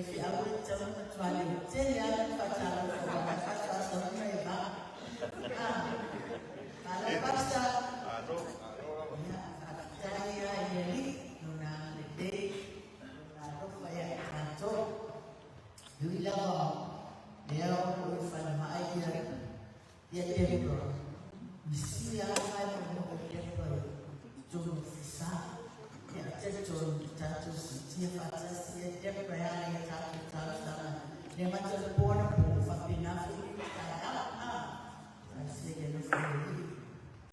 Faifeau e tatau ona matua leotele lava lana faatalofa aua o la e faatoa sau lana eva. Ah, malo Pastor. Ia, faafetai lava i le Alii i Lona agalelei ma Lona alofa ia i tatou. E ui lava lea o lo o i falemai ia Deborah, misi lava le faailoa o Deborah i totonu o Fisa. Ia, e talitonu tatou siitia faatasi ia Deborah e ala i a tatou talosaga. E le gata o le po anapo, faapena foi le taeao. Ah, talosia i le alofa o le Alii.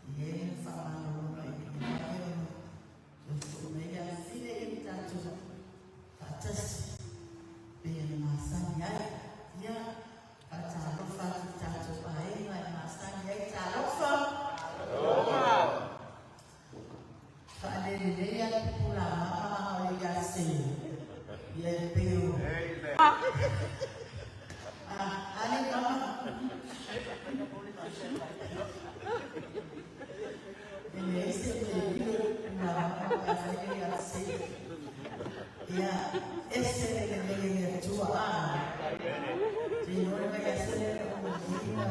E i ai le faamalologa i le vave ona toe foi mai le afafine i le tatou faatasi pei ona masani ai. Ia, faatalofa atu i tatou aiga e masani ai. Talofa! Faalelelei a le pupula mama a o ia se ia e pei o Ah, ale mama. E leai se mea e lilo le pupula mama pe afai e ia se. Ia, ese le lelei o le Atua. Ah. Te iloa le vaiaso lea na uma nei na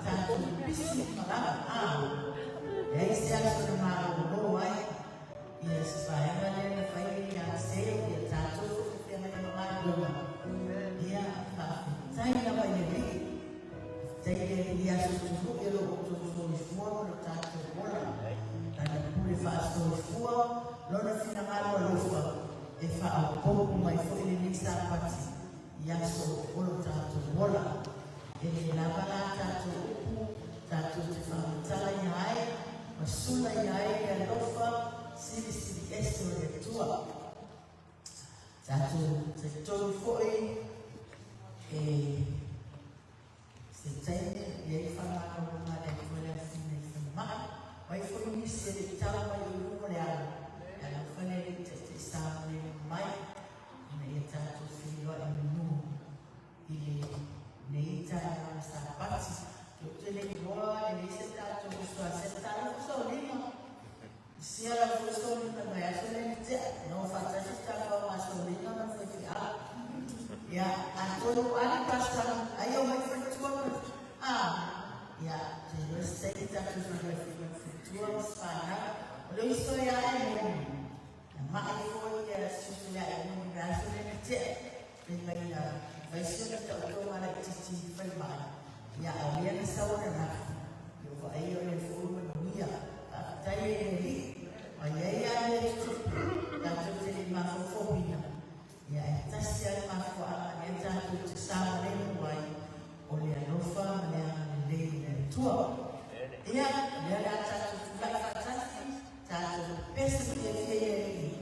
tatou pisi malaga. Ah. Leai se aso na malolo ai. Ia se vaega lea na fai e ia Seo, ia tatou foi te feagai ma galuega. Ia, faafetai lava i le Alii. Faafetai i le Alii i aso tului o lo outou soifua ma lo tatou ola. Lana pule faasoifua, Lona finagalo alofa e faaopoopo mai foi lenei Sapati i aso o lo tatou ola. E le lava la tatou upu tatou te faamatalaina ai ma sulaina ai le alofa silisili ese o le Atua. Tatou talitonu foi e se taimi e i ai faamalologa a le Atua le afina i falemai, mai foi nisi e le i tau mai i luga o le ala, le alofa lea le i taitaisa ma mai ina ia tatou feiloai manu i lenei taeao o le Sapati. Ou te le iloa e leai se tatou uso a se talofa saolima. Isia lau foi saolima i le vaiaso lea na tea. Na o faatasi le tafaoga a saolima ma le faifeau. Ia, atonu ali pastor, ai o mai faletua ma a. Ia, te iloa se taimi tatou feiloai foi ma le faletua ma se fanau. O le uso ia e moni. Na mai foi ia si uso ia e moni i le vaiaso lea na tea. Fai mai na fai si ona taotoga laitiiti i le falemai, ia a o lea na sau ananafi, ia ua vaai o lea foi ua manuia. Faafetai e le Alii, ma i ai lava mea tutupu tatou te le i mafaufauina, ia ae tasi lava le mafuaaga lea tatou te saogalemu ai, o le alofa ma le agalelei o le Atua. Ia, o lea o le a tatou tulai faatasi, tatou pepesi fiafia i le Alii.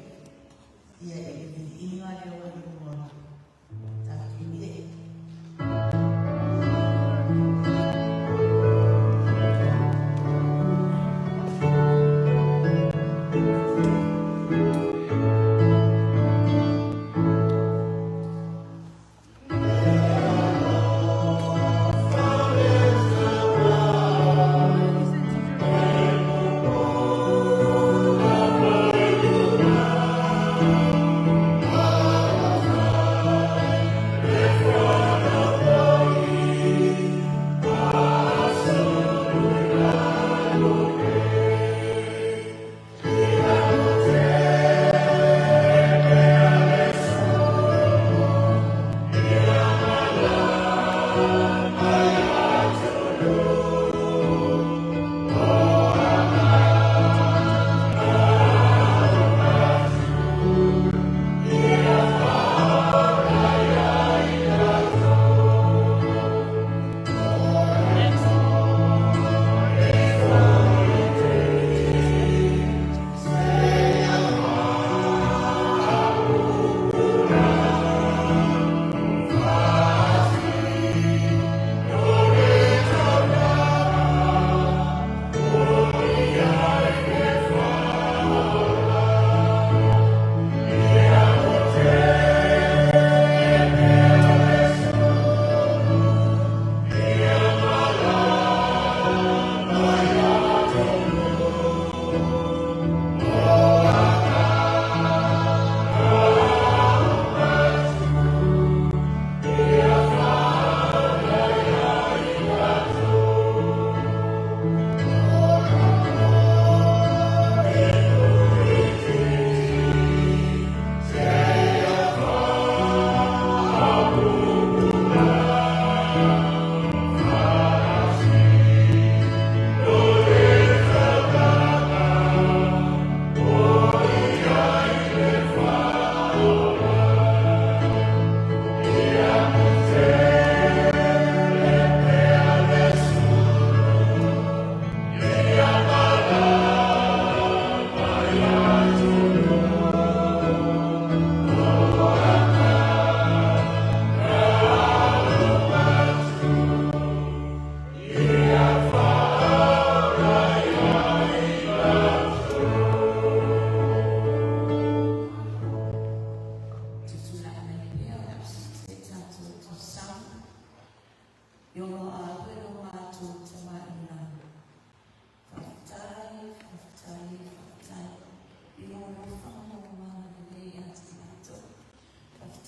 Ia i le viiga lea ua i luga tatou ee.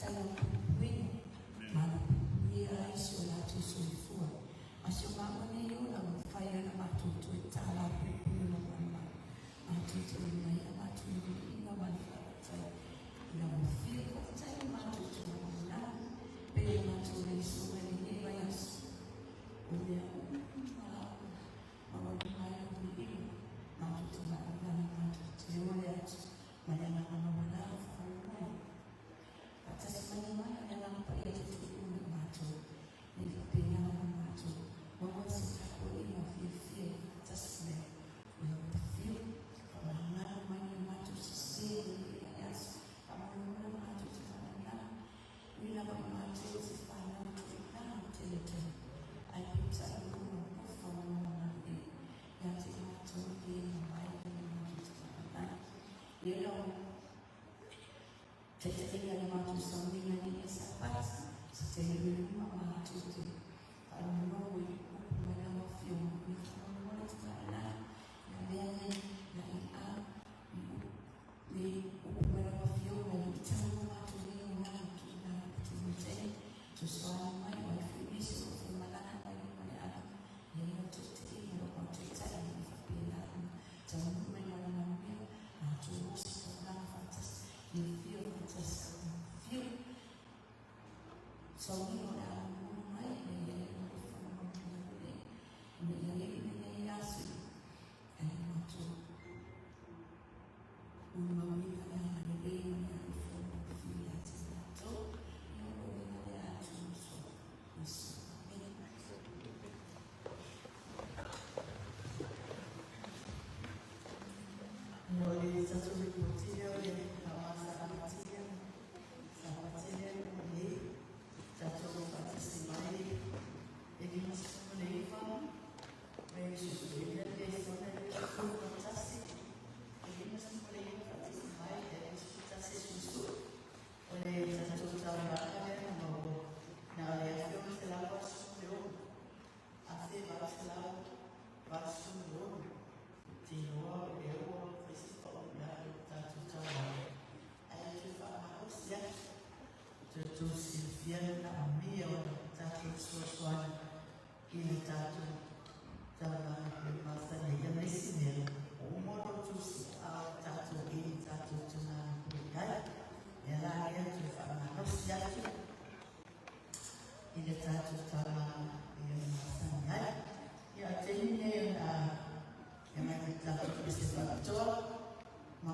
faafetai i lau puipuiga, malupuipuia ai si o latou soifua. A o si o matou nei ola ua mafai lava ona matou toe tala puipui i lou malumalu. Matou te luga matou i le viiga ma le faafetai i lau afio. Faafetai i lo matou tulanamanamu pei ona matou le isoga i lenei vaiaso. O mea uma lava maualuga ai lau viiga. Matou te manava matou te ole atu ma le agaga maualalo faamolemole. Faatasi mai le Mana o le Agaga Paia e te tuuina i matou, ina ia faapena ona matou maua se tapuaiga fiafia i le faatasi mai o lau afio. Faamagalo mai le matou sese i lenei vaiaso. Faamolemole matou te faamanatu, ui lava o matou o se fanau tuuina i le tele o taimi, ae peitai o lou alofa ma lou agalelei ia te i matou e le mamae ona matou te faamanatu. Ia lau taitaiga i le matou sauniga i lenei Sapati, se taimi i luma matou te faalogologo i upu mai lau Afioga. Ia faamolemole te faamanatu, ia avea nei au nei upu mai lau Afioga e luitau ai lo matou nei olaga tuuina atu i le taimi. Fesoasoani mai o ai foi nisi o lo o faimalaga mai luma o le ala, ia i lau taitaiga, lau mautaitai ina ia faapena ona taunuu mai ma le manuia, matou ositaulaga faatasi, fiafia faatasi i lau afio. Sauniga o le a mulimuli mai, ina ia i ai lou alofa ma lou agalelei, ina ia iu lenei aso i le matou molimauina le agalelei ma le alofa o lau afio ia te matou. Ia o lou uiga lea atu uso. Iesu. Amene. O le tatou lipoti lea o le Sapati Sapati lea na tea nei, tatou faatasi mai le 59 ma suesueina le lesona e 21, e 59 faatasi mai e 11 suesue. O le tatou taulaga lea na maua na o le 1986, 1886. Te iloa o lea ua fai si pau i lalo o le tatou taulaga, ae toe faamalosi atu. Toe silafia le manaomia o le tatou fesoasoani i le tatou taulaga e masani ai. O le isi mea, ua uma ona outou a o tatou i le tatou te galulue ai. Lea la lea toe faamalosi atu i le tatou taulaga e masani ai. Ia, o le taimi lenei o le a agai i le tatou pese faapitoa. Ma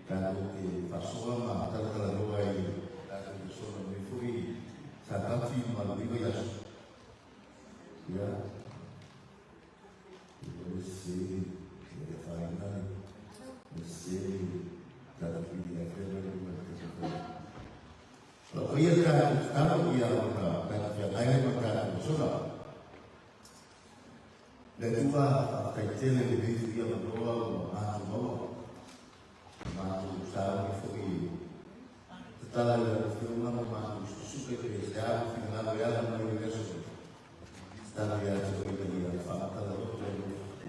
Tatou te faasoa ma talatalanoa i tatou lesona nei foi Satati ma lenei vaiaso. Ia, o le sese e le afaina le sese tatou PDF lea mai le mai le O ia tatou tatalo ia ona tatou feagai ai ma tatou lesona. Le Atua, faafetai tele i lenei foi avanoa ua matou maua. Matou sauni foi e tatala i lau Afioga ma matou susuke pe se a le finagalo e ala mai i le aso nei. Tatalo ia te oe ina ia faamatala loto e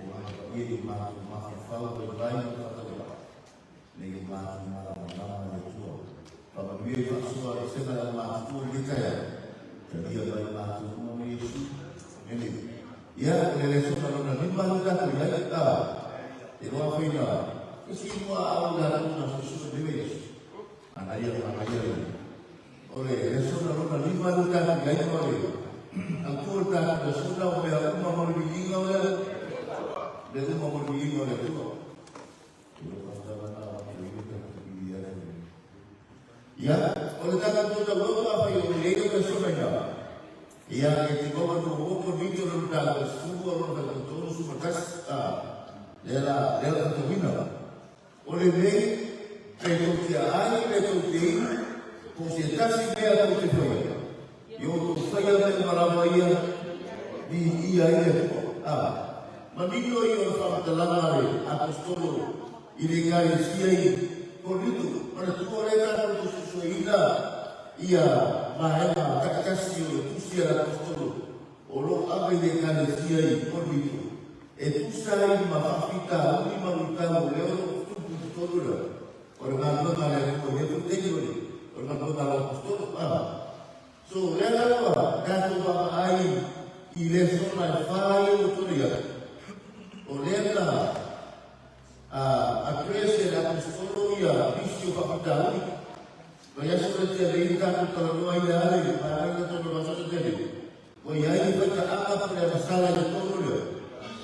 ua paia i o matou mafaufau vaivai ma faatauvaa, ina ia matou malamalama i le Atua. Faamanuia i faasoa esega e au matutua i lenei taeao. Talia mai matou uma ma Iesu. Amene. Ia, o le lesona lona lima lea tatou i ai, a, e loa foi na isi mua au latou na susue nei mai Iesu. Manaia, manaia le o le lesona lona lima lea tatou i ai ma le autu o le tatou lesona o mea uma mo le viiga o le mea uma mo le viiga o le Atua. Ia, o le tatou tautoga afai o le ia lesona ina, ia, e te maua no o Korinto lona tatou 10 lona faitau 31, a, lea la, lea la faitauina. O lenei, pe tou te aai, pe tou te inu, po o se tasi mea tou te faia, ia outou faia mea uma lava ia, viia ai le Atua. A, manino ia o le faamatalaga a le Aposetolo i le Ekalesia i Korinito, manatua lea tatou te suesueina ia vaega taitasi o le tusi a le Aposetolo o lo o ave i le Ekalesia i Korinito, e tusa ai ma faafitauli ma luitau o lea o lo o tutupu i totonu lea o le galuega a le Atua i lea foi taimi o le galuega a le Aposetolo. A. So, lea lava tatou vaavaai i lesona e fai o tonu ia. O lea na address e le Aposetolo ia nisi o faafitauli. Vaiaso le tele i tatou talanoa i le ale, vaega tonu vaiaso le tele. Ua i ai le faitaaga po le agasala i totonu lea,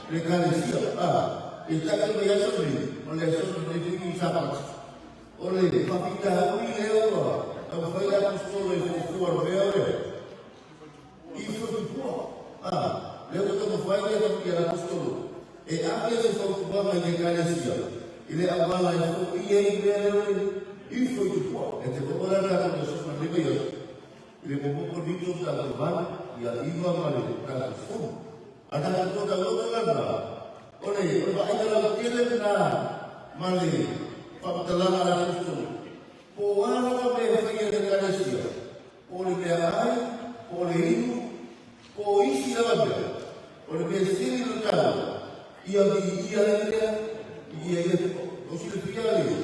le Ekalesia, a, peitai o le vaiaso lenei, o le aso lenei foi i Sapati. O le faafitauli lea ua taumafai le Aposetolo e fuafua mea lea, i fotupua, a, lea ua taumafai le Aposetolo e ave se fautuaga i le Ekalesia i le auala e foia ai mea lea i fotupua. E te maua la tatou lesona i lenei vaiaso i le muamua Korinito tatou 8, ia 9 ma le tatou 10. A tatou tuatauloto la lena, o le o le vaaiga lautele lena ma le faamatalaga a le Aposetolo, po o a lava mea e faia e le Ekalesia, po o le meaai, po o le inu, po o isi lava mea, o le mea sili ona taua, ia viia ai lea, viia ai le Atua. O silafia le,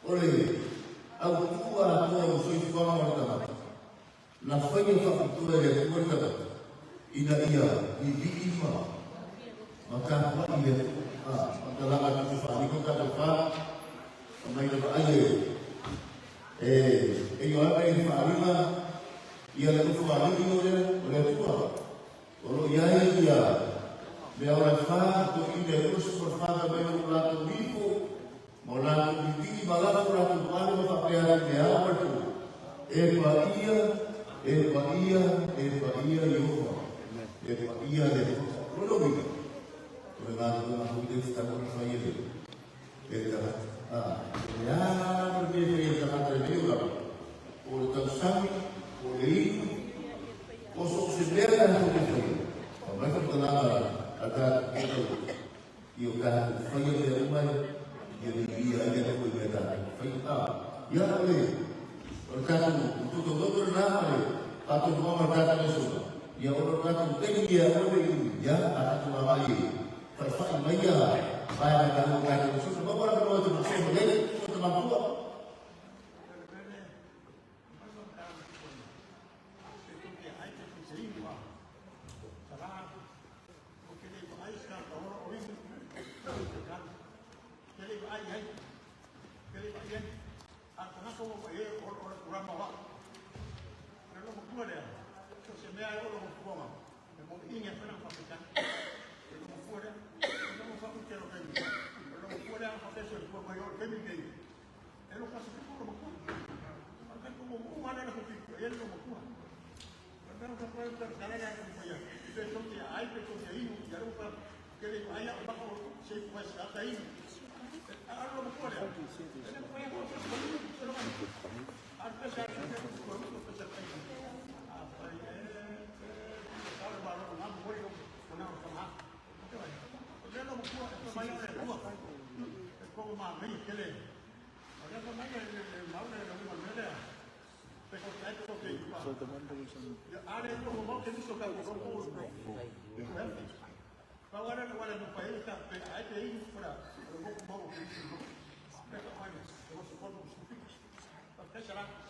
o le autu atoa o le soifuaga o le tagata, Na faia faapitoa e le Atua le tagata ina ia vivii ma ma tapuai i le Atua. A, faamatalaga a Tusi Faaliko tatou fa, mai le vaai e e e Ioane i le faaaliga ia le nofoalii o le o le Atua. O lo o i ai ia mea ola e fa, toeaiina e 24 fai mai o lo latou ifo Ma o latou vivii ma lafo latou pale ma faapea atu i le ao ma le po, E paia, e paia, e paia Ieova, e paia le Atua. O lona uiga, o le galuega foi lea e tatau ona fai e le e le tagata. A, o le a lava le mea e fai e le tagata i lenei olaga, po o le tausami, po o le inu, po o so o se mea tatou te faia, aumai faamatalaga a tatou I o tatou faia mea uma ia viia ai le Atua i mea tatou te faia. A, ia, o le, o le tatou tutototo lena ma le faatonuaga o le tatou lesona, ia ona o le tatou taimi ia aua ne i, ia, a tatou agai e faifai mai ia vaega taua o tatou lesona. Maua le avanoa e te faasoa mai ai, soa tamatua. Ou te le i vaai i se tagata ola o inu i te talo. Ou te le i vaai i ai. Ou te le i vaai i ai. A o le tagata ua vaai i ai, o le tulaga o au. O le loomatua lea, so o se mea e oo loomatua, e moni ina e fai lana faafetai. O le loomatua lea, o le loomatua tele o taimi. O le loomatua lea a na faapea soifua mai oo i le taimi lenei,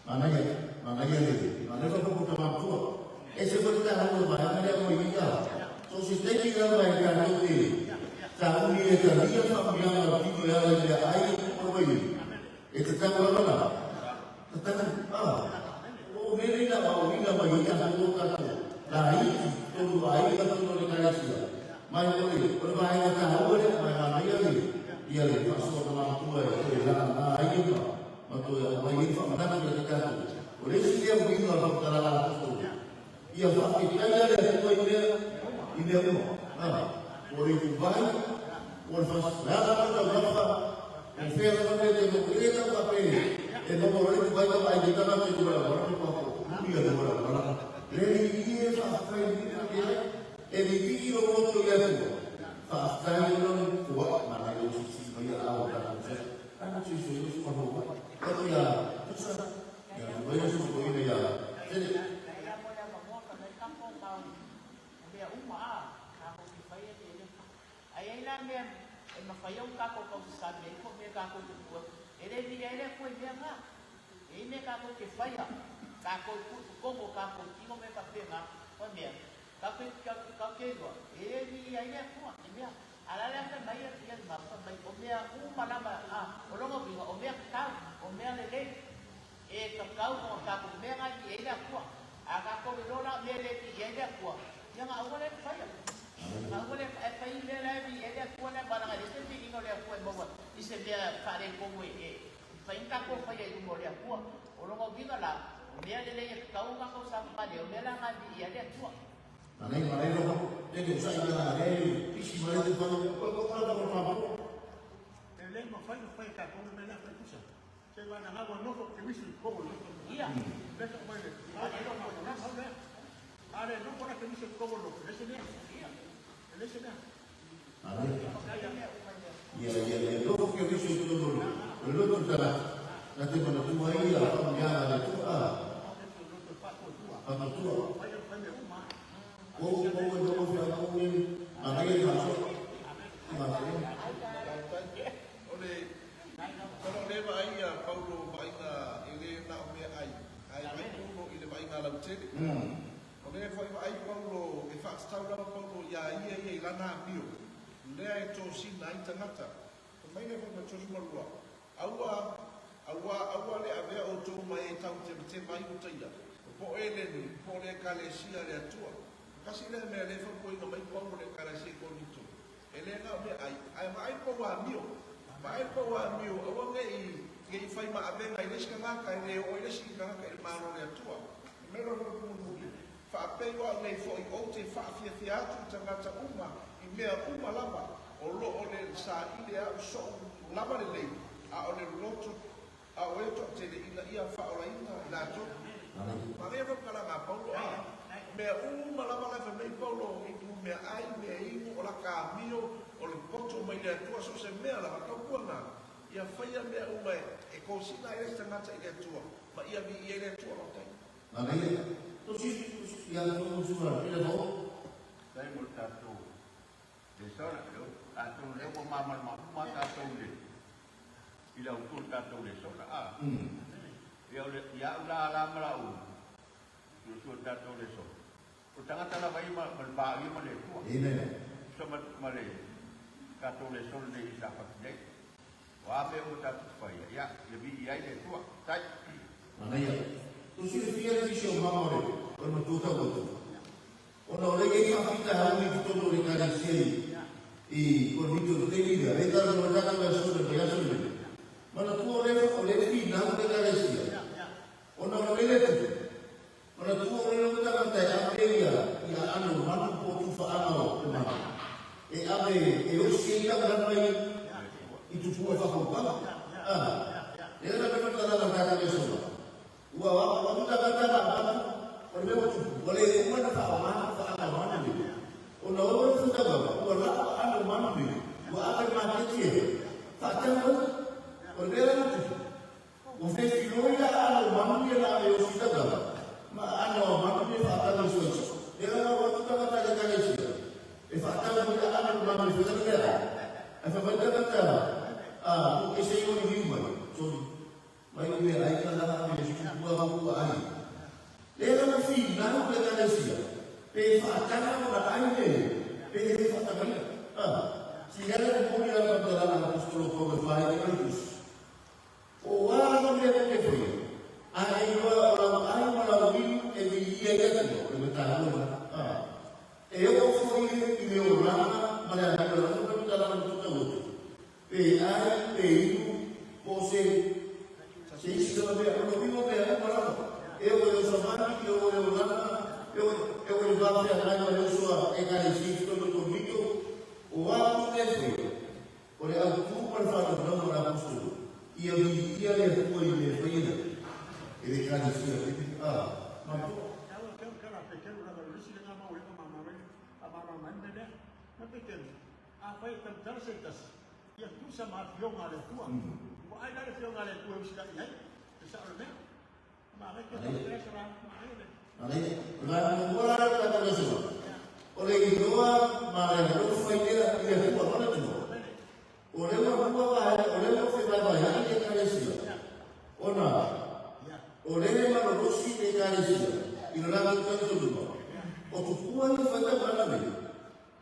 Manaia, manaia le, manaia fa ko ta matua. E se ko ta hawo ma manaia mo ia. So se te ki ga mai ka no te. Ta uni e ta ria fa mi ana ti ko ya le ai ko ko i. E te ta ko la. Ta ta ah. O me le na o ina mai ia ko ka ko. La i to lu ai ka to le ka sia. Mai o le o le mai ta hawo le mai manaia le. Ia le fa so ta matua e te la na ai ma. Ma to ya mai i fa mana ko le ka ko. O le si le uiga o fa la la ko. Ia fa ke kai le ko i mea i mea uma. Ah, o le ku vai, o le fa la la la la la fa. O fe la la le ko le ta pa pe. E no mo le ku vai ta vai de ta na te la la ko ko. Ia le la la. Le i e fa fa i ni ke e le i o mo to ia tu. Fa fa i no ko ma na yo si si ma ia au ta ko se. Ana si si yo ko no. Ko ia tusa. Ia mo yo su ko ina ia. Tele. Ia mo le avanoa ka mai tatou mau o mea uma a tatou te faia te le ai ai la mea e mawhai au tatou tausasami ai ko mea tatou te tua e le vili ai le Atua i mea nga e i mea tatou te faia tatou i putu komo tatou tino mea faapena o mea tatou tatou te iloa e le vili ai le Atua i mea a la le fai mai ia le mau fai mai o mea uma lava a o lona uiga o mea tatau o mea lelei e tatau ona tatou mea nga i ai le Atua. A tatou iloa la o mea le i ai le Atua, ia na aua le faia. Na aua le e fai mea la e i ai le Atua le valaga le se viiga o le Atua e maua i se mea faaletonu e fai ni tatou faia i luma o le Atua. O lona uiga la, o mea lelei e tatau ona tatou savavali ai, o mea la na e viia ai le Atua. Manai manai lo le te sai ia le pisi mai te falo ko ko ko ko ko ko. E le mafai ona fai e tatou le mea lea fai tusa. Se i vana gaua nofo ke wisi ko lo. Ia. Le ka mai le. A le no ko na le. A le no ko na ke wisi ko lo. Le se mea. Ia. Le se mea. Manai. Ia mea uma ia. Ia ia ia lo ke wisi ko lo. Lo lo ta la te mana tu ai ia pa mia le tu a. Pa ma tu. O o o o o fa o ni manai fa so. Manai. O le Kono le vaai a Paulo vaaiga e le na o mea ai, ae vaai Paulo i le vaaiga lautele. O lea foi vaai Paulo e faatatau lava Paulo iā ia ia i lana amio, lea e tosina ai tagata. Fai mai le foi 32, Aua, auā, aua le avea outou ma e tautematema ai uta ia, o po o Eleni, po o le Ekalesia a le Atua. Kasi lea mea lea e fautuaina mai Paulo i le Ekalesia i Korinito, E le na o mea ai, ae vaai le pau amio. Vaai le pau amio, aua ne i, ne i fai maavenga i le isi tagata, e le oo ai le isi tagata i le Malo o le Atua. E mea loa le mulimuli, faapei o au nei foi ou te faafiafia atu i tagata uma i mea uma lava, o lo o le saili e au soʻu lava lelei, a o le loto, a o e toatele ina ia faaolaina i latou. Manaia foi kalaga a Paulo a mea uma lava la e fai mai Paulo i tu mea ai, mea inu, o la ka amio, o le poto mai le Atua, so o se mea lava, taupuana ia faia mea uma e kosina ai le isi tagata i le Atua, ma ia viia ai le Atua. Faafetai. Manaia. Tosi ia tu tu ra le ho. Faafetai mo le tatou lesona. Atonu o lea ua malamalama uma lava tatou i le i le autu o le tatou lesona. A. Ia, o le, ia au la ala ma lau suesue o le tatou lesona, o le tagata lava ia ma, ma le paia ma le Atua. Amen. Tusa ma, ma le tatou lesona nei i Sapati nei. O a mea uma tatou te faia, ia, ia viia ai le Atua. Tai. Manaia. Tosi le fia le nisi o mama o le o le matua tau atu. Ona o le i faafitauli i totonu o le Ekalesia i Korinito i le taimi lea, e talanoa ai tatou i aso nei ma aso nei. Manatua o le o le finau le Ekalesia, ona o le lele tupe. Manatua o le tagata e ave ia wha o wha ana mana ni. O na o le whakanga, ua lako ana mana ni, ua aka ma te tie. Wha tanga, o le mea na tupu. O whewhiroi la ana o mana ni la e o sitanga. Ma ana o mana ni wha tanga i soiso. E ana o atu tanga tanga tanga i sia. E wha tanga mo ana o mana ni wha tanga mea. E wha wha tanga tanga. Ah, e se i o ni hiu mai. Sorry. Mai o mea ai ka langa me le sukua ua ai. Le na fi na le kalesia. Pe whaatanga o na ai le. Pe he whaatanga. Ah. Si hele mo ni la pa la apostolo ko me whai e Kristus. O wa no me te foi. A e wa o la ai ma la wi e vi ia ia tu o me ta lo. Ah. E o foi i le o la ma le la la no ta la no ta o. Pe ai pe iu po se se isi la me o lo vivo me a ma la. E o le sa ma ki o le o la e o e o le va fe a nai ma le so e ka le si to to mito o wa ku te foi. O le au tu pa fa no no la apostolo. Ia vi ia le tua i le faina. E le ka le si ah ma to A fai tam se tas. Ia tu sa ma fionga le tua. Ua ai la le fionga le tua usila i ai. Te sa o le mea. Ma ai ke te sa ma ai le. Ale, la mo la la la la so. O le iloa ma le alofa i le i le tua ma le tua. O le ua ua va o le ua fe va va i le kalesia. Ona o le ma lo rosi le kalesia. I lo la tu tu luma. O tu pua i fa ta mana me.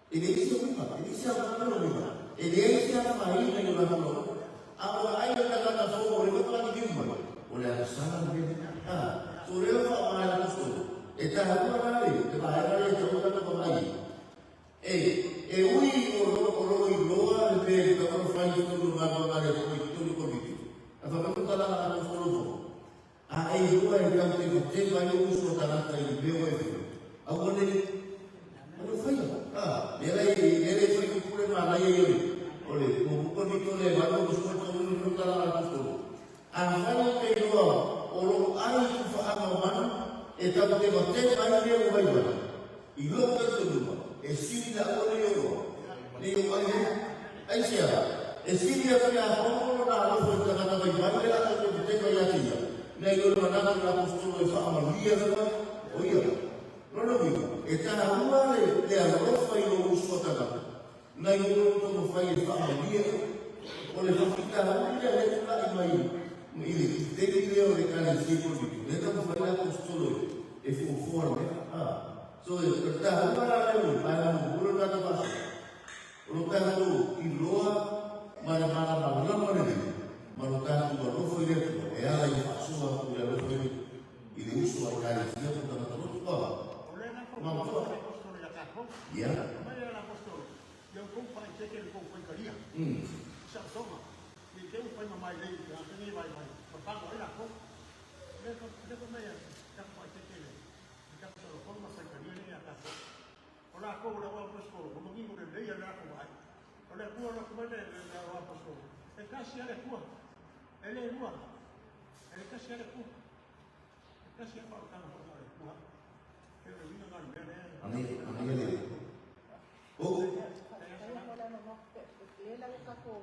E le isi o mipa, e le isi a mana lo mipa. E le isi a fa i na i lo la lo. A o ai le ta kana fo o le wa ni ki mai. O le sala le. Ah, so le fa ma la apostolo. E ta hua na le, te va era le tau ta ko mai. E e ui o lo o lo i loa le pe ka o fai to lo ma ma le ko i to ko ni. A fa ko ta la apostolo fo. A e loa e tau te ko te mai o uso ta la ta i pe o e. A o le o le fai. Ah, le le le le fai ko pure ma la i o le ko ko ni to le va ko so to ni no ta la apostolo. A fai te loa o lo ai ku fa anga mana e tau te ma te mai le o vai vai. I lo ka te luma e siri la o le o le o ai ai sia e siri a pia homo na lo fo te kata vai vai le a te te mai a tia. Nei lo mana na apostolo e fa amalia la o ia. No no vi e ta hua le le alofa i lo uso ta ka. Nei lo to mo fai e fa amalia o le fa ta hua le le tula i mai i le te le o le kale si ko ni le ta mo fai apostolo e fo fo le ah so e ta hua la le o pa na mo lo na ta pa o lo ta tu i loa ma le mana ma la ma le ma lo ta tu alofa i le tu e ala i fa soa ku le alofa i i le uso a kale si ko ta ta lo pa O le na ko Ma ko to. apostolo ia ka ko. ia Mai le apostolo. Ia ko pa i te ke ko fai karia. Sa tonga. Ni te u fai mai le ia te ni vai vai. Pa pa ko la ko. Le ko le ko mai ka pa i te ke le. Ka so ko ma fai karia le ia ka ko. O la ko la apostolo, ko ngi le le ia la ko vai. O le ko la ko mai le le apostolo. E kasi ale kua. E le lua. E le kasi ale kua. E kasi a pa ka ko le kua. E le winga ngal me le. ani ani le o Lela o kako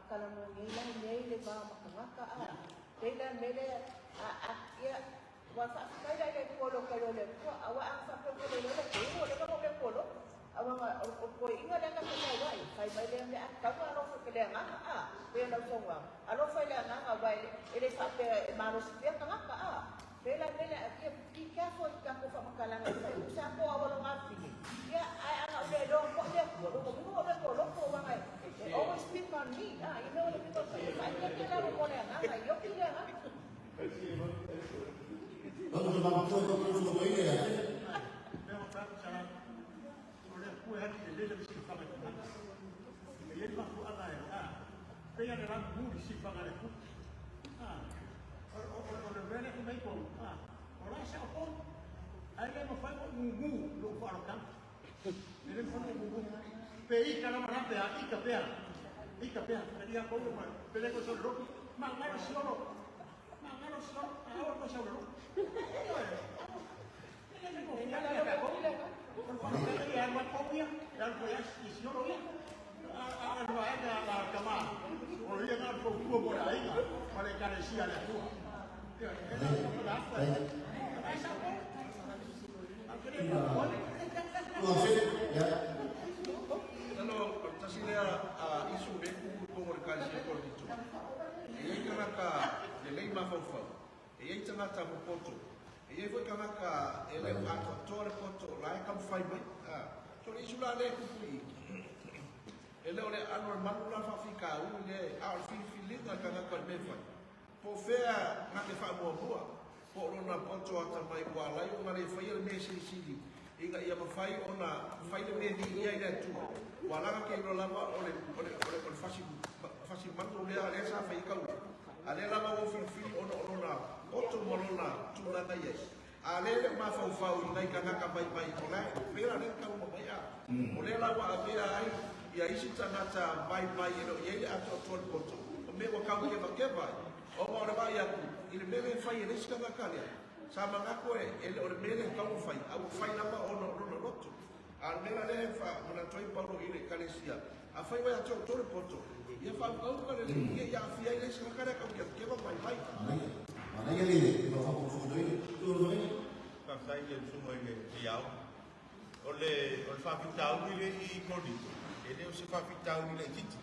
kala mo nei la nei le ba makangaka a. Leila mele a a ia wa fa kai la le polo kai le ko a wa ang fa ko le le ko le ko le polo. A wa o ko inga le ka ka wai kai mai le le a ka wa lo ko le nga a. Pe la so wa. A lo fa le nga nga wai e le fa pe ma lo si ka nga ka a. Leila mele ia be careful ka ko fa makalanga fa usa ko a wa lo nga fini. Ia ai anga le lo ko le ko lo ko ko le ko lo ko wa ngai. They always pick on me. Ah, you know what people say. I get ke la mo le nga nga yo ki le nga. Ko te ma to to to to i le Pe o pa sa o le ku e haki le le si fa ma E ye ma ku ana e a. Pe ya le la mu si fa le ku. Ah. O o o le vele ku mai ko. Ah. O la sa o Ai le mo fa mo mu mu lo fa lo kan. Le mo mu mu. Pe i ka la ma pe a i ka pe a. I ka pe a. Pe dia ko lo ma. Pe le ko so lo. Ma ngaro solo. Ma ngaro solo. A o ko so lo. Ya. Masalo o le tasi lea issue o lea e tupu i totonu o le Ekalesia Korinito. E i ai tagata lelei mafaufau, e i ai tagata popoto, e i ai foi tagata e le o atoatoa le poto o la e taumafai mai. So o le issue la lea e tupu i i, e le o le aano o le manu la faafitauli lea, a o le filifiliga e le tagata o le mea e fai. Po o fea na te faamuamua, po o lona poto atamai ua ala ai ona le faia le mea silisili ina ia mafai ona fai le mea e viia ai le Atua. Ua ala te iloa lava o le, o le, o le, o le fasi, fasi manu lea, lea sa fai ai taulaga. A lea lava ua filifili ona o lona poto ma lona tulaga i ai. A lea e le o mafaufau i nai tagata vaivai o la e pei la o lea e tauma mai a. O lea la ua avea ai ia isi tagata vaivai e le o i ai le atoatoa o le poto, o mea ua tau kevakeva ai, ona o le vaai atu i le mea lea e fai e le isi tagata lea, sa manatu e le o le mea lea e tatau ona fai, a ua fai lava ona o lona loto. A o le mea la lea e faamanatu ai Paulo i le Ekalesia, afai ua ia te outou le poto, ia faaugauga lelei, ne i aafia ai le isi tagata lea e tau kevakeva vaivai. Manaia le mafaufau foi le tu le. Faafetai i le susuga i le Iao. O le o le faafitauli lea i Korinito, e le o se faafitauli laitiiti.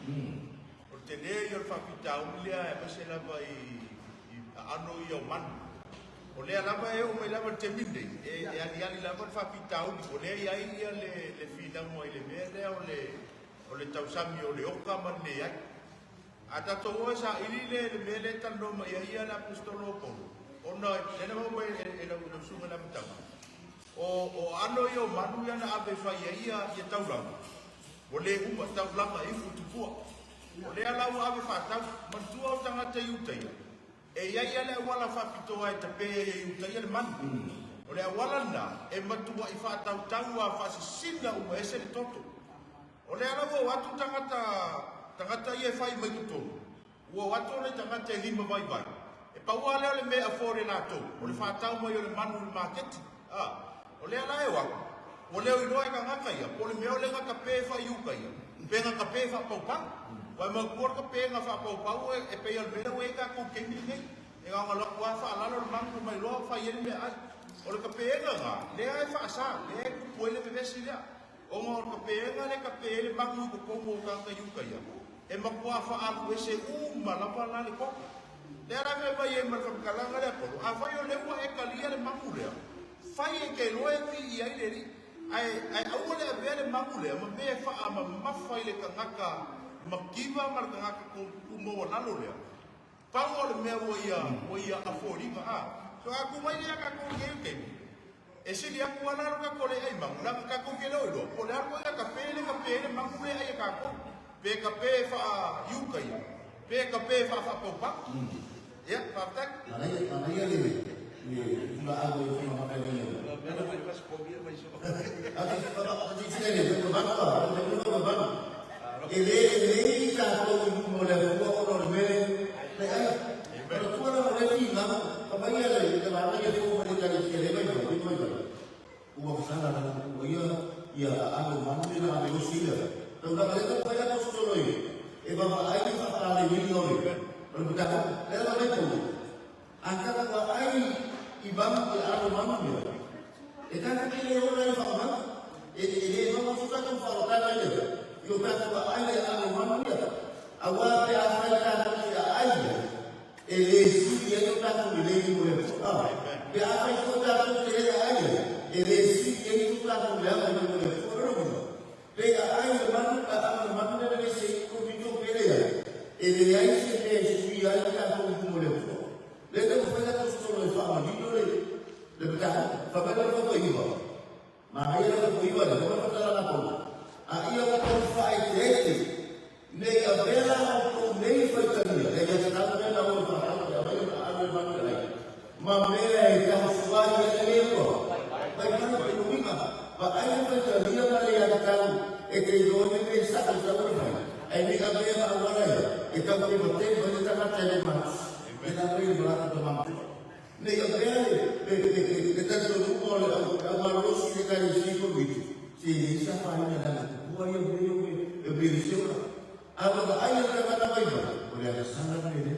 O le tele ia o le faafitauli lea aemaise lava i i aano ia o manu. O lea lava e oo mai lava i le taimi lenei, e e aliali lava le faafitauli, o lea e i ai ia le le finauga i le mea lea o le o le tausami o le oka ma le leai. A tatou o e saili le le mea lea e talanoa mai ai ia le Aposetolo o Paulo, ona lea na maua mai e e lau lau susuga i le amataga, O o aano ia o manu ia na ave e fai ai ia ia taulaga, ua le uma, taulaga e ifo i tupua. O lea la ua ave faatau. Manatua o tagata i uta ia, e i ai lava le auala faapitoa e tape ai e uta ia le manu. O le auala lena e matuai faatautau a faasisina uma ese le toto. O lea la ua o atu tagata tagata ia e fai mai totonu, Ua o atu le tagata e lima vaivai. E pau lava lea o le mea e afford e latou, o le faatau mai o le manu i le maketi. A, o lea la e o atu, ua leo iloa e tagata ia, po o le mea o le ga kape e faiuka ia, pe ga kape e faapaupau. Aua e mautua le kape ga faapaupau e pei o le mea lea ua i ai tatou i le taimi lenei. E na ona alu atu lava faalalo le manu ma iloa fai ai le meaai. O le kapeega ga, lea e faasa, lea e tupu ai le vevesi lea. Ona o le kapeega lea e kape ai le manu i totonu o tagata iuka ia, e matua faaalu ese uma lava la le toto. Lea la e fai mai ai ma le faamatalaga lea Polo, afai o lea ua e talia le manu lea, fai e te iloa e viia ai le Alii, ae, ae aua le avea le manu lea ma mea e faamamafa i le tagata mativa ma le tagata tumaualalo lea. Pau o le mea ua ia, ua ia afoliga, a. So a tu mai lea tatou i kēia taimi, e sili atu lava la lo tatou le ai manu, leaga tatou te le o iloa po o le a le ituaiga kape lea e kape ai le manu lea e ai e tatou, pe kape e faa-iuka ia, pe kape e faa-faapaupau. Ia, faafetai. Manaia, manaia le le tulaga e fai mai nei. E le lelei tatou i luma o le Atua ona o le mea lea. Leai. Manatua la o lea finau, aumai ia le vaega ia fou mai le Ekalesia lea mai mai, mai mai. Ua sala la ua ia ia aano manu ia na ave osi ia. Taunaga lea taumafai Aposetolo e e vaavaai le faapaleniga o le o le mataupu. Lea la mai Paulo, a tatou vaai i manu i aano manu ia, e tatou te le ola ai faamanu. E e le maua so tatou faaolataga ia i o tatou aai i aano manu ia. Aua pe afai tatou te aai ia, E le sili ai o tatou lelei mo le Atua. Pe afai foi tatou te le aai ai, e le sili ai so tatou leaga i mo le Atua. Lona uiga, pe aai le manu, a a le manu lea le se i ko pe leai, e leai se mea e suia ai tatou i mo le Atua. Lea taumafai tatou e faamanino le le mataupu. Fai mai le faiva. Manaia le faiva lea, fai mai faamatalaga a Paulo, A ia outou faaeteete, ne i avea la outou nei faitalia, le aiatatau lea na o e faatau e aumai le aano e manu e ai, ma mea e tausuai ai le Atua. Mai mai le uiga, vaai le faitalia ma le aiatatau e te iloa ai le mea sao e tatau ona fai, ae ne i avea ma auala ia e tautevateva ai le tagata e le malosi, e lavea i le latou tama matua. Ne i avea le talitonuga o le au malolosi i le Ekalesia i Korinito, se e leai se afaina leaga e tupua. tua ia mea e me le se ora. A wa ai le tagata mai mai, o le agasala le le.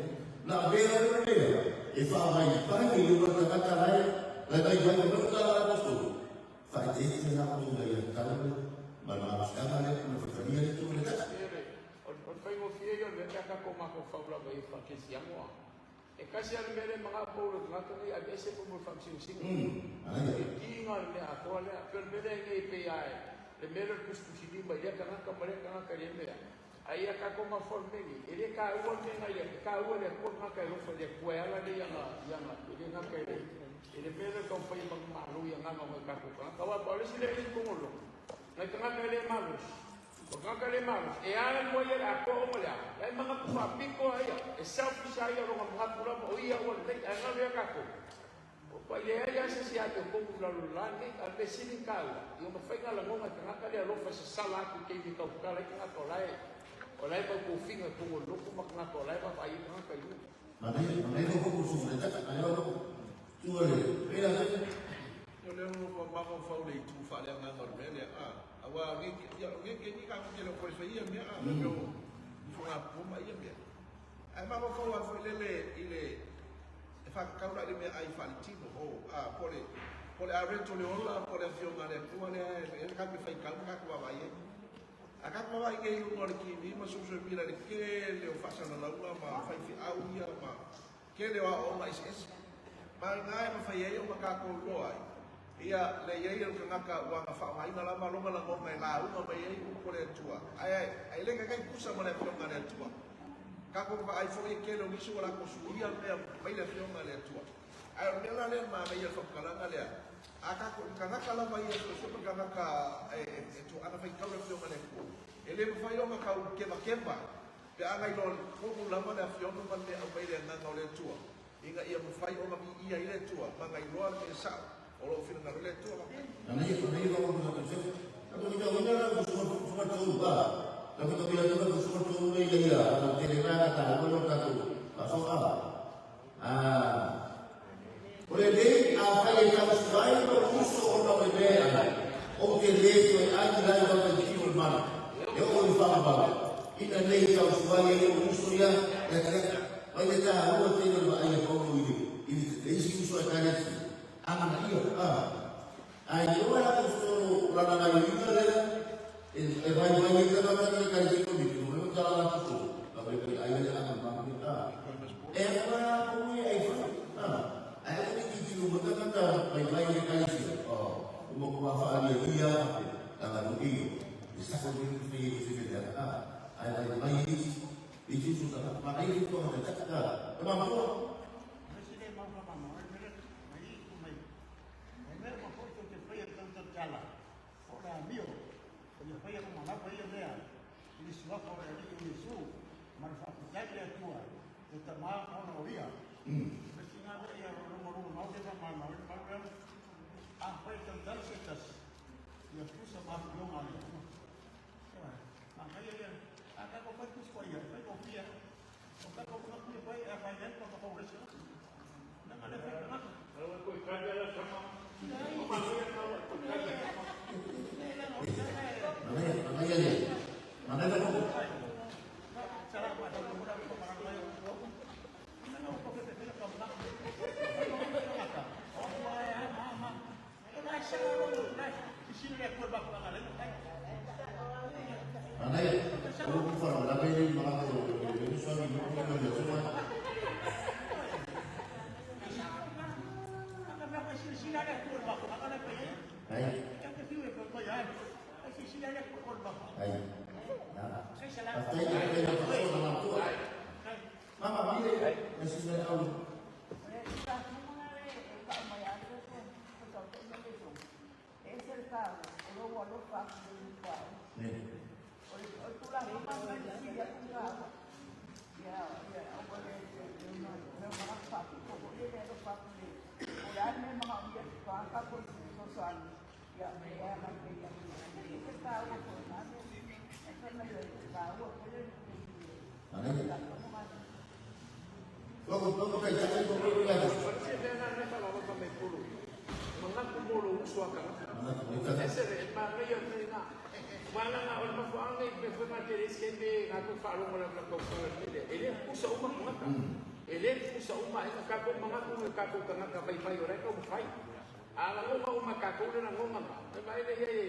Na mea le mea, e whaamai pai i le ora tagata lai, lai mai mai o ta la apostolo. Whaetete la o ngai a tau, ma le malosiaga le ma whataria le tu le taka. O le faigofie ia o le mea ka ko mako faulava i whakesiamoa. E kasi ale mele mga polo ngata ni a ese ko mo whamsinsinga. E ki ngā le mea atoa lea. Peo le mele ngai pe ai. Le mele kuskusini mai lea kangaka ma lea kangaka le mea. Ai a ka ko mafol meni. E le ka ua me ngai le ka ua le kua ngaka e lofa le kua ala le ianga ianga. E le ngaka e le. E le mele ka whai mang malu ia nganga ngai ka ko kangaka. Wa pa le sile le kongolo. Ngai kangaka le malus. O kangaka le malus. E ala mo ia a ko o lea. E mga kuwhapiko aia. E selfish aia ronga mga pula mo o ia ua lei. Ai ngalo ia kako. O pa le ai asa si ate o kongu lalo lani. A me sini kaua. I o mawhainga la ngonga kangaka le alofa sa sala aku kei mi kau kala i kangaka o lae. O lae mau kōwhinga kongo loko ma kangaka o lae wawai i kangaka i runga. Manai, manai ko ko su le taka, manai ko tua le. Pera le. O le ono pa mako fau le itu wha le nganga o le mea lea. Awa nge ia nge ke ni ka ke le ko fa ia mea a me o i fo ngā poma ia mea. Ai mako fau a foi lele i le e wha kau la le mea ai wha le tino o a pole pole a reto le ola pole a fionga le kua le e ka me whai kau ka kua vai e. A ka kua vai nge i unga o le kimi ma social media le ke le o whasana launga ma whai fi au ia ma ke le o a o ma isi isi. Ma ngai ma whai ai o ma kākou loa ai. Ia le iai o kangaka ua nga whaongaina la malonga la ngonga e la unga mai ai upo le atua. Ai ai, ai le kai kusa mo le afionga le atua. Ka ko pa ai foi ke le nisi wala ko suia mea mai le afionga le atua. Ai o mea la le ma ngai e whakalanga lea. A ka ko kangaka la mai e so kangaka e e tu ana whai kau le afionga le atua. E le mawhai o nga kau keva keva. Pe anga i lo komu lama le afionga ma le au mai le nganga o le atua. Inga ia mawhai o nga mi ia i le atua. Ma ngai loa le sao. O lo fina ngalo le atua. Manai manai ko ko ko se. Ka ko ni ka na ko su su tu ba. Ka ko ko ya ko su tu le ia a te le ra ta ko lo ka tu. Pa so a. Ah. O le le a whai e tau suai o uso o na o mea ai. O te le toe ai lai o te ki o mana. E o i whakabau. Ina nei tau suai e o uso ia, e te mai le tā ua te le ai e paulo i le i le isi uso e kareti. Amana ia, a. Ai o la ko so la na i le e vai vai i te mata ni kareti ko mi ko mo ta la ko. La vai vai ai le ama ma mi a. E fa ko mi ai fa. A. Ai ko ni ki ti mo ta ta vai vai le kai si. O mo ko ma fa ali ia la la no i. I sa ko ni ni ni si le a. Ai vai vai i i ti su ta ma ai ko ta ta ta. Ma ko Manai manai le. Manai ko. Manai ko ko fa la be ni ma ko le so ni mo ko le so ma. Ai. Ai. Na. Pastai ke le ko na tu. Mama mire, esi le au. Ne. Manai. Logo logo kai kai ko ko ya. Se mea nā nefa la waka mai pulu. Mga kumolo uso a kangaka. Manai Ese le ma ngai o te ngā. Wala nga o foi ma te le isi taimi tatou faalogo lava i le tausala i le mea lea, e le tutusa uma tagata. E le tutusa uma aiga, tatou manatu i o tatou tagata vaivai o la e taumafai. A lagona uma e tatou le lagona lena, e vaai lea i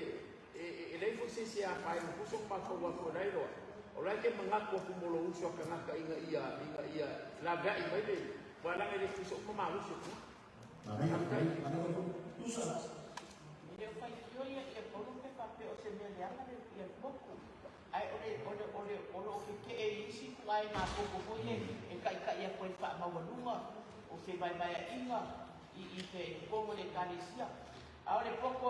ai e leai foi se isi e afaina tusa ona mafaufau atu o la e iloa, o la e te manatu atu mo lou uso a tagata ina ia ina ia laveai mai le aua leaga e le tutusa uma malosi o tagata. Manaia, manaia, tusa. E le o faitio ia ia Paulo pe faapea o se mea leaga le ia le popo. Ae o le o le o le o lo o tetee i isi ituaiga popo foi lea e taitai atu ai i le faamaualuga o se vaevaeaiga i i te i totonu o le Ekalesia. A o le poto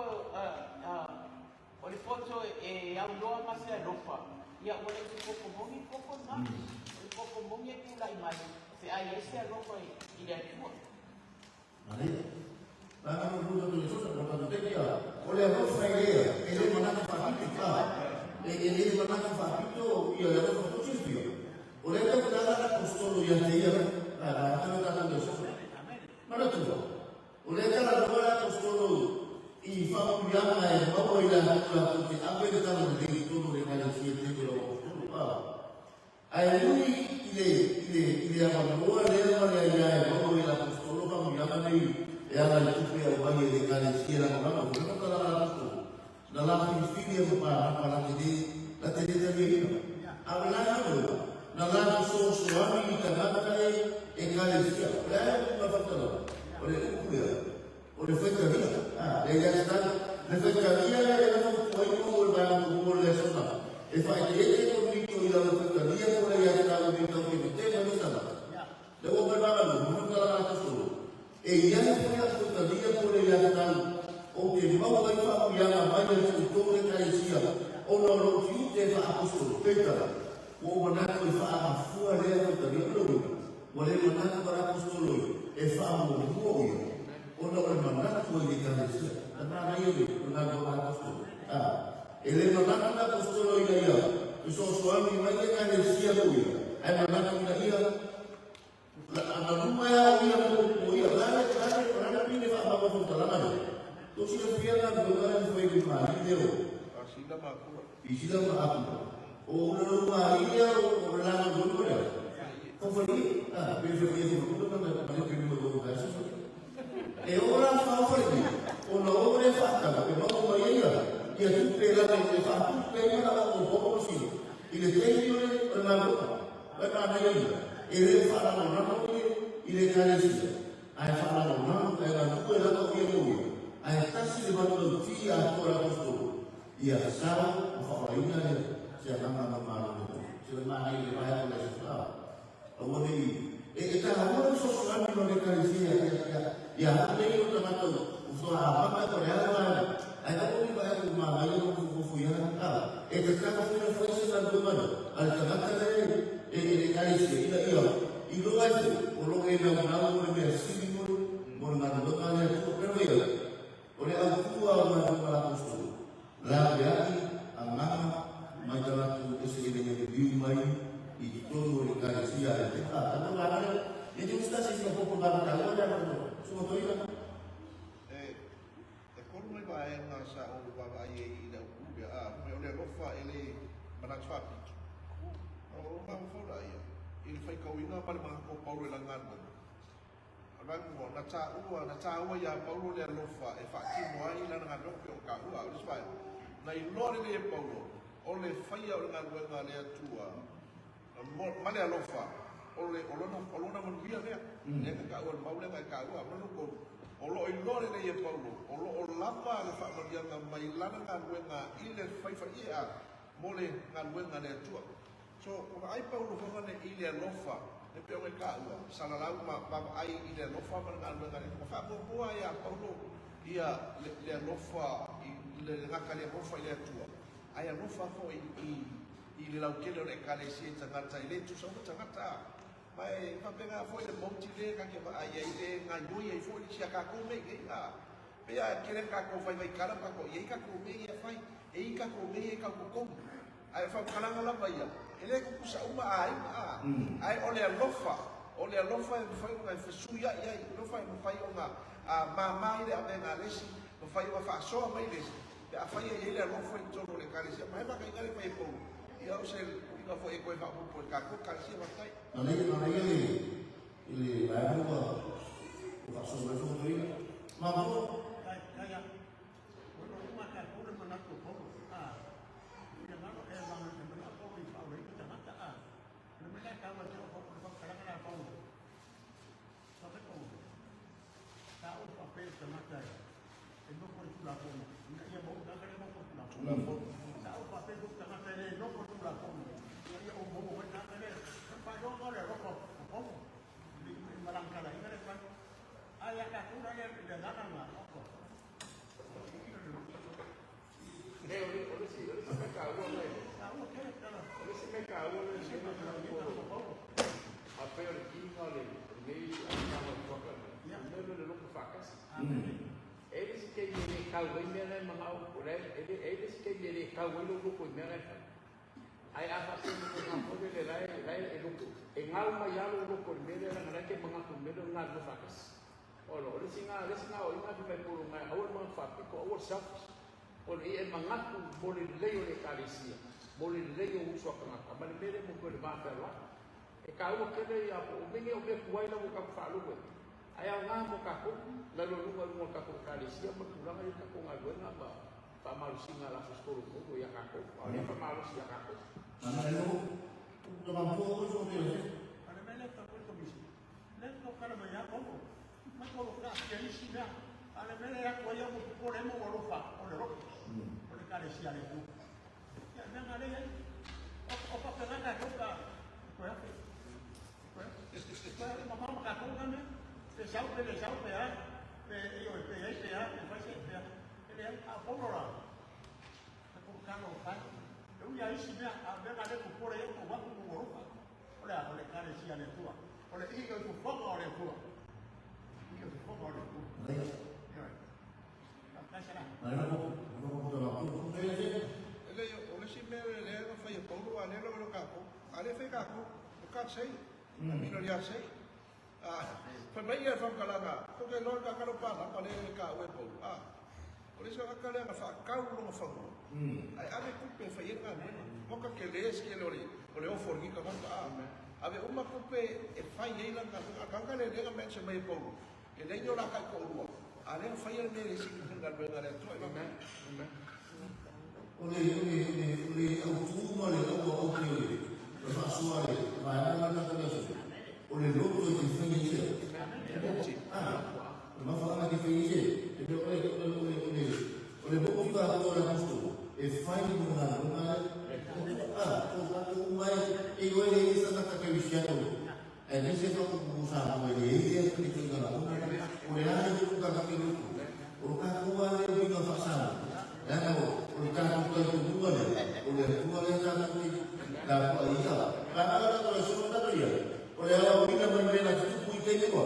o le poto e auloa ma se alofa, ia ua le o se poto moni le poto lena. O le poto moni e tulai mai e feai ai se alofa i le Atua. Manaia. Lana no luta to Jesús, no tanto te kia. O le alofa e lea, e le manatu faapito, a. E le manatu faapito, ia le alofa to silfia. O le tau tala na apostolo ia te ia, a, a tala tala Jesús. Manatua. O le tala loa le apostolo i whamuianga e maua i la atu la te ave le tala le lei tonu le ngai si e te lo apostolo, a. Ae ui i le, i le, i le avanoa lea ma le aia e maua i le apostolo faamanuiaga nei e ala i tupe e aumai e le Ekalesia e lagolago, o le tala a le apostolo, na la filifili e ma Paranapa la te le, la te le taliaina. A o le la galuega, na la fesoasoani i tagata e Ekalesia. O le a le upu na faitalaga? O le upu lea, o le faitalia. A, le ia tatau, le faitalia lea e lafo atu ai mo le vaega muamua o le aso na. E faaeteete Korinito i lana faitalia mo le ia tatau e tau ke te ma le sala. Le ua mai vaega lua, mo tala a apostolo. E iai foi a'u faitalia mo le ia tatau ou te maua ai faamanuiaga mai ia te outou le Ekalesia, ona o lou tiute e faa-apostolo. Peitai, ua ou manatu e faaagafua lea faitalia. O le uiga, Ua le manatu a le apostolo e faamuamua o ia, ona o le manatu ai i le Ekalesia. Na manaia le galuega a le apostolo. A, e le manatu le apostolo ina ia fesoasoani mai le Ekalesia mo ia, ae manatu ina ia na luma e ao ia mo ia. O le a le, o le a le, o le a le pine faamama faamatalaga lea? Tou silafia galuega lea na fai e le Malie lea o Asila ma Akula. Prisila ma Akula. O le lou Malie lea o le laga tonu lea. Tau falie, a, pe falie se makula ma ma le pili mo tau kai so. E ora fa falie, o na o le fa ka e ma o mai ia. Ia tu pe la le fa tu pe ma la o po si. I le te o le o le ma ko. Ba na na ia. E le fa la na na i le kalesia. Ae fa la na e la tu e la ko ia mo ia. Ae tasi le manu ti a ko la apostolo. Ia sao o whaoraina le se anganga ma malo le Se le mana i le vai o le sa. Aua nei, e e taha ua le sosoani ma le kalesia ia ia ia hale i o tagata u soa a maka ko le ala vai. Ai ka uri vai u ma mai o ku ku ia a. E te taka fui na fai se na luga na. A le tagata le e e le kalesia ina ia i loa e o lo e nau nau mo le mea sili mo mo le galuega le Atua. Pero ia, o le autua o galuega a apostolo. La peai agaga mai tagatu e se ele ele liu mai i totonu o le Ekalesia e te a tano la le e te usta se sina popo la ka o le no suma toina. E e kolu mai vaega sa ou vaavaai ai i le aupule a me o le alofa e le manatu faapito. O o mafaufau laia i le faitauina ma le manatu o Paulo i lana galuega. O le vaega muamua, na taua, na taua iā Paulo le alofa e faatino ai lana galuega pei ona taua. O le isi vaega, na iloa lelei e Paulo o le faia o le galuega a le Atua ma le alofa o le o lona o lona manuia lea. Lea na taua le mau lea na e taua. Ma lona tolu, o lo o iloa lelei e Paulo o lo o lava le faamanuiaga mai lana galuega i le faifaiea mo le galuega a le Atua. So, ua vaai Paulo foi lea i le alofa, e pei ona e taua, salalau ma vaavaai i le alofa ma le galuega a le Atua. Faamuamua iā Paulo ia le, le alofa i le gata i le alofa i le Atua, ae alofa foi i i le lautele o le Ekalesia i tagata e le tusa uma tagata. Ma e faapena foi le moti lea ta te vaai ai le gaoioi ai foi si a tatou mea i nei a. Pei a tele tatou faifaitala ma tatou, e i ai tatou mea ia e fai, e i ai tatou mea ia e tau totogi. Ae o le faamatalaga lava ia, e le tutusa uma aiga a, ae o le alofa, o le alofa e mafai ona fesuiai ai, alofa e mafai ona mama ai le avega a le isi, mafai ona faasoa mai le isi, pe afai e i ai le alofa i totonu o le Ekalesia. Ma he makaiga le fai e Paulo. Ia o se uiga foi e toe faaopoopo i le tatou Ekalesia. Faafetai. Manaia, manaia le i le vaega ua ua faasolo mai foi toeaina. Mamoe. Faafetai lava. Ua iloa uma e tatou le manatu o Paulo, a. Finagalo e vagana e manao Paulo i faaolaina tagata, a. O le mea lea e taua ia te au o le faamatalaga lea a Paulo. Fai mai Paulo, Sa ou faapea i le tagata e nofo i le Tulafono, ina ia maua le tagata lea e nofo i le Tulafono. Sa ou faapea foi i le tagata e le nofo i le Tulafono, ina ia ou maua mai le tagata lea. O le faailoga o le alofa o Paulo i le malagatalaiga lea e fai. A ia tatou la le agaga lena, oka. Le, o le isi mea taua lea. Taua tele tala. O le isi mea taua lea i le mea a pei o le kiga o lenei amataga o le kuaka lenei, o le mea lea o le loto faatasi. E i ai le isi taimi e le tau ai mea la e manao, e i ai le isi taimi e le tau ai lou loto i mea la e fai. Ae a faapea e nofonofo foi lele la e, la e loto, e gau mai lava lou loto i le mea lea leaga o la e te manatu i le mea lea o le galulue faatasi. Olo, o le isi na, le isi na o ina fai mai Paulo mai, aua le manatu faapito, aua le selfish. O le ia e manatu mo le lelei o le Ekalesia, mo le lelei o uso a tagata, ma le mea lea mo le va fealoai. E taua tele ia, o mea nei o mea tuai la ua tatou faalogo ai, ae aoga mo tatou, lalo i luga i luga o le tatou Ekalesia ma le tulaga lea i le tatou galuega ma faamalosiga a le Aposetolo Paulo ia tatou, a o lea e faamalosi ia tatou. O le mea lea e tau ai Komisi, lea e tau tala mai ia Paulo, mai Paulo taatia isi mea, a o le mea lea e atu ai au ua popole ai ma ou alofa, o le loto, o le Ekalesia a le Atua. Ia, o le mea lena lea e i ai. O faapena tatou pe a toe afe. Toe afe. Toe afe mamao ma tatou na mea. Pe sau pe le sau pe a, pe ioe, pe i ai pe a, pe fai se pe a. E leai, a o Paulo la, e koʻu talo fai. E ui lava i isi mea, a o le mea lena lea e popole ai au ma ou atu ma ou alofa. O le a? O le Ekalesia a le Atua. O le i o le fofoga o le Atua. I o le fofoga o le Atua. Ioe. Faafetai Sala. E leai, o le isi mea lea na fai e Paulo, a o lea e o tatou, a o lea e fai tatou, o God say, I mean o le a say. Fai mai ia le faamatalaga, tou te iloa le tagata lea o Palama lea e taua e Paulo, a, o le isi tagata lea na faatau lona fanua, ae ave tupe e fai ai le galuega. Matua tele se tele o le, o le ofo o lenei tagata, a, ave uma tupe e fai ai lana galuega. A o le tagata lea lea na mention mai e Paulo, e leai ni o la taitoalua, a o lea na faia le mea e le sili i le galuega a le Atua. O le, o le, o le, o le autu ma le auaope o le, o le faasoa a le vaega lea o le tatou o le loto e te faia ia. Ah, o le mafuaaga e te faia ia, e le o le, o le, o le, o le, o le loto tatou o le apostolo, e fai mo le galuega lea. Ah, o tatou uma e, e iloa e leai se tagata kerisiano, aemaise tatou Samoa e leai lea ituaiga lagona lea. O le a le loto tagata ke loto? O lo tatou lava lea uiga faa-Samoa, leaga o le tatou talitonuga lea, o le Atua lea tatou te lapuai ai. A na o tatou lesona tatou i ai, o le aoaoina mai mea na tutupu i taimi ua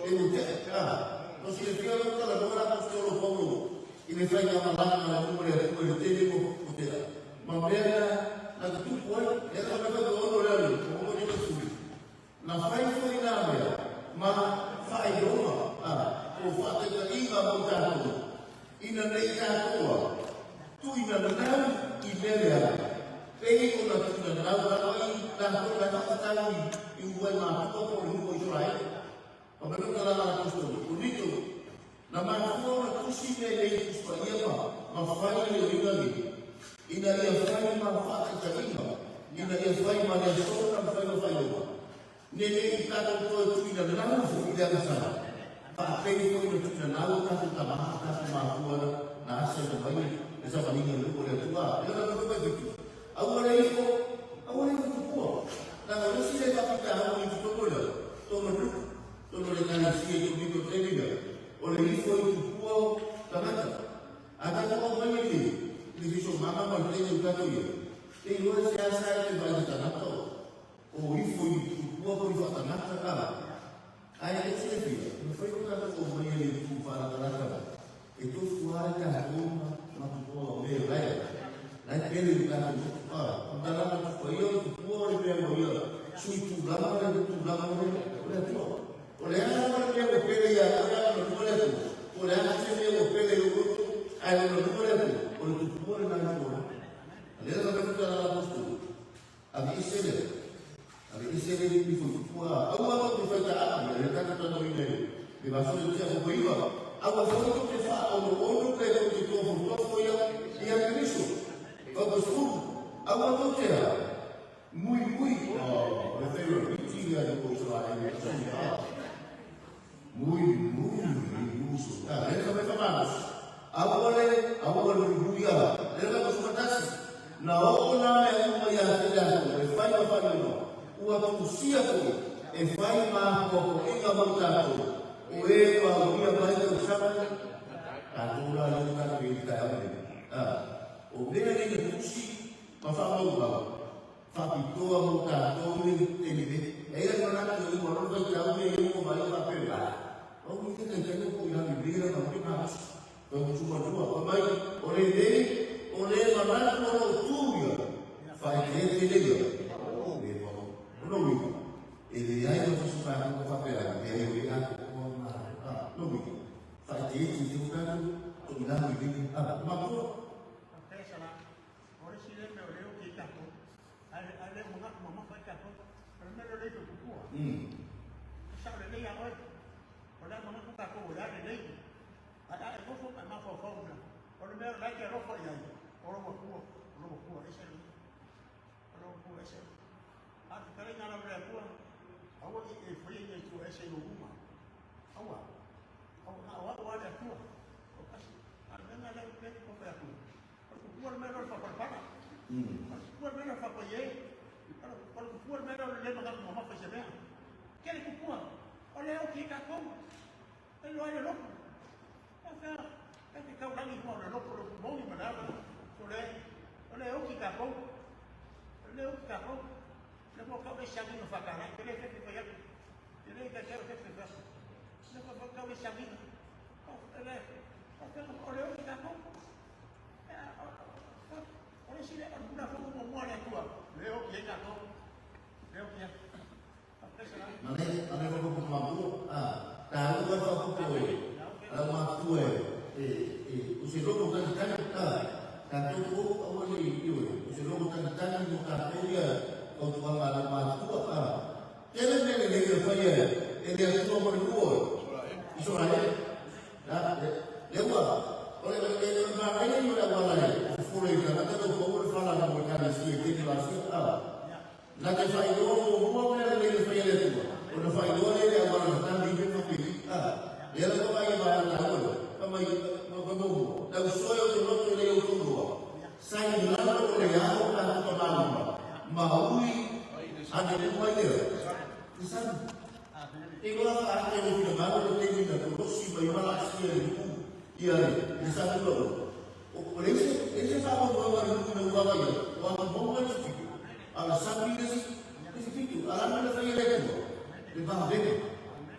e ua tea. A no silafia lau talanoa le Aposetolo Paulo i le faigamalaga a le nuu o le Atua i le tele o tea ma mea na na tutupu ai. Lea na fai mai ono le alu, o ono le sui. Na fai foi nā mea ma faailoga a o faataitaiga mo tatou, ina ne i tatou a tuuina nau i mea leaga, pei ona tuuina nau lava i latou na faatatau i uluai matua po o le nuu o Isaraele. Ma mea foi tala a Apostolo, o Nito, na mafua ona tusi mea nei i Tusi Paia ma ma fai le uiga nei, ina ia fai ma faataitaiga, ina ia fai ma le aso na mafai ona faailoga, ne ne i tatou toe tuuina nau foi i le agasala, faapei foi ona tuuina nau o tatou tama ma tatou matua na asa ina mai le savaliga i le nuu o le Atua. E lona mea foi Fitu, aua le ifo, aua le ifo tupua. Leaga o le isi lea faafitauli i totonu o le tonu nuu, tonu o le Ekalesia i tonu o taimi lea, o le ifo i tupua o tagata. A tatou aumai i le le fisomaga ma le taimi o tatou i ai, e iloa e seasea e te vaai i le tagata o o ifo i tupua po o ifo a tagata a ae e silafia, e mafai ona tatou aumaia i le itu faalatalata mai, e tofu lava le tatou ma ma tupua o mea la e la e pele i le tatou motu a o le talaga tupua ia o le tupua o le mea ua ia sui tulaga le tulaga o le o le Atua. O le a lava le mea ua pele ia oe a o lona lua le Atua, po o le a se mea ua pele i lou loto ae lona lua le Atua, o le tupua lena i tua. A lea la fai mai tala a le Aposetolo. vaso le tia ko iwa. Aua foi tou te faaono'ono pe tou te tofotofo ia ia Keriso. Fautasulu, aua tou te a muimui. O le favorite lea i ko Israeli e sui a. Muimui i uso. A, le ka mai malosi. Aua le, aua le muimui a. Le ka sumatasi. Na oo nā mea uma ia te latou e fai ma faailoa. Ua tusia foi e fai mapoapoaiga mo tatou. O e ua aulia mai tausaga, tatou la lea ua tatou i ai i le taeao lenei. A, o mea nei na tusi ma faamaumau, faapitoa mo tatou i le taimi nei. E i ai le manatu e uma loa le vaitau mea ia ua vaai faapea, a, o i te taitai o po i lalo i mea na ma malosi. Tautumalua, fai mai, o lenei, o le manatu o lou tu ia, faaeteete lea, le pau. O lou uiga, e leai ma se isi tatou ka faapea ai, leai o le atoatoa ma, a, lou uiga, faaeteete i teu tatou, toilalo i lele, a, matua. Faafetai Sala. O le isi lea mea o lea e tatou, ae le o manatu mamafa ai tatou. O le mea lea o le ifo pupua. E sao lelei ia oe. O le a manatu tatou o le a lelei. Ae a e nofo ma e mafaufau mea, o le mea o la e te alofa i ai, o lou Atua, o lou Atua ese le mea. O lou Atua ese le mea. A o le fetalaiga lava i le Atua, aua ne i e faia ni Atua ese i lou luma. Aua. Aua, na o au lava le Atua. O kasi. A o le mea lena lea ou te fai atu, o le kupua le mea lea o le faapalapala. O le kupua le mea lea o le faapaie. O le kupua le mea lea o le le manatu mamafa i se mea. Tele kupua, o lea e oti ai tatou. E loa le lotu. E fea, e te taulagi fua o le lotu, o le moni ma le ala. O le, o le oti tatou. O le oti tatou. Le mo kau le siagi no whakara, te le fefe whai atu. Te le te teo fefe whai atu. Le mo kau le siagi no. O le, o le oti tatou. O le sile, o le pula fono mo mua le atua. Le oti ai tatou. Le oti ai. Mane, mane whakapopo mātua, a, tāua e whakapopo e, a mātua e, e, e, o se logo tangitani, a, tātou ko, aua nei, ioe, o se logo tangitani mo tātou ia, fautuaga a le mātua, a, tele mea lelei e whai e, e le Atua mo le nuu o Isaraele, a, le, le ua, o le, o le, o le manaia i o le auala e, o fofolo i tagata lau pau o le whala mo le kalesia i tēnei vasia, a, Na te faailoa muamua mea lelei na faia e le Atua, ona faailoa lea i le auala na tagi ai ma pili, a, lea lava mai e vaega taua lea, fa mai, ma fa muamua, lau soe o te loto i lei outou lua, sa i lalo o le ao o tatou tamalima, ma ui ane uma ai lea, le sami. E loa fa ake o finagalo le taimi na kolosi mai ma laasia i le nuu ia le, le sami ua ua. O le isi, le isi faamoemoega o le nuu ina ua vaavaai ai, o atu mauga le isi pito, a o le sami le isi, le isi pito. A o le a le mea na faia e le Atua? Le vavega.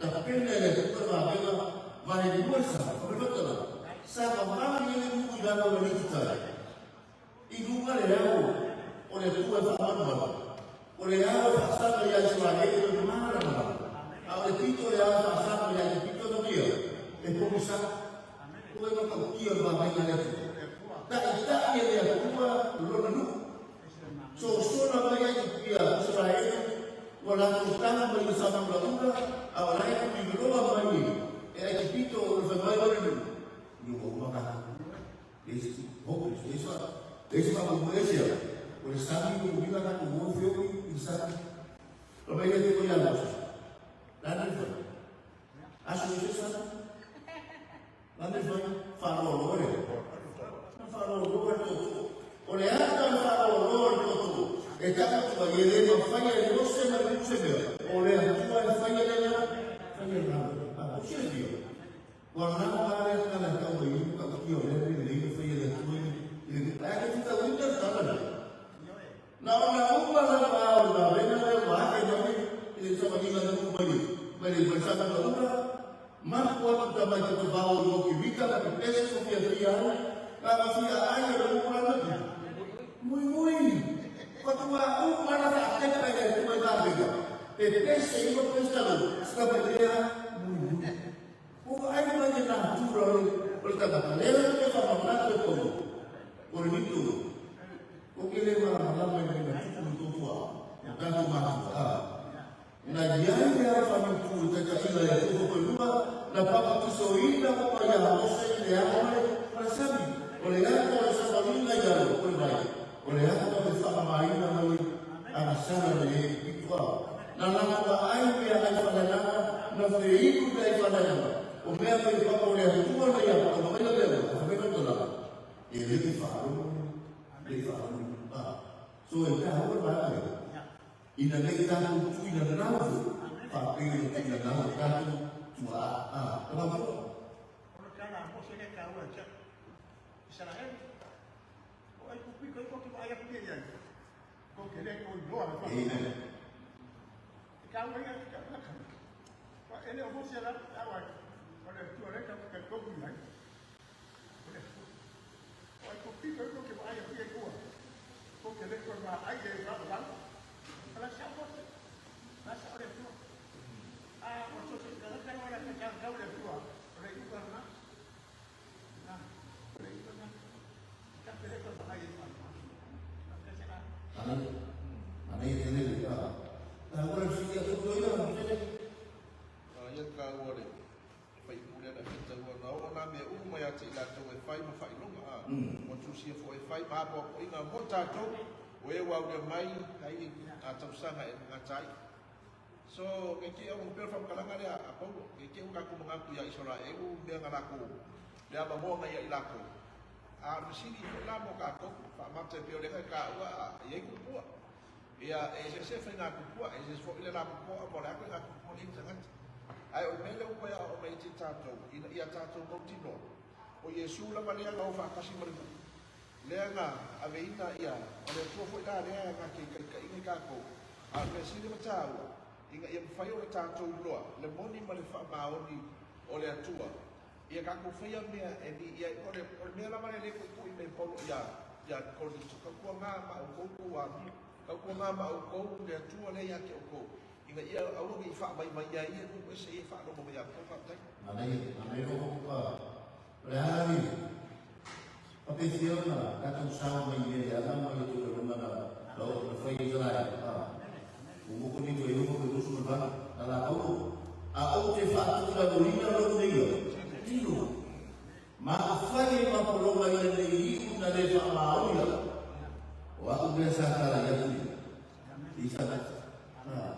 Tapena e le Atua le vavega valelua le sami. Fa mai faamatalaga, sa mamagi ai le nuu i lalo o le alii tai. I luga le ao o le Atua e faamalumalu, o le ao e faasaga iā Isaraele o le malamalama, a o le pito o le ao e faasaga iā Ekipito na ia e pogisa. Ua e matautia le vavega a le Atua. Taʻitaʻi e le Atua lona nuu. Sosola mai ai ia Isaraele ua latou tala mai le sama ulaula, a o la e tuliloa mai e Aikipito o le fai mai o le nuu, i ua uma tatou. Le isi hopeless, le isi le isi faamoemoe ese ia, o le sami ua uiga tatou o feoi i le sami. Fai mai le Atua ia Mose, le a le fai? Aso ese sami. Le a le fai? Faaloaloa le faaloaloa le tootoo. O le ata o le faaloaloa le tootoo, e tau atu ai, e le mafai e Mose ma le nuu se mea, o le Atua e faia le la, faia le galuega. A, o silafia, ua lava lea tala e tau mai ai matautia o lea mea lelei na faia e le Atua i le nuu. Ae le fitauina le tala lea. Na ona uma lava a o le vavega lea ua ake mai i le savaliga na nuu mai mai le mai sama ulaula, mapu atu tamai tatovao i Mokirika ma pepesi ma fiafia ai, ma ma fia ai o le nuu lana muimui. Faatoa uma na faatepa e le Atua i vavega, pepesi ai ma pepesi talo, sina muimui. Ua vaai mai le natura o le tagata, lea la te faamanatu e Paulo, o le mito, o ke le malamalama i le mea na tupu i tou tuaa, o tatou matua, a. Na iai le ala faamautu i le taitaiga e Atua Fokoilua, na pau papatisoina uma ia Mose i le ao ma le sami. O le ata o le savaliga i lalo o le vai, o le ata o le faamamaina mai agasala le e pito a. Na latou vaai meaai faaleagaga, na feinu meaai faaleagaga, o mea mai le papa o le Atua na ia faamamaina mea uma, a fai mai faamatalaga, e le i faalogo, le i faalogo. So e taua le vaega lea. Ina ne i tatou tuuina nau foi, faapei ona tuuina nau e tatou tuaa. A, o matou. O le tala a Mose lea e taua ia te au. Isaraelu, o Aikupito tou te vaai atu nei i ai, tou te le toe iloa le faamoemoe. Amen. E taua ia te au tagata. E le o Mose la taua ai, o le Atua lea tatou te talitonu i ai. O le Atua. O Aikupito tou te vaai atu i ai tua, tou te le toe vaai i ai faavavau. O la e sao Mose, o la e sao le Atua. A o so o se tagata lava la e tau le Atua, o le iuga lena. Manaia, manaia tele le a. Taua le fesili a tou toeaina ma tele. Manaia taua le faipule na fetaua na oo nā mea uma ia te i latou e fai ma faailoga a ua tusia foi e fai ma apoapoaiga mo tatou o e ua aulia mai ai a tausaga e gata ai. So, ne i te i ua pea le faamatalaga lea a Paulo, ne i te i ua tatou manatu ia Isaraelu mea na latou, le avanoa na ia i latou. A o le fesili foi la mo tatou, faamata e pei o lea na e taua a i ai tupua. Ia, e eseese faiga tupua, e eseese foi le lapopoa ma o le a ituaiga tupua lea i tagata. Ae o le mea lea ua toe aoao mai ai te tatou, ina ia tatou mautinoa, o Iesu lava lea na o faatasi ma le nuu, lea na aveina ia, o le Atua foi la lea na te taitaiina i tatou, a o le mea sili ma taua, ina ia mafai ona tatou iloa le moni ma le faamaoni o le Atua, ia tatou faia mea e ni ia, o le, o le mea lava lea lea e tuitui mai e Paulo ia, ia Korinito, tautuana ma outou tou amio, tautuana ma outou le Atua lea ia te outou, ina ia aua ne i faamaimai ai ia nuu ese ia e faalogo mai ia outou. Faafetai. Manaia, manaia lou upu a, o le a le Faapefea ona tatou sao mai i mea leaga ma le tulaga na na fai e Isaraelu? A ua moko nei toe 6 toe 28 na latou. A ou te faatulaloina lou nei au tino, ma afai e mapologa ina nei iu na le faamaoni au, o a'u mea sa talai atu ia i tagata. A.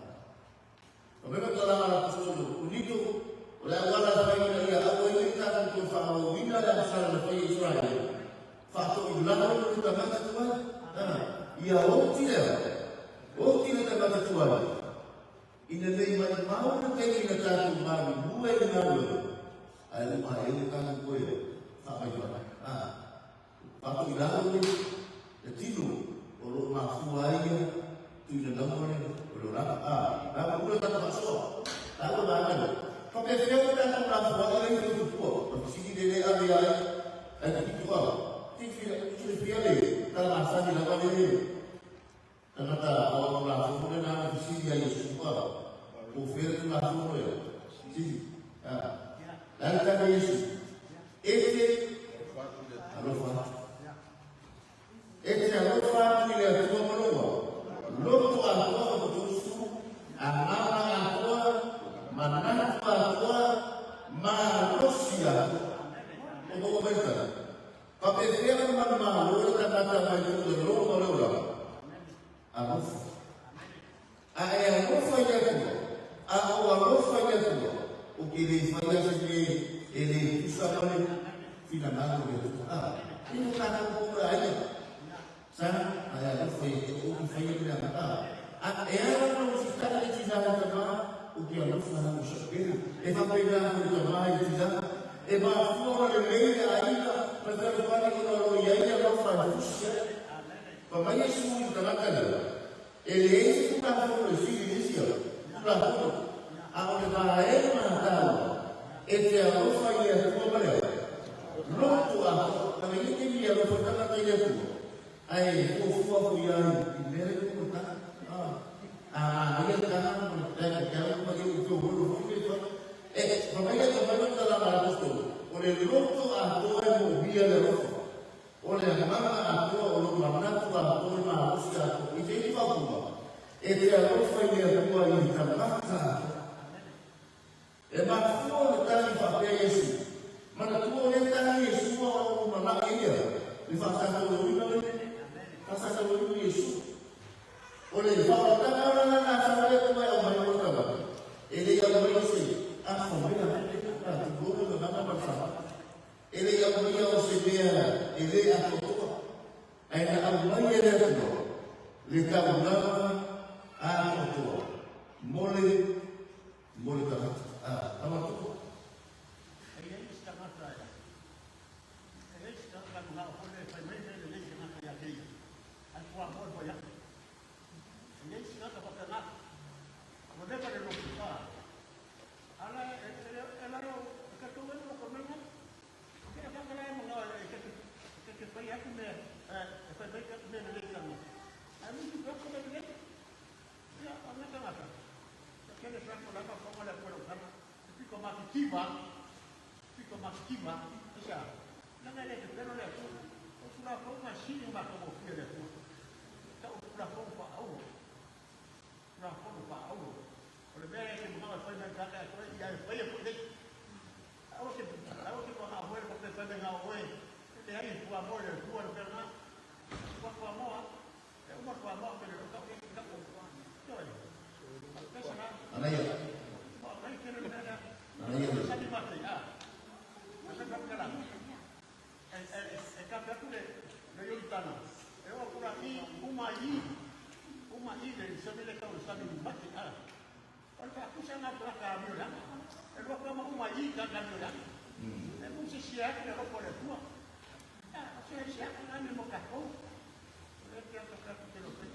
Fa mai tala a l'apostolo o Nito, o le auala e fai ina ia aua ai nei tatou toe faaauauina le agasala na faia e Isaraele, faatoilalo le tagata tuai. A, ia oti lea, oti le tagata tuai, ina nei maumau le taimi na tatou galulue i le galuega, ae uma ai le tatou toe faavaivai. A, faatoilalo le tino o lo o mafua ai ia tuina naua le o le olaga. A, la ua ula tatou faasoa. La ua vaega lea. Faapefea ona tatou lafoai ai le tupua? O le fesili lea le ave ai ai te pito a. Silafia le tala masani lava le tagata aoao Tulafono lea na ana fesili ai Iesu a. Po o fea le Tulafono ea? Sili. A. Le a le tali a Iesu? E te alofa atu. E te alofa atu i le Atua ma lou ao, loto atoa ma totosu, agaga atoa, manatu atoa, malosi atoa. O maua mai le tala. Faapefea ona manumalo le tagata mai lou le lou ma le olaga? Alofa. A e alofa i le Atua, a ou alofa i le Atua, ou te le faia se mea e le tusa ma le finagalo o le Atua. A, e no tātou pō a ia. Sa, a e alofa i Atua, ou te faia mea ana. A, a e ala ona usitaʻi le tinā i le tamā, ou te alofa la o sa'u pena. E faapena foi le tamā i le tinā. E mafua ona lelei le aiga ma le fealofani ona o lo o i ai le alofa e fusi ai. Fa mai Iesu i le tagata lea, E leai se Tulafono e sili i le isi au Tulafono, a o le vaega taua, e te alofa i le Atua ma le ao loto atoa. Tala ia taimi e alofa ai tagata i le Atua, ae fuafua foi ia i mea lea ua tala. A manaia le tala ma le tala te au ma ia u tō holo foi le fa. E, fa mai ia ka mai no tala ma apostolo, o le loto atoa e moomia le alofa. O le agaga atoa o lou manatu atoa i malosi atoa i te ipu akua, e te alofa i le Atua i le tagata atoa. E mafua ona tagi faapea Iesu. Manatua o lea tagi Iesu a o lumanai ia le faasakoloina le faasakoloina Iesu. O le faaolataga la lena sa le Atua e aumai mo le tagata, e le i aumaia se afa mea a tulou le gagana ma le faaaloalo. E le i aumaia o se mea e le atoatoa, ae na aumai e le Atua le taulaga atoatoa mo le mo le tagata. A, tamatua. E i ai se tagata e e leai se tagata manao foi lea e fai mai mea lelei tagata ia te ia, ae fuamoa e fai atu. E i ai se tagata faapena, ua leva le lotofa. Ala e e la o e ka tou e loko mai nei. Ke e whakala e manao e te e te fai atu mea e fai mai mea lelei tagata. Ae mutu pea ko mea lelei. Ia, o le tagata. Ia kele sa ko lava whanga le koe tanga. E piko matitiva. Piko matitiva. Isa. Langa le te pelo le atua. O tulafono ma sili ma ka mofia le atua. Ta o tulafono fa au. Tulafono fa au. O le mea e te mga fai mai kaka atua ia e fai e fai nei. Au te au te mga hoe ko te fai mai ngā oe. Te ai tua mo le atua le pena. Tua tua moa. E uma tua moa pe le ka e ka ko. Toi. Pesa na. Anaia. Ai te le mea. Anaia. Sa ni mate a. Sa ka kala. E e e ka pe le le yoritana. E o kura i uma i uma i le sa le ka sa ni mate a. O ka kusa na kura ka mi ora. E lo ka ma uma i ka ka mi ora. E mu se sia ke ro ko le tua. A se sia ka ni mo ka ko. Le te ka ka te lo pe.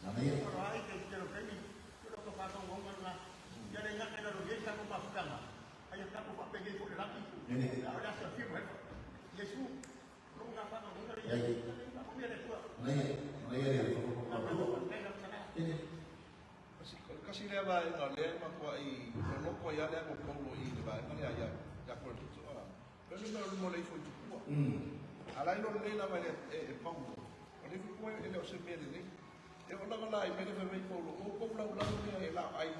Anaia. Ro ai te te lo pe ni. Lo ka fa ka ngonga na. Ya le ngaka na ro ye sa ko ma fukanga. Ai ka ko fa pe ge ko le laki. Nene. Ya ora sa fi mo. Yesu lo nga fa ka ngonga Ai. Ko mi le tua. Anaia. Anaia le. Nene. Kasi lea vaega o lea e matuai loloko ai lava le ago Paulo i le vaega lea ia ia Korinito a. O le mea o le mo le ifo i tupua. A la ilo lelei lava e e Paulo. O le ifo i e le o se mea lelei. E oo lava la i mea lea fai mai Paulo, o kou laulau lea e lao ai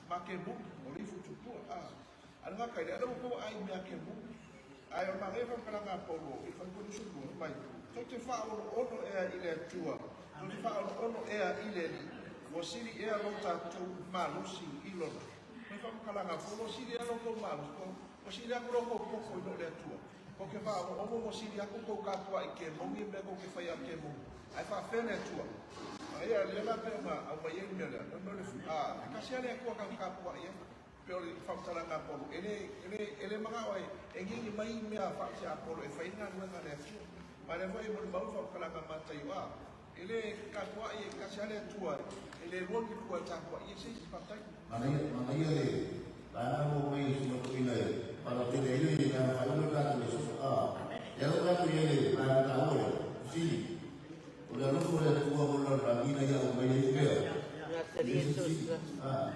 ma ke muli, o le ifo i tupua. A, a le ngaka i le ala ua kou ai mea ke muli. Ae o le manaia faamatalaga a Paulo i le falekonusu lua, fai mai, Tou te faaonoono ea i le Atua, tou te faaonoono ea i le Alii, ua sili ea lo tatou malosi i lona. Mai faamatalaga a Paulo, ua sili ea lo tou malosi, ua sili aku lo tou koko i lo le Atua. Kou te faaonoono ua sili aku tou tapuai ke moni mea tou te faia ke moni. Ae faafefea le Atua. Aia, lea la pei ona aumai ai le mea lea, o le mea o le, a, e tasi lava le Atua tatou tapuai ai. Pei o le faamatalaga a Paulo, e le, e le, e le manao e, e gigi mai mea faatea a Paulo e fai ai galuega a le Atua. Ma lea foi e molimau le faamatalaga a Mataio, a, e le tapuai e tasi lava le Atua, e le lua ni Atua e tapuai ai se isi. Faafetai. Manaia, manaia le vaega ua aumai e si matuaina e faalautele ai le agaga faaiu o le tatou lesoso. A, e alo tatou i ai le vaega taua lea, fesili, o le alofa o le Atua mo le lalolagi ina ia aumai ai pea le fesili, a,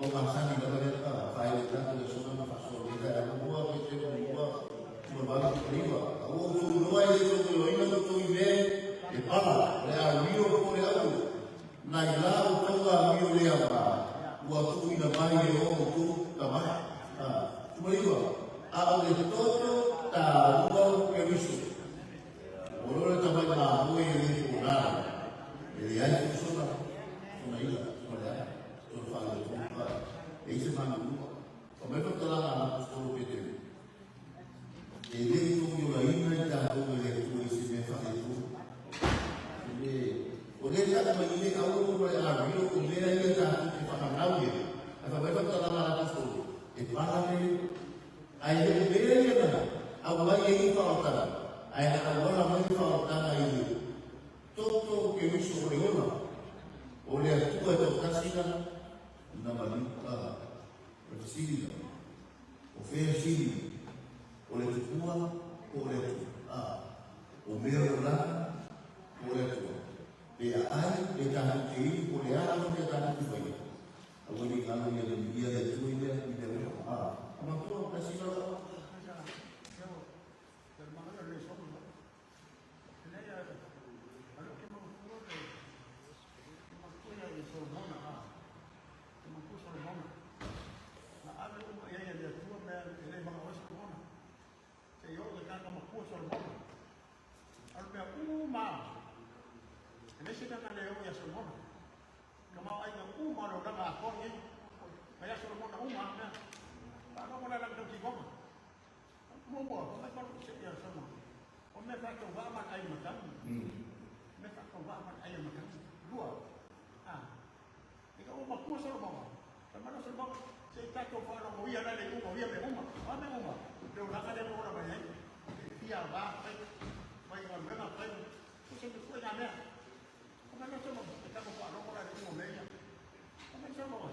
Ua masani lava le faaiu tatou le sona ma faasoa lelei taeao muamua Petelo muamua 28 9. A ua outou iloa e le outou iloaina outou i mea e pala, o le amio po o le auro, nai la outou amio le aoga ua tuuina mai e o outou tama. 19, a o le toto taua o Keriso, ua loa le tamai mamoe e le pōnā, e leai foi sona, sona ila, sona leaga. Tolu faaletonu ka e i se manulua. O mai faamatalaga a Aposetolo Petelo, E le i tou iolaina i tatou e le Atua i se mea faaletonu. E le, o lea e tau mai le auro ma le ario o mea ia tatou te faanau i ai. Ae fai mai faamatalaga a Aposetolo, e pala le, ae le o mea ia na aumai ai le faaolataga, ae na auala mai le faaolataga i le Toto o Keriso o le ola, o le Atua e toatasi na, na maliu a o le fesili na, o fea e sili, o le tupua po o le Atua? A, o mea o lana po o le Atua? Pe a ai, pe tatou te inu po o le a lava mea tatou te faia, aua ne i galo ia le ia le Atua i mea i mea uma. A, a matua, tasi na loa. Muamua, mai palu se ia sama. O mea faatauvaa ma le ai matagi. Mea faatauvaa ma le ai matagi. Lua. Ah. E ka o makua Solomona. Sa mana Solomona. Se i tatou faalogo ia la le iuga o ia mea uma. O a mea uma? Le olaga lea ua ola mai ai. E fia va fai. Fai galuega fai. O se mea foi ngā mea. O mana Solomona. E tatou faalogo la le iuga o mea ia. O mana Solomona.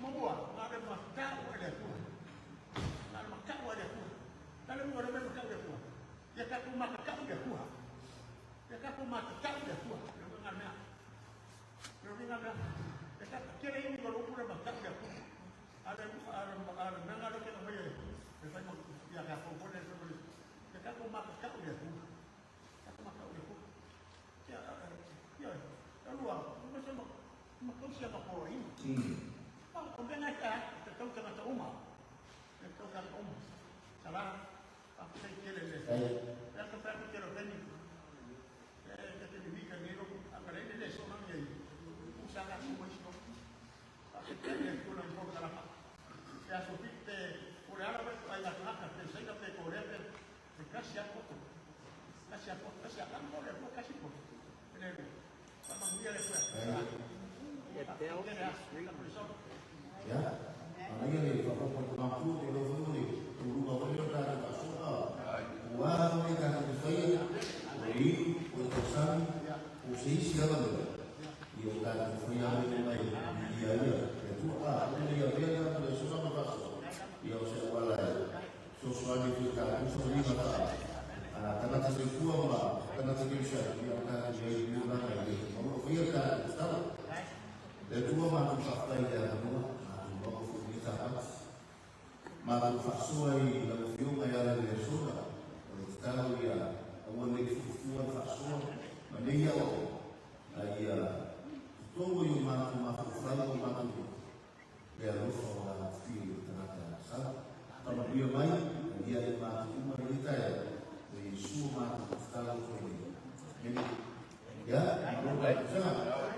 Muamua, na le matau e le Atua. Na le matau e le Atua. Na le uga le mea matau e le Atua. Ia tatou matatau i le Atua. Ia tatou matatau i le Atua. Le uiga mea. Le uiga mea. E tatou tele i uiga lo le matau i le Atua. Ale ale ale mea ngalo ke mai e e fai mo ia ka ko le le. Ia tatou matatau i le Atua. Tatou matatau i le Atua. Ia ia ia lua, ma se ma ma kausi ma poloaiga. O mea ngai ka te tau tagata uma. Te tau tagata uma. Sala, faafetai tele le. Pe ka fa tele o tani. E te te ni ka ni ro a le le so na ni. U sa ka ku mo isto. Faafetai le tu na mo ka la. Te aso te o le ala ai la ka te sei ka te ko le te te kasi a ko. Kasi a ko, kasi a ka mo le ko kasi ko. Le. Pa manguia le kua. Ya. Manaia le whakapa te māpū te lofu le tūrunga wale o tātou whaasoa. Ua le tātou te whaia, o le iu, o le tausami, o se isi ala mea. I o tātou whaia ame te mai, i ia ia, e tua a, o le ia vea tātou le sosa ma whaasoa. Ia o se wala e, sosoani fui tātou sa lima taa. A tangata se kua ma, tangata ke usa, ia o tātou ia i luna i le, ma o whaia tātou tala. Le tua mātou whawhai le anua, mātou maua fui ni tāpat. Mātou whasoa i la fionga i ala le sona, o le tatalo ia aua nei fufua le whasoa, ma nei au, a ia tutongo i o mātou mātou whai o mātou le alofa o la whio i tangata sa. Tamapuia mai, ia le mātou uma i le taia, o Iesua mātou tatalo koe nei. Mene. Ya, malo kai kusanga.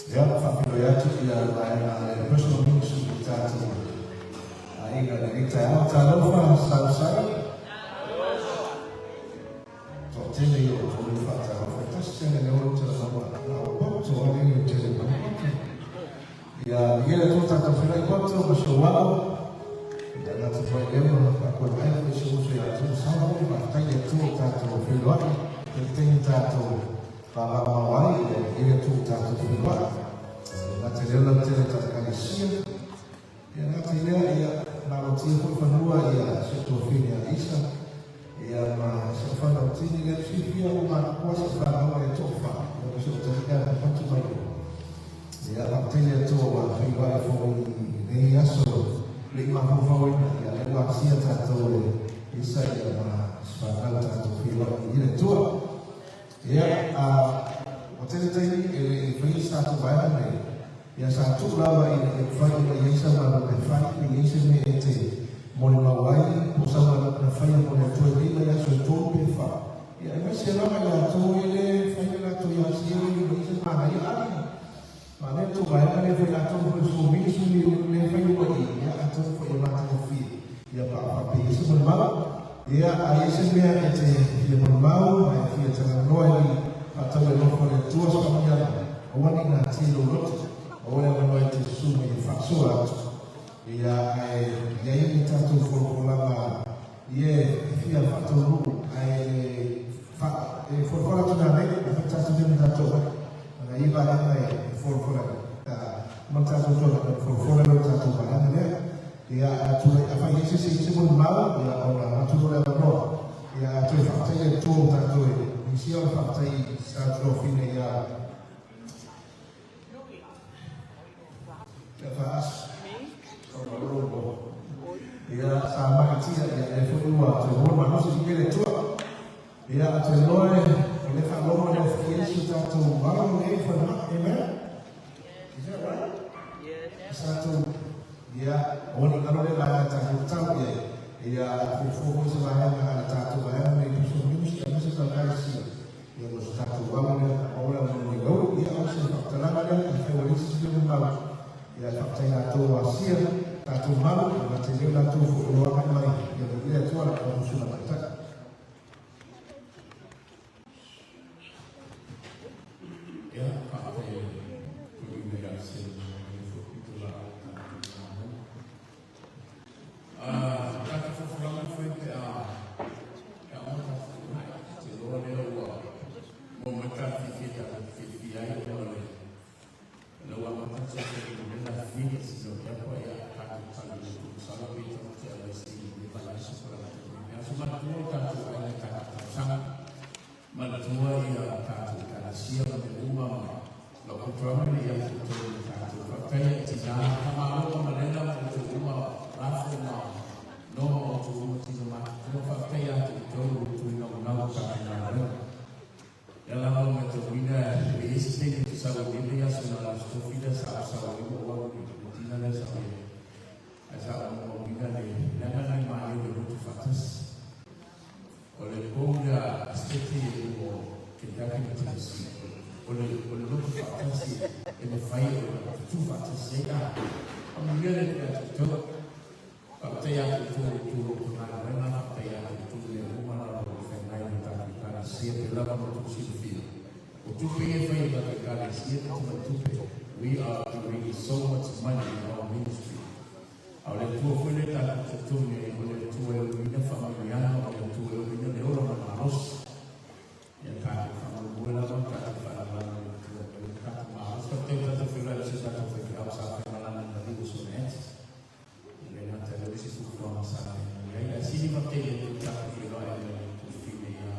Ia, faafeiloai atu ia vaega a le Personal Ministry i tatou aiga i lenei taeao. Talofa sausai. Toatele ia o outou e faatalofa e tasi lava le leo ou te lagona a o poto a le o tele mai poto. Ia, ia le tou tatou felai poto ma si ou alo. Ia gata foi lea ma fakoe mai foi si ou uso ia Tumusau foi faafetai i le Atua ua tatou feiloai. Le taimi tatou Faamamao ai i le i atu o tatou feiloai. E gata i lea o le lautele o tatou Ekalesia, e gata i lea ia malotia foi fanua ia si ou tuafine ia Lisa, ia ma si ou fanau tini lea fiafia ua matutua si ou fanau e toafa, ia ma si ou talii lea matu mai o. Ia faafetai le Atua ua feiloai foi i lenei aso le i mafaufauina, ia lea ua asia tatou e Lisa ia ma si fanau tatou feiloai i le Atua. Ia, a, ua tele taimi e le i faia se tatou vaega nei, ia sa tuu lava ina ia mafai ona i ai sau galuega e fai, pe i ai se mea e te molimau ai, po o sau galuega na faia mo le Atua i nei vaiaso e tolu pe fa. Ia, aemaise lava i latou e le fai le latou ia se le i ai se manaia ali. Ma lea tou vaega lea foi atonu foi so ministry le fai uma i, ia atonu foi e matagofie. Ia pa a faapea i ai se molimau, ia a i ai se mea e te fia molimau ma e fia talanoa i faatau le alofa o le Atua se faamanuiaga, aua ne i natia i lou loto, aua le avanoa e te susu mai e faasoa atu. Ia ae i ai le tatou folafolaga ia e fia faataunuu ae le fa e folafola atu nanei a fai tatou te ma tatou ai. Ana ia vaega e folafola ai. Ma tatou toga e folafola lo tatou vaega lea. Ia, a tulai, afai i ai se isi e molimau, ia, ona avatu loa le avanoa. Ia, a toe faafetai le Atua ua tatou e misia o le faafetai i sa tuafine ia ia faaaso. Ia, sa makatia, ia, lea foi ua toe maua le malosi i le Atua. Ia, a toe loa e, o le faalogo lea o fai ai si o tatou alo lea i falemai. Amen? Is that right? Yes. Sa tatou, ia, o ni alo lea vaega tatou tau i ai. Ia, fuafua foi se vaega a le tatou vaega nei Personal Ministry, aemaise ka Ekalesia. Ia, mo se tatou alo lea, o le alo nei lau, ia, o se faamatalaga lea, afai ua leai se isi mea mau, ia, faafetai latou asia, tatou malu, ia, ma te leo latou foi o lo agai mai, ia, viia le Atua, o musuna taitai. Ia, faafetai tolina ia se le foi pito la o tatou malo. Ah, tatou fofolaga foi pe a pe a oma tatou tunai. Te loa lea ua mo mai ta fiafia tatou te fiafia ai ona o le lau amata atu o se le la fia se no kia koa ia tatou tali le tu sala pe tatou te alesi le vaiaso po la tatou le aso matua o tatou aiga tatou tausaga. Manatua ia tatou Ekalesia ma mea uma ma lau kotorama nei ia outou ma tatou. Faafetai ia tina, faamalo ma malela ma outou uma Rafo ma Noa ma outou uma tino matutua. Faafetai ia te outou lo outou naunau i tatou galuega. Ia lava o matauina e i ai se taimi ou te sau ai nei aso na o se tofila sa ou sau ai ma ou alu i le tina lea sa ou i ai. Ae sa ou moomina le leaga nai malie o le lotu faatasi. O le pou lea a Siteti e lua o Kentucky ma Tennessee, o le o le lotu faatasi e mafai ona tutu faatasi ai. A faamanuia le Atua ia te outou. Faafetai ia te outou o outou o lo o galuega, faafetai ia te outou i le uma lava o le feagai ma tatou Ekalesia, pei lava ona outou silafia. O tupe ia e fai e tatou Ekalesia, te tamai tupe. We are donating so much money in our ministry. A o le Atua foi lea tatou te totogi ai, o le Atua e uluina faamanuiaga, o le Atua e uluina le ola ma le malosi. Ia tatou faamoemoe lava ma tatou faalagolago i le Atua e maua ai le tatou malosi. Faafetai i tatou feiloai ma si o tatou faifeau sa faimalaga i maliu o Sona Eti. E le gata i lea o isi fuafuaga sa feagai ai. Ae sili faafetai i le Atua i tatou feiloai ma le Tuafine ia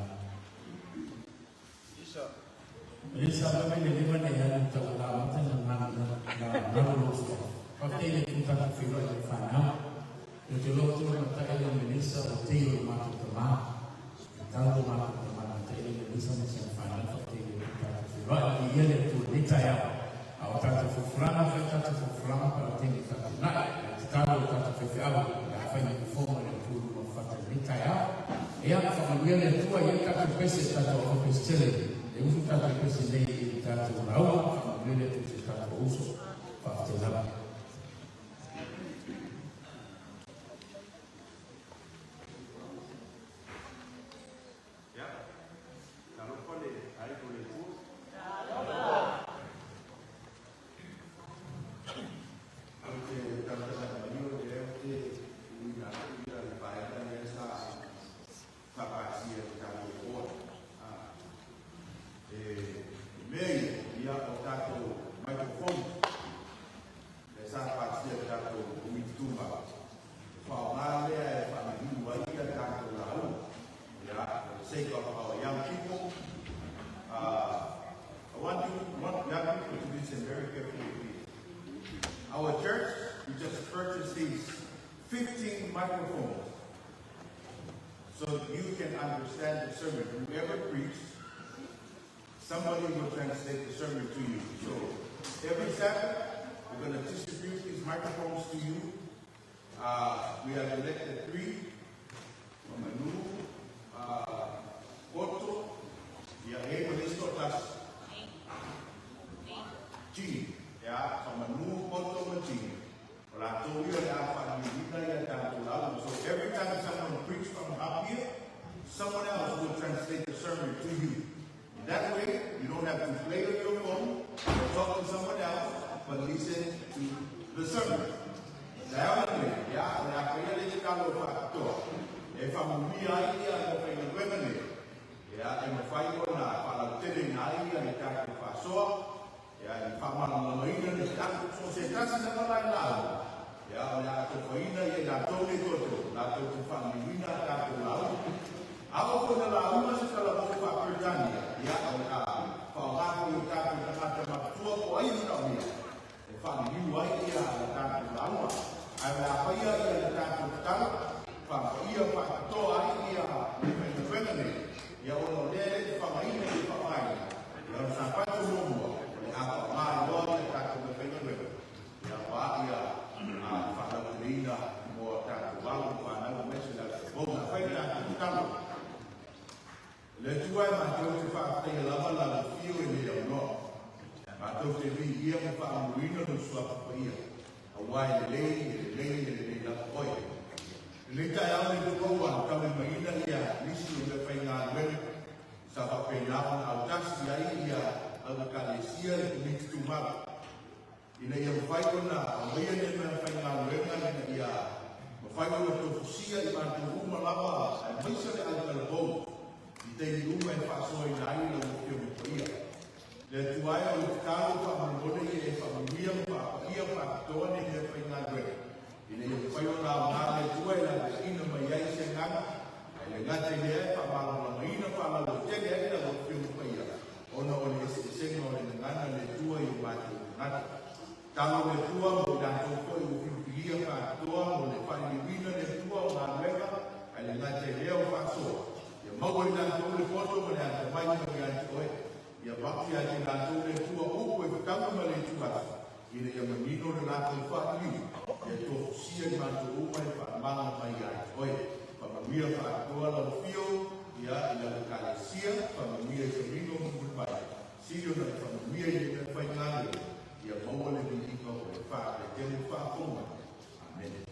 Melissa lava i le leva nei alu tau la amata na na na na lo sto. Faafetai i le Atua tatou feiloai i le fanau. E te loa tou na tae le Melissa o tei o le matou tama. E tau le matou tama na tae le Melissa ma si ana fanau. Faafetai i le Atua tatou feiloai. Viia le Atua i lenei taeao. A o tatou folafolaga, fai tatou folafolaga pa o taimi tatou nae. Ae tatalo i tatou faifeau o le a fai uniform a le Atua i luma o fata i lenei taeao. Ia, faamanuia le Atua, i ai tatou pese, tatou afa pese tele. E usu tatou pese nei i le tatou lauga. Faamanuia le Atua i se tatou. tatou uso. Faafetai lava. Ia, talofa le aiga o le Atua. Ou te talatala manino o lea ou te tuuina atu le vaega lea sa pasia e le tatou board. E mea ia, o tatou microphone lea sa pasia e le tatou Komiti Tumau, e faaaoga lea e faaliliu ai tatou lauga. Yeah, for the sake of our young people, I want young people to listen very carefully, please. Our church, we just purchased these 15 microphones so that you can understand the sermon. Whoever preached, somebody will translate the sermon to you. So every Sabbath, we're going to distribute these microphones to you. We have elected 3, Manu, Otto, ia e ma le isi toatasi. Tini, ia, Manu, Otto ma Tini. O latou ia o le a faaliliuina ia tatou lauga. So every time someone preach from up here, someone else will translate the sermon to you. In that way, you don't have to play on your phone or talk to someone else, but listen to the sermon. Taeao lenei, ia, o le a faia le isi talo faapitoa e faamanuia ai ia le faigaluega nei, ia, e mafai ona faalauteleina ai ia le tatou faasoa, ia, i le faamalamalamaina le tatou so o se tasi lava la i lauga, ia, o le a atofaina ia i latou nei toatolu, latou te faaliliuina a tatou lauga. A oo foi ina lauga se talavou faa-Peretania, ia, o le a faaaoga foi e o tatou tagata matutua po o ai e manaomia e faaliliu ai ia le tatou lauga. Ae o le a faia ia le tatou tatalo, faapaia faapitoa ai ia le faigaluega nei, ia ona o lea e le i faaaogaina i le faaaogaina, ia o le Sapato muamua, o le a faaaoga loa ia tatou meafaigaluega, ia aua ia le faalauteleina mo a tatou alo ma fanau aemaise le autalavou. O le a fai le tatou tatalo. Le Atua e matou te faafetaia lava lau afio e le aunoa. Matou te viia ma faamamaluina lou Suafa Paia, aua e lelei, e lelei, e lelei lava Oe. I lenei taeao le Atua ua taulimaina ia nisi o meafaigaluega sa faapena ona autasi i ai ia au Ekalesia le Komiti Tumau ina ia mafai ona aumaia nei meafaigaluega ina ia mafai ona tofusia i matou uma lava aemaise le autalavou i taimi uma e faasoaina ai lau Afioga Paia. Le Atua e, o le tatalo faamolemole ia e faamanuia ma faapaia faapitoa nei meafaigaluega ina ia mafai ona aoga le Atua e laveaiina mai ai se agaga, ae le gata i lea e faamalamalamaina faalauaitele ai lau Afioga Paia ona o le eseesega o le gagana le Atua i o matou tagata. Talo le Atua mo i latou foi ua filifilia faapitoa mo le faaliliuina le Atua o galuega, ae le gata i lea o faasoa, ia maua i latou le poto ma le atamai mai ia te Oe. Ia avatu ia te latou le Atua upu e fetaui ma le ituaso, ina ia manino le latou faaliliu, ia tofusia i matou uma e faamalamalama mai ia te Oe. Faamanuia faapitoa lau afio ia i lau Ekalesia, faamanuia i Solino ma Mulimuliai, sili ona e faamanuia i le mea faigaluega, ia maua le viiga o le faaeteetele faafofoga mai. Amene.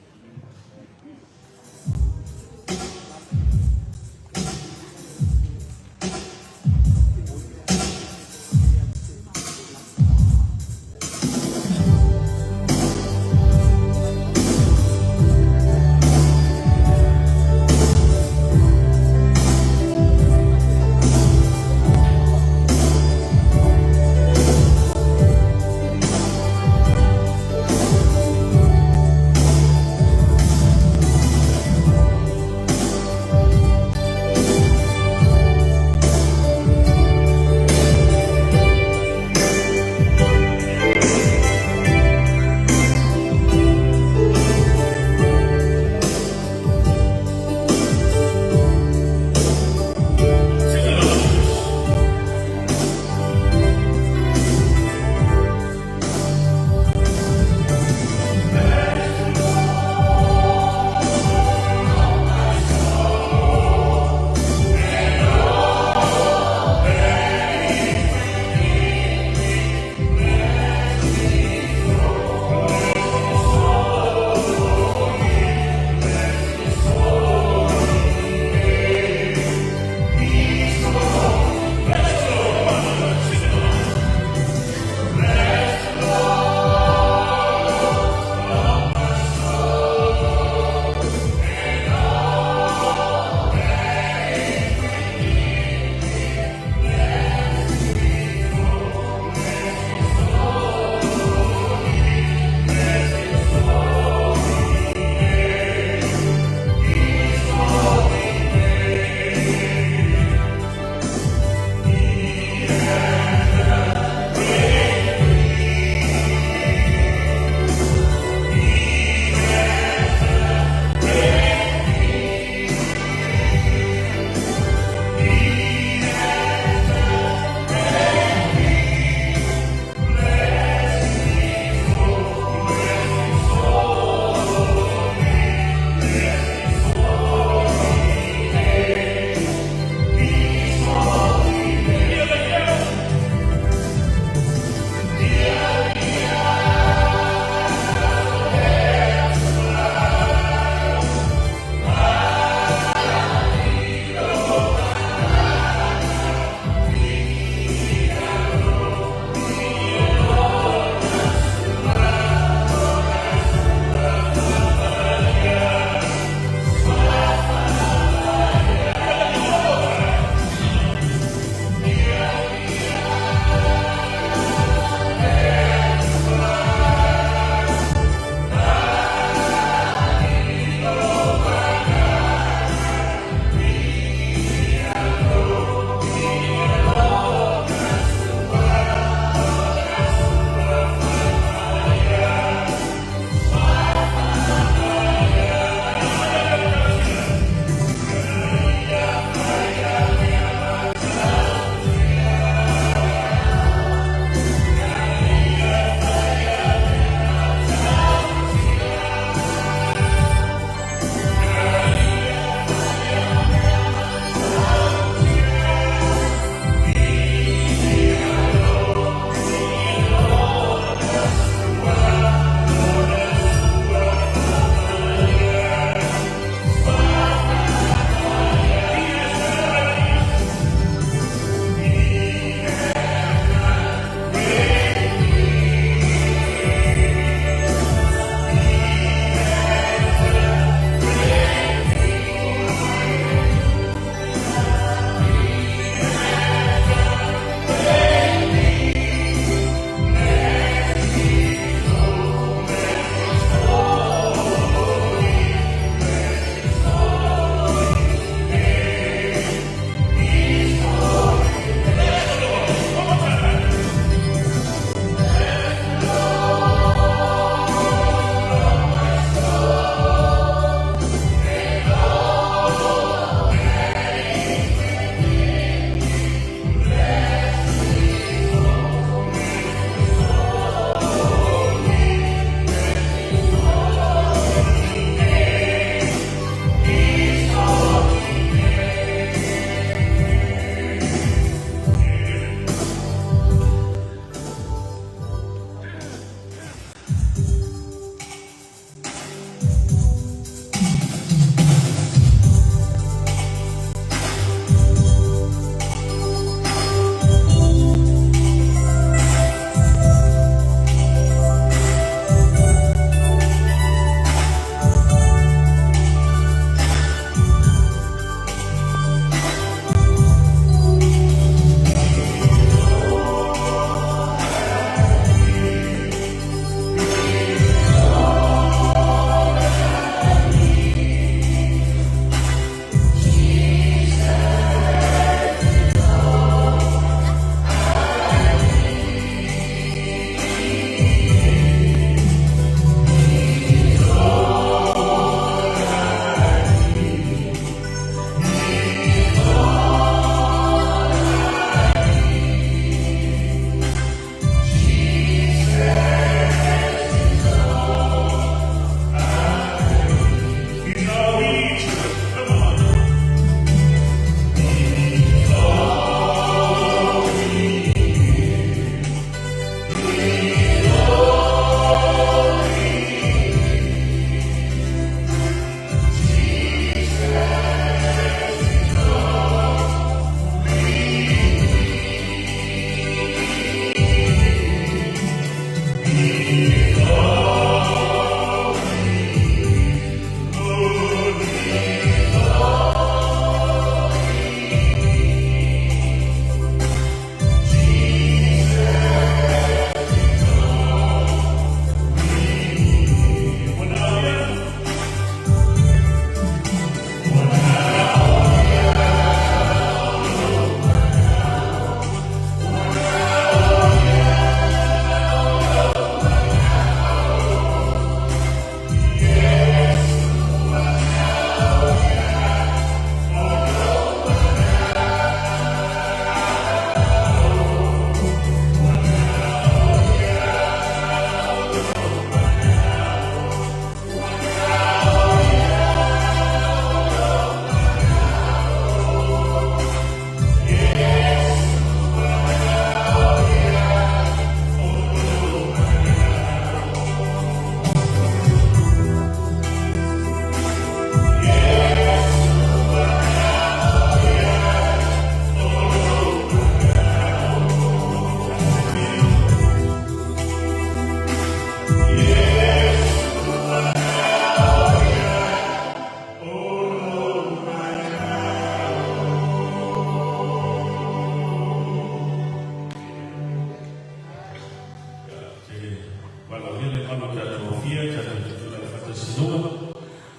faamasinoga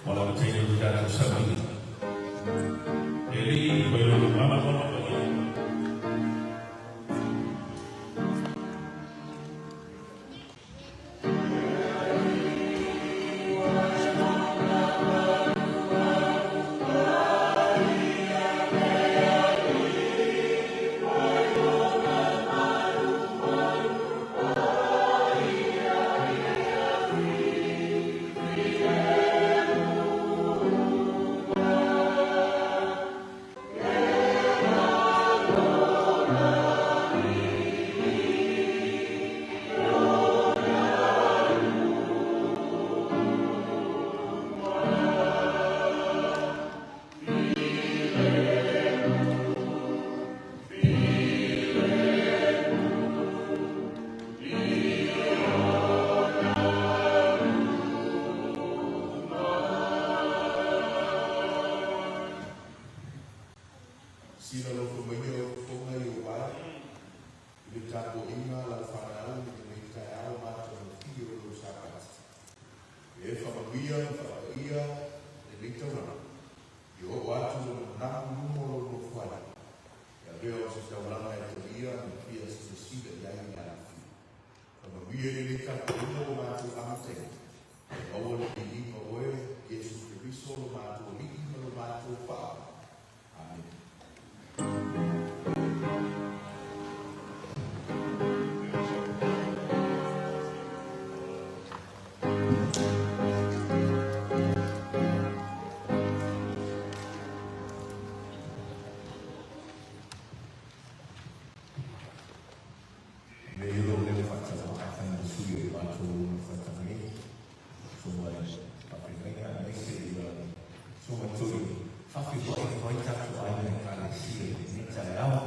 mo le amataina o le tatou sauniga. E alii ma i lou mamalu aloaia. Sila alofa mai o fofoga i ou ai, i le tapuaiga a lau fanau i lenei taeao matagofie o lou Sapati. E faamanuia ma faapaia lenei taulaga, ia oo atu lona manamu i luma o lou nofo ai, e avea o se taulaga e talia ma fia silasila i ai le alofia. Faamanuia i lenei tapuaiga ua matou amataina, ia maua le viiga o oe, Iesu Keriso, lo matou Alii ma lo matou Faaola. Amene. Mea ia lou leo faatalofa afai ma sui o le matou fataga nei, Susuga i Faafeagaiga aemaise ia Susuga Tui faafeiloai atu ai tatou aiga Ekalesia i lenei taeao.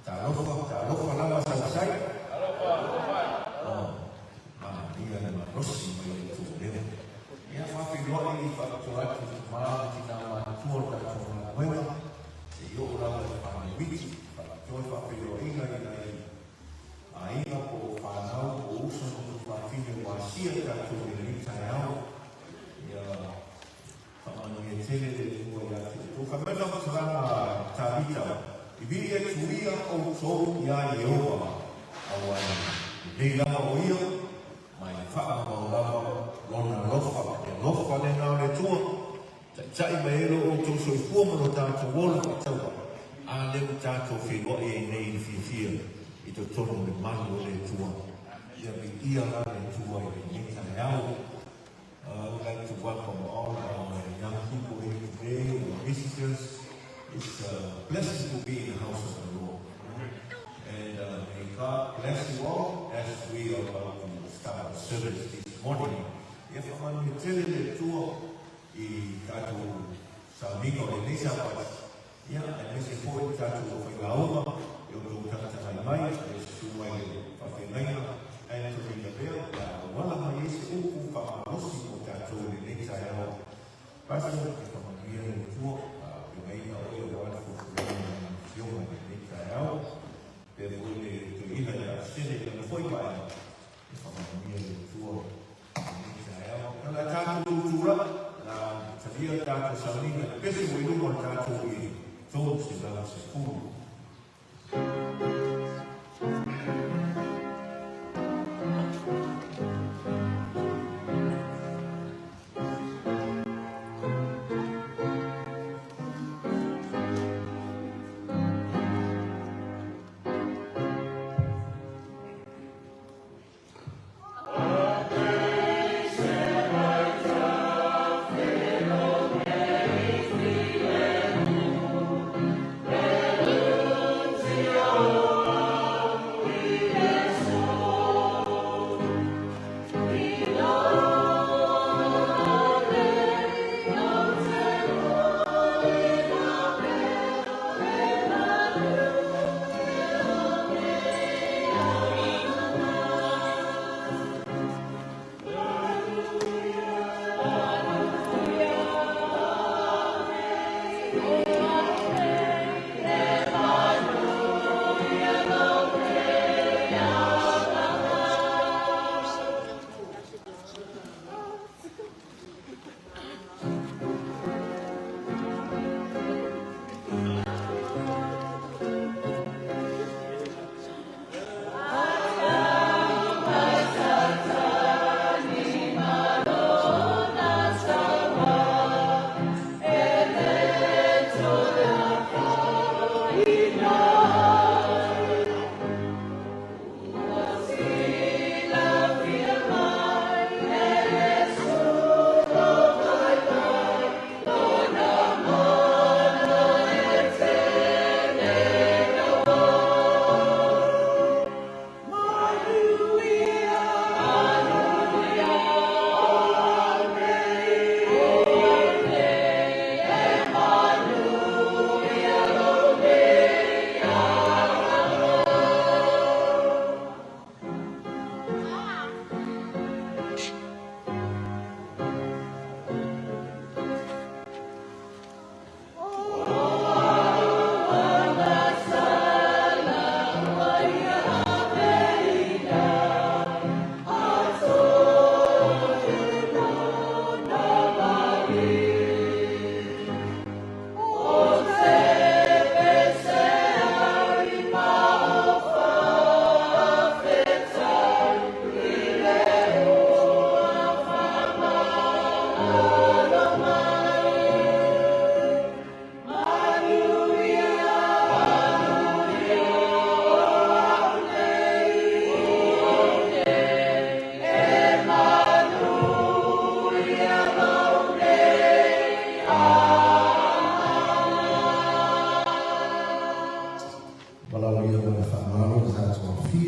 Talofa, talofa lava Sausai. Talofa, talofa. Oh, manaia le malosi mai o le tou leo. Ia faafeiloai faapitoa atu i tama ma tina matutua o le tatou galuega, seia oo lava i le fanau iti, faapitoa le faafeiloaiga i nai aiga po o fanau po o uso ma tuafafine ua asia tatou i lenei taeao. Ia faamanuia tele le Atua ia te outou. Fai mai le faamatalaga a Tavita, I vili atu ia outou iā Ieova, aua e lelei lava o ia, ma e faamamao lava lona alofa. Le alofa lena o le Atua, taitai mai ai lo outou soifua ma lo tatou ola faataua, a lea ua tatou feiloai ai nei i le fiafia i totonu o le malu o le Atua. Ia viia la le Atua i lenei taeao. I would like to welcome all our young people here today, our visitors. It's a blessing to be in the house of the Lord. And may God bless you all as we are about to start our service this morning. Ia faamanuia tele le Atua i tatou sauniga o lenei Sapati, ia aemaise foi le tatou faigauga i o outou tagatagai mai, le susu mai le faafeagaiga Anthony Lavea, o le a auala mai ai se upu faamalosi mo tatou i lenei taeao. Pastor, ia faamanuia le Atua, faafeagaiga oe aua le fuafuaga o lana Afioga i lenei taeao. Pea foi le toeaina ia Sele i lana foi vaega, ia faamanuia le Atua i lenei taeao. O le a tatou tulai, o le a talia le tatou sauniga i le pese ua i luma o le tatou i 310.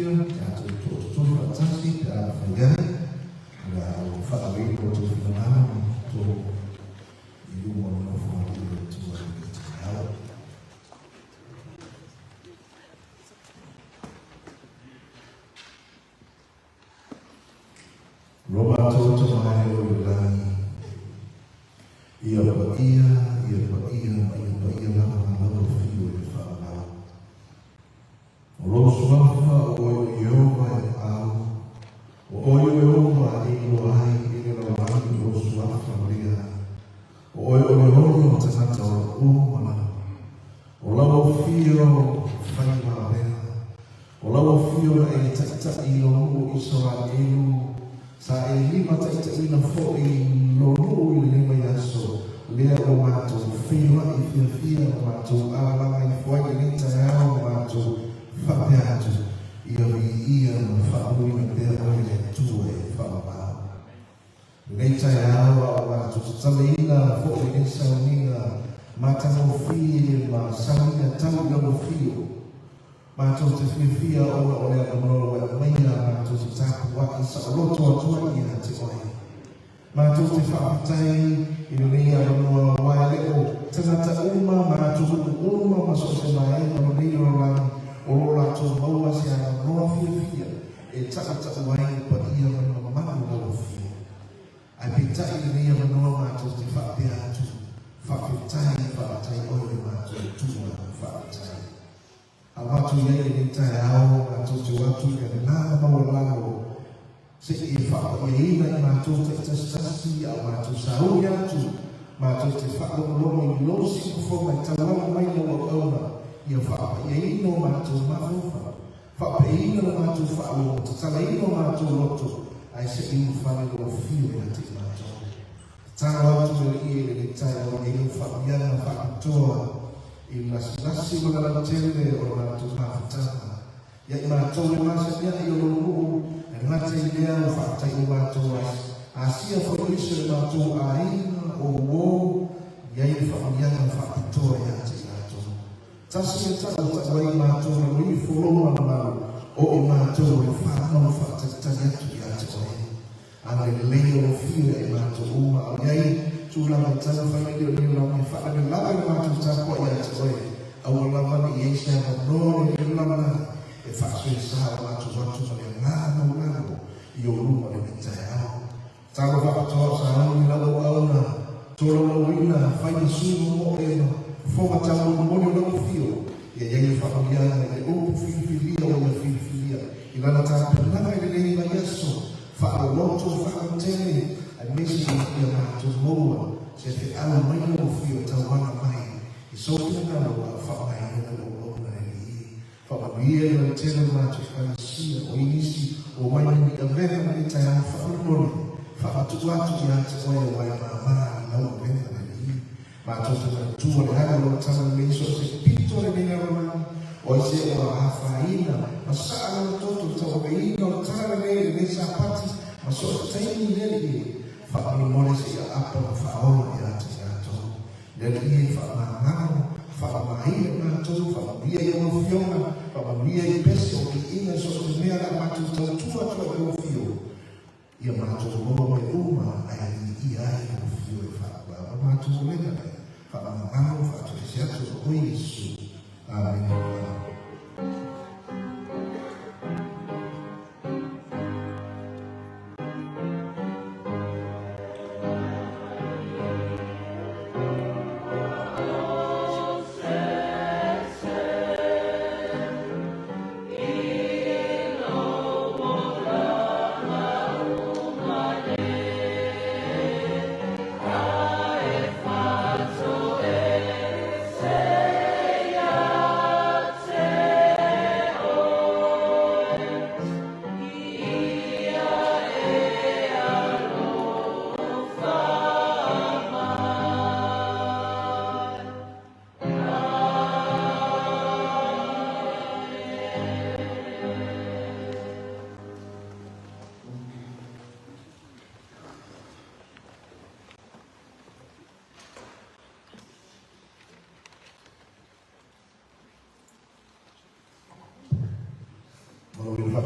fiafia, tatou tootutolu faatasi pe a mafai ai. O le a ou faaaogaina lo outou finagalo ma outou i luma o le nofoalii o le Atua i lenei taeao. Lo matou Tama e o i le lagi, ia paia, ia paia ma ia paia lava lau afio i le faavavau. O lou suafa o oe o Ieova e au, o oe o Ieova e iloa ai e le lalolagi lou suafa lea. O oe o le Ono o tagata o lou malama. O lau afio fai mavega, o lau afio na e taʻitaʻi i lou nuu Isaraelu, sa e limataʻitaʻina foʻi lou nuu i lenei vaiaso, lea ua matou feiloai fiafia ma matou alalaga ifo ai i lenei taeao ma matou faapea atu, Ia viia ma faamanuina pea oe le Atua e faamamao. Lenei taeao a o matou tatalaina foi lenei sauniga matagofie ma sauniga tau i lau afio. Matou te fiafia ona o le avanoa ua e aumaia matou te tapuai saoloto atu ai ia te oe. Matou te faafetai i lenei avanoa aua e le o tagata uma ma atunuu uma ma so o se vaega o lenei lalolagi o lo o latou maua se avanoa fiafia e taʻutaʻu ai le paia ma le mamalu o lau Afioga. Ae peitai lenei avanoa matou te faapea atu, Faafetai, faafetai oe le matou Atua, faafetai. Avatu i ai lenei taeao matou te o atu i le agaga maualalo se i e faapaiaina i matou taitasitasi a o matou sauni atu, matou te faalogologo i lou siufofoga e tauala mai lau auauna ia faapaiaina o matou mafaufau. Faapeina lo matou faalogo, tatalaina o matou loto, ae se i ulufale lou afio ia te i matou. Tatalo atu le Alii e lenei taeao i ai lau faamiaga faapitoa i le lasilasi ma le lautele o le matou mafutaga. Ia i matou le masani ai o lou nuu, e gata i lea ua faafetai o matou asia foi nisi o le matou aiga o uo i ai le faamiaga faapitoa ia te i latou. Tasi e tau tau ai matou na loi ifo lou malumalu o i matou e whanau whaatalitali atu ia te oe. A le lelei o lou fiu ia i matou uma a o iai tulaga i tala whai nei o nei lama e whaale lava i matou tapuaʻi ia te oe aua lava ne i ai se avanoa le nei lama e whaasuesa o matou atu ma le agaga maulalo i o luma lenei taeao. Talo faapitoa o sauni lau auauna, tolaulauina, fai ma sui momoe ma fofoga taumolimoli o lau afio, ia i ai le faamanuiaga i le upu filifilia o ia filifilia i lana tapenaga i lenei vaiaso faaloloto faalautele aemaise ia matou maua se feau mai lau afio e tauala mai i sou finagalo a o faaaogaina lau auauna e Alii. Faamanuia i lau tele o matou Ekalesia, o nisi ua mai nei i avega lenei taeao faamolemole, faamatuu atu ia te oe aua e māmā i lau avega le Alii. Matou te manatua le ala o lau tala lelei so o se pito o lenei lalolagi, o ai se ua afaina ma saa lona toto i le tauaveina o le tala lelei i lenei Sapati ma so o se taimi le Alii e faamolemole se i aapa ma faaola ia te tatou. Le Alii e faamagalo, faamamaina i matou, faamanuia i lau Afioga, faamanuia i pese o viiga i so o se mea o le a matou tautua atu ai i lau Afio, ia matou maua mea uma ae viia ai lau Afio e faaauau a matou olega lea. Faamagalo, faatoese atu o oe Iesu. Amene.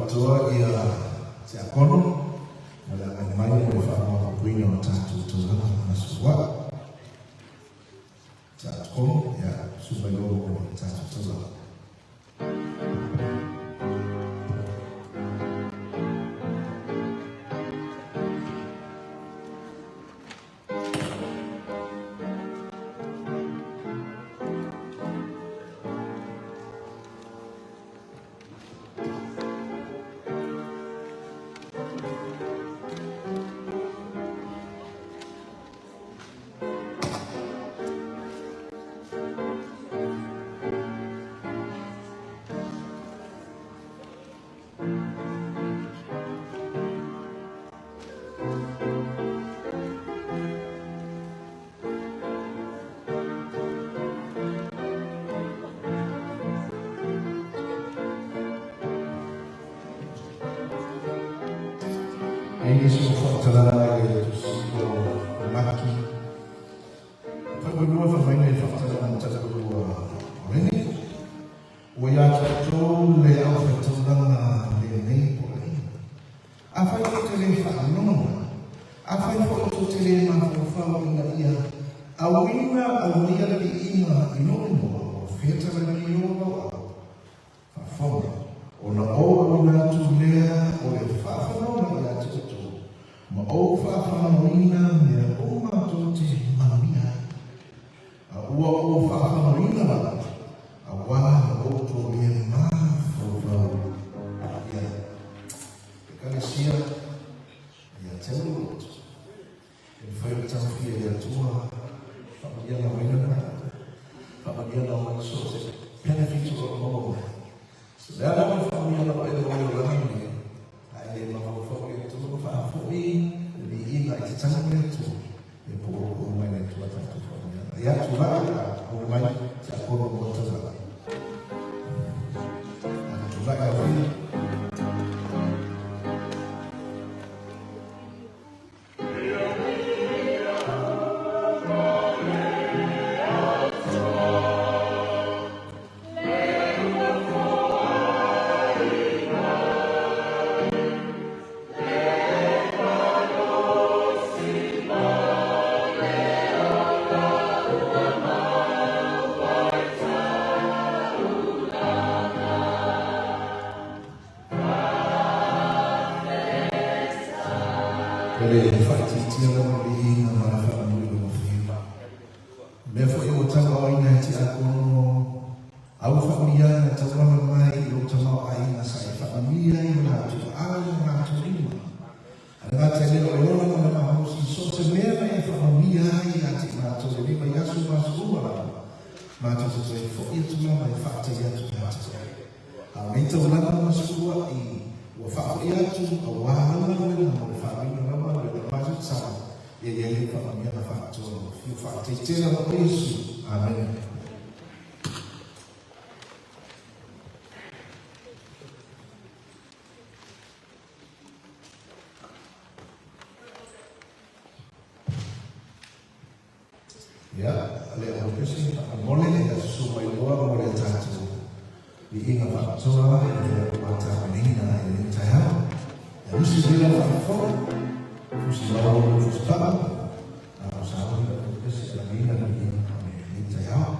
Faapitoa ia Tiakono mo le agai mai mo le faamaopoopoina o tatou taulaga ma Sua'a. Tiakono, ia, susu mai loa mo le tatou taulaga. E i ai se faamatalaga i le Tusi o Maki. Faamoemoe faafaina i le faamatalaga mataupu o lenei. Ua ia te outou le aufaitaulaga lenei po'aiga. Afai tou te le faalogo, afai foi tou te le mafaufau ina ia auina aumaia le viiga i lou igoa, ua fetalai mai Ieova o au, faafofoga, ona ou auina atu lea o le faafanoga ia te outou, ma ou faafanoina mea uma tou te manuia ai. A ua ou faafanoina lava, auā na outou le mafaufau i ai. Ekalesia ia te au lou loto, e mafai ona taofia e le Atua faamanuiaga mai lana faamanuiaga mai so o se benefit o lo o maua mai. So le a lava le faamanuiaga o e maua i lou lagi nei, a e le mafaufau i le Atua ma faafoi le viiga i te tau o le Atua, e poupou mai le Atua tatou faamanuiaga. Ia, tulai, aue mai, Tiakono mo le taulaga. Tulai lau Afioga. Ko le faaitiitia lava o le iiga ma le faanui o Afioga. Mea foi ua tauaoina e Tiakono au faamanuiaga e tauala mai i lou tamaoaiga sa e faamanuia ai o latou aao ma latou lima. A le gata i lea o le ola ma le malosi i so o se mea na e faamanuia ai ia te i matou e lima i aso ma aso uma lava, matou te toe foi atu lava e faafetai atu ia te oe. A o nei taulaga ma sefulua'i ua faafoi atu auā lau galuega mo le faaaluina lava o le matou tatalo, ia i ai lau faamanuiaga faapitoa ua fiu faafetai tele lava o Iesu. Amene. Ia, le au pese faamolemole ia susu mai loa mo le tatou viiga faapitoa ia ua tapenaina i lenei taeao. Ia usi lea lau faafofoga, fusi lau fusi paa, a o sauni le au pese e lagiina le viiga o lenei taeao.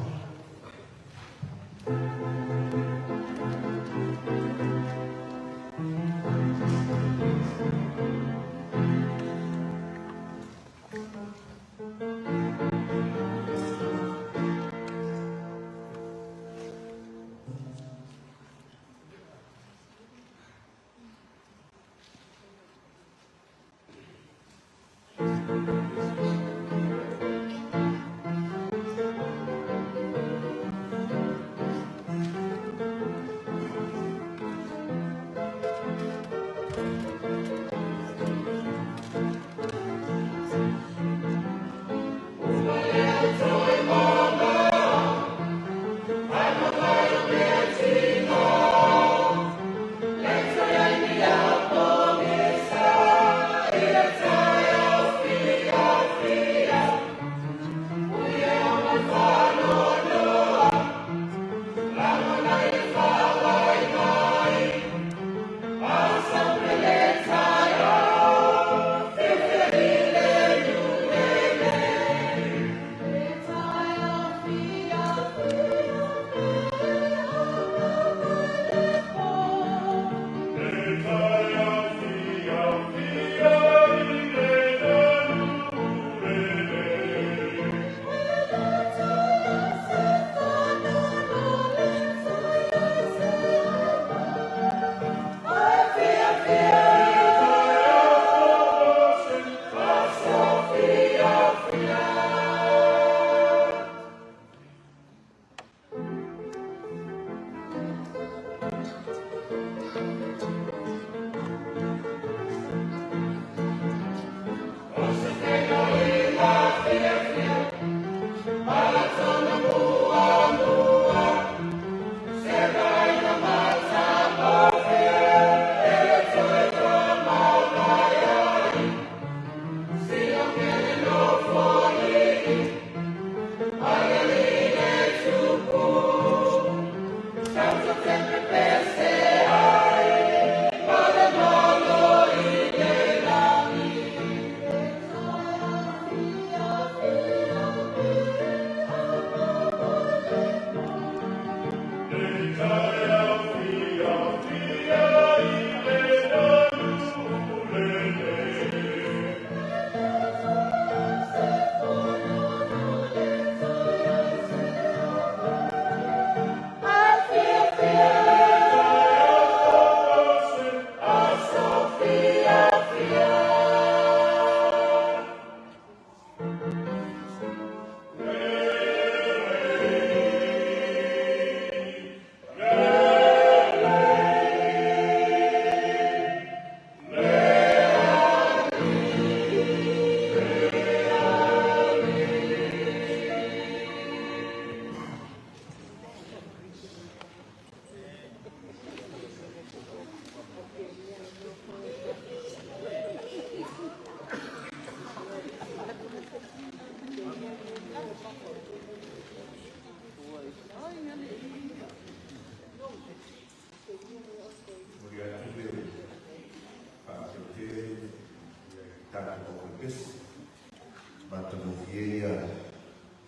Matagofie ia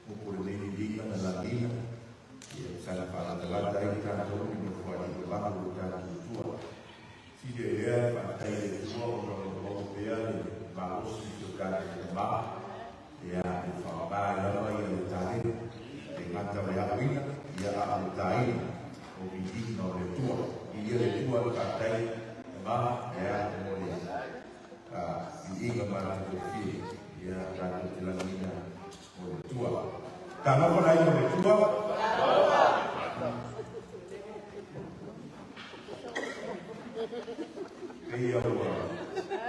upu o lenei liliga na lagiina, ia sa na faalatalata ai le tatou i Nofoalii o Lalo o le tatou Atua. Sili ai lea e faafetai i le Atua ona o lo o maua pea le malosi i si o tatou tama, ia e faaaoga ai lava ia le taleni, e le gata o le aoina, ia a o le taina o viiga o le Atua. Viia le Atua le faafetai tama, ia mo le viiga matagofie, ia tatou te lagiina o le Atua. Talofa la i o le Atua. Pei ua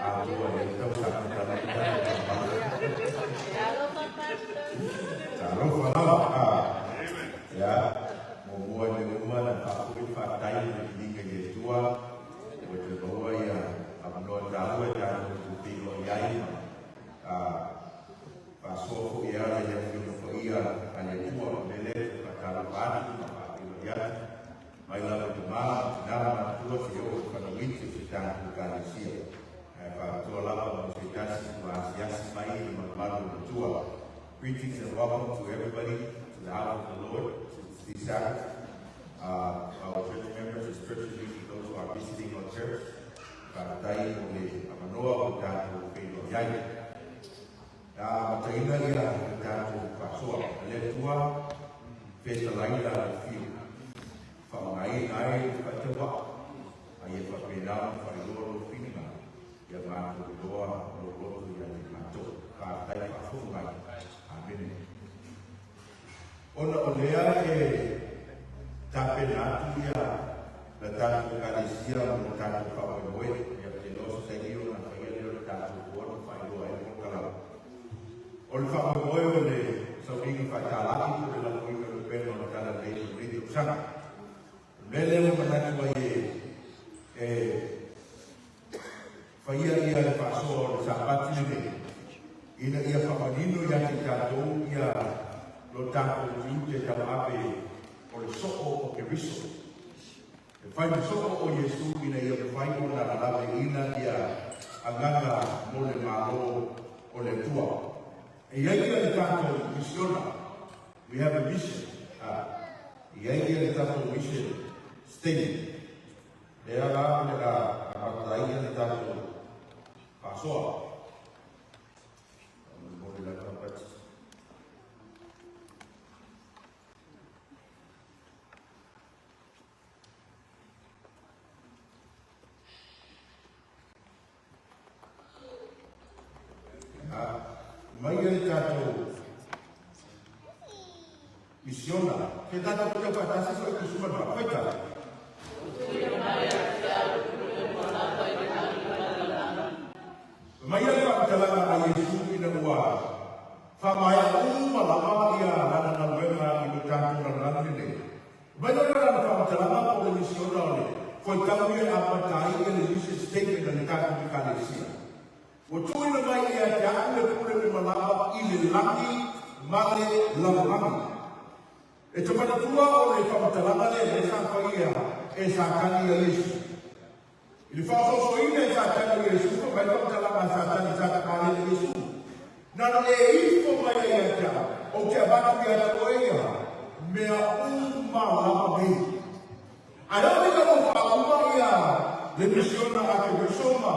atoa i ai tausaga talu ai tatou tama. Talofa lava. Ia, muamua i mea uma na faafoi le faafetai i le viiga i le Atua ua toe maua ia avanoa taua e tatou te feiloai ai ma faasoa foi e ala i le Afioga Paia a le Atua. O le mea lea e fia faatalofa atu ma faafeiloai atu mai lava i tama ma tina ma matua seia oo i fanauiti o si tatou Ekalesia. Ae faapitoa lava mo se tasi ua asiasi mai i le malumalu o le Atua. Greetings and welcome to everybody to the house of the Lord this Sabbath. Our church members, especially those who are visiting our church, faafetai mo le avanoa ua tatou feiloai ai. Na amataina ia le tatou faasoa a le Atua fetalai la le fiu faaaogaina ai le faatauvaa a ia faapena ona faailoa lou finagalo ia matou iloa lou loto ia te matou. Faafetai faafofoga mai. Amene. Ona o lea e tapena atu ia la tatou Ekalesia mo le tatou faamoemoe, ia ou te iloa o se taimi ona faia lea o le tatou board ma faailoa ai le polokalame. O le faamoemoe o le sauniga faatalaki po o le lafoina o le upega o le Talalelei mo lenei tausaga. O le mea lea ua manatu ai e faia ia le faasoa o le Sapati lenei, ina ia faamanino ia te tatou ia lo tatou tiute tauave o le soo o Keriso. E fai ma soo o Iesu ina ia mafai ona laveina ia agaga mo le Malo o le Atua. E i ai ia le tatou misiona, we have a mission, e i ai ia le tatou mission statement. Lea la o le a amata ai le tatou faasoa. Faamolemole lava Pati. Mai le tatou misiona. Ke tatou te whaatasi so i kusuma na whaita. Mai le whakatalanga a Yesu ina ua whamaea uma lava ia lana galuega i lo tatou lalolagi lenei. Mai le lana faamatalaga po o le misiona o le faitau ia e amata ai ia le mission statement a le tatou Ekalesia. Ua tuuina mai ia te a'u le pule uma lava i le lagi ma le lalolagi. E te manatua o le faamatalaga lea lea sa faia e Satani ia Iesu. I le faaosoosoina e Satani o Iesu, fai mai le faamatalaga a Satani sa takalele Iesu, Nana e ifo mai ai ia te au, ou te avatu ia te oe ia mea uma lava nei. Ae oo ina ua faauma ia le misiona a te Uso ma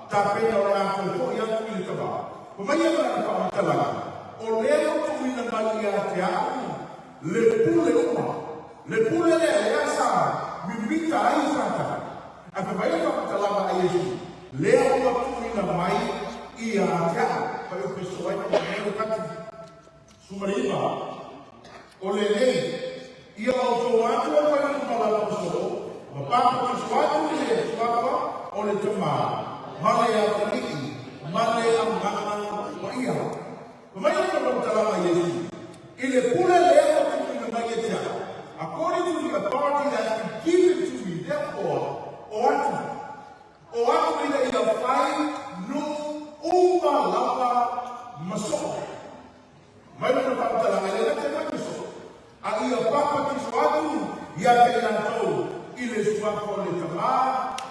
tapena o le a toe foi atu i le tama, fai mai ia ma lana faamatalaga, O lea ua tuuina mai ia te au le pule uma, le pule lea lea sa mimita ai Satani. Ae fai mai le faamatalaga a Iesu, Lea ua tuuina mai ia te au. Fai o peso ai ma mea o kati. 19, O lenei, ia outou atu o fai uma lava so, ma papatiso atu i le suafa o le Tama, ma le Atalii, ma le Agaga Paia. Fai mai le faamatalaga a Iesu, I le pule lea ua tuuina mai ia te au, according to the authority that has been given to me, therefore, o atu, o atu ina ia fai nuu uma lava ma soo. Mai lona faamatalaga, e le gata e fai ma soo, a ia papatiso atu ia te i latou i le suafa o le Tama,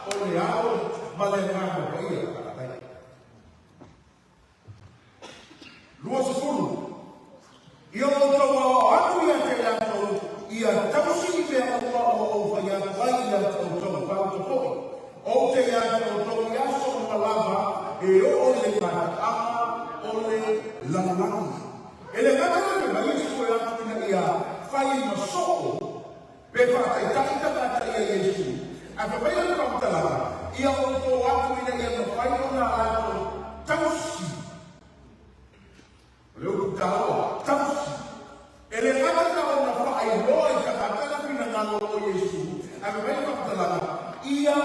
o le Ao, ma le Agaga Paia. Faafetai. 20. e o le mataaga o le lalolagi. E le gata le mai Iesu e atu ina ia fai ma soo pe faataitai tagata ia Iesu. Ae fai mai le faamatalaga, ia outou atu ina ia mafai ona latou tausi. O le upu taua, tausi. E le gata na ona faailoa i tagata le finagalo o Iesu, ae fai mai le faamatalaga, ia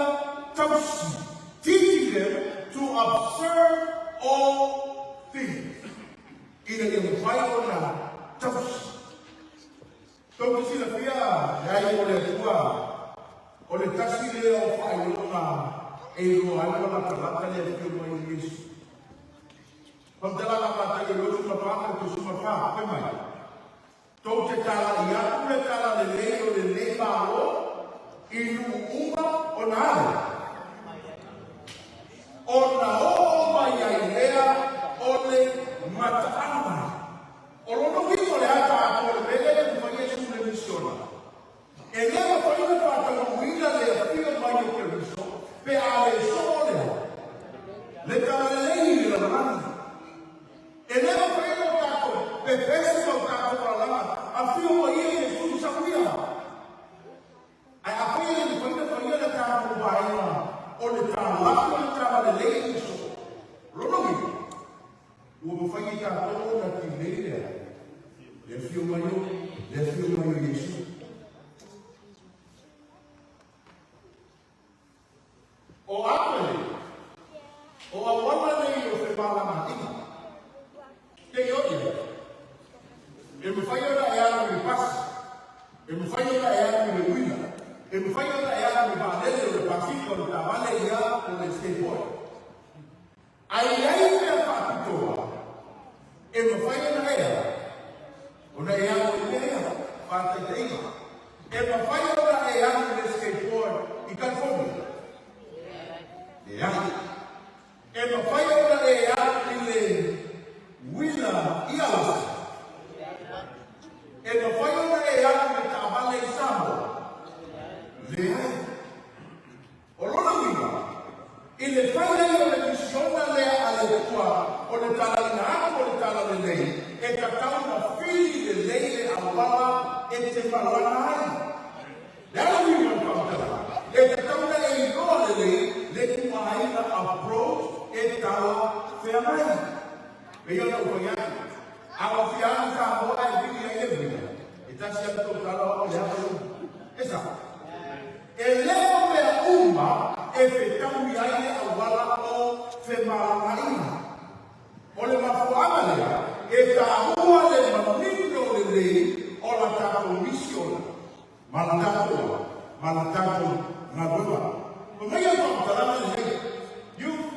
tausi. Teaching them to observe all things. Ina ia mafai ona tausi. Tou te silafia le ai o le Atua, o le tasi lea o faailoga e iloa ai ua latalata le afio mai o Iesu. Faamatalaga Mataio 24 ma le 24, fai mai, Tou te talai atu le talalelei o lenei Malo i nuu uma ona ale, ona oo mai ai lea o le mataaga mai. O lona uiga o le a tatou le mea lea e mafai Iesu le misiona. E le mafai ona faataunuuina le afio mai o Keriso pe a le soo lea le talalelei i le lalolagi. E le mafai ona tatou pepesi ma o tatou alalaga afio mai ia Iesu i Sauia. Ae afai e le mafai ona faia le tatou vaega o le talaki o le talalelei i le soo. O lona uiga, ua mafai e tatou ona tilei lea le afio mai o le afio mai o Iesu. O Apele, o auala nei o femalagaaiga. Ke i o ia, e mafai ona e alu i le pasi, e mafai ona e alu i le uila, e mafai ona e alu i le vaalele o le pasika o le taavale ia o le skateboard. Ae i ai mea faapitoa e mafai ona e alu, ona e alu i mea ia, faataitaiga, e mafai ona e alu i le skateboard i California? Leai. E mafai ona e alu i le uila i Alaska? E mafai ona e alu i le taavale i Samoa? Leai. O lona uiga, i le fai ai o le misiona lea a le Atua o le talaiina atu o le talalelei, e tatau ona fili lelei le auala e te malaga ai. Le a le uiga o le faamatalaga? E tatau ona e iloa lelei le ituaiga approach e talafeagai. Pei ona ou fai atu, a ua fia alu Samoa ae vili ai le uila, e tasi lava le tou tala o au le ava lea. E sao? E le o mea uma e fetaui ai le auala o femalagaaiga. O le mafuaaga lea e taua le manino lelei o la tatou misiona ma la tatou ala ma la tatou galuega. Fai mai le faamatalaga lenei, Youth,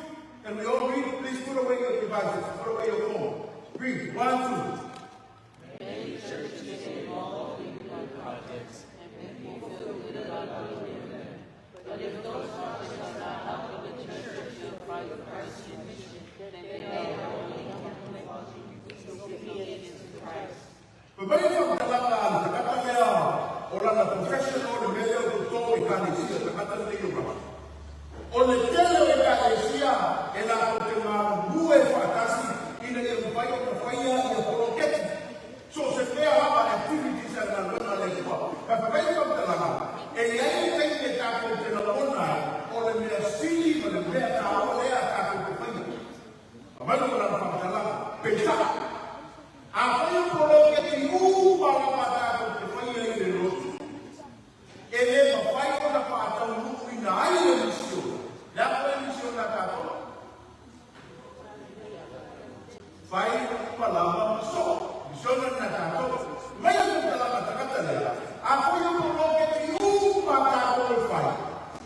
can we all read? Please put away your devices, put away your phone. Read, one, two. Many churches involved in good projects, and people feel good about doing them. But if those projects are not helping the church fulfill Christ's mission, then they are only camouflaging disobedience to Christ. Fai mai le faamatalaga a le tagata lea o lana profession o le mea lea o toto Ekalesia, tagata lenei o Rama. O le tele o Ekalesia e latou te galulue faatasi ina ia mafai ona faia ia poloketi. So o se mea lava activities a le galuega a le Atua. Ae fai mai le faamatalaga, e i ai le taimi e tatou te lagona ai o le mea sili ma le mea taua lea a tatou te faia. Fai mai lona faamatalaga, peitai, afai o poloketi uma lava tatou te faia i le lotu, e le mafai ona faataunuuina ai le misiona. Le a foi le misiona a tatou? Fai uma lava ma soo. Misiona lena a tatou. Mai le faamatalaga a tagata lea, afai o poloketi uma tatou e fai,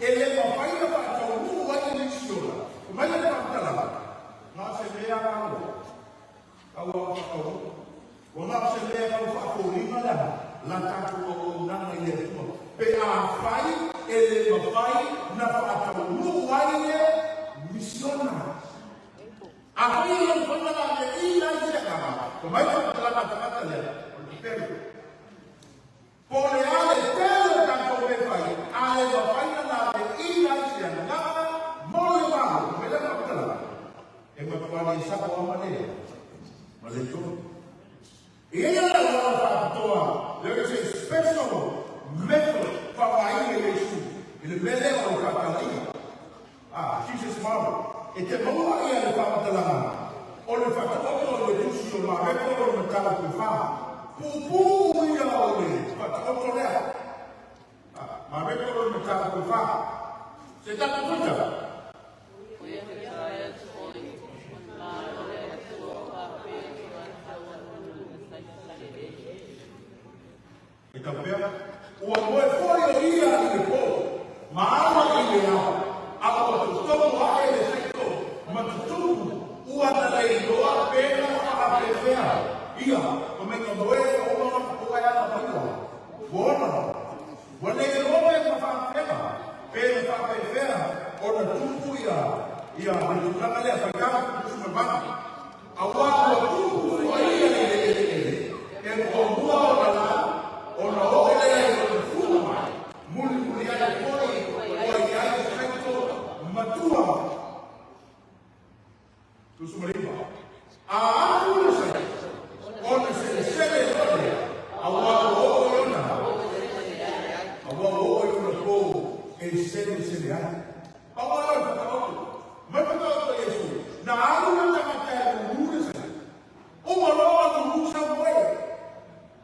e le mafai ona faataunuu ai le misiona. Fai mai le faamatalaga, na o se mea alo, tau ao faataunuu. Ua na o se mea tau faafoliga le aha la tatou auaunaga i le Atua, pe afai e le mafai na faataunuu ai le misiona. Afai e le mafai na laveaiina ai se agaga, fai mai le faamatalaga a le tagata lea, o le pepelo. Po o le a le tele o tatou mea fai, a le mafai na laveaiina ai se agaga mo le Malo, fai mai le faamatalaga. matua le sa'o a ma le ma le tonu. E i ai le auala faapitoa, there is a special method faaaogaina e Iesu i le mea lea o le faatalaia. Ah, Jesus model. E te maua ia le faamatalaga o le faataoto o le tusi o Mareko o le mataupu e fa. Puupuu ia o le faataoto lea. Ah, Mareko o le mataupu e fa. Se tatou tuita. E tau pea, ua moe foi o ia i le pō, ma ala i le ao, a ua totogo aʻe le saito ma tutupu, ua na le iloa pena faapefea ia, ma maiga moe o uma o ae ala mai ua, ua ona, ua le iloa mai ma faapefea, pena faapefea ona tupu ia, ia le tulaga lea, faitau, tusi ma le 8. Auā ua tupu fua ia i le eleele, e muamua ona lau, ona oo lea i lona fua mai, mulimuli ai foi ua i ai saito matua. 19. A alu le saito, ona selesele loa lea, auā ua oo i ona, auā ua oo i ona pō e selesele ai. Pau lava lea o le whakaoto. Mai whakaoto Iesu, na alu le tagata e lulu le saito. Uma loa lulu sau moe.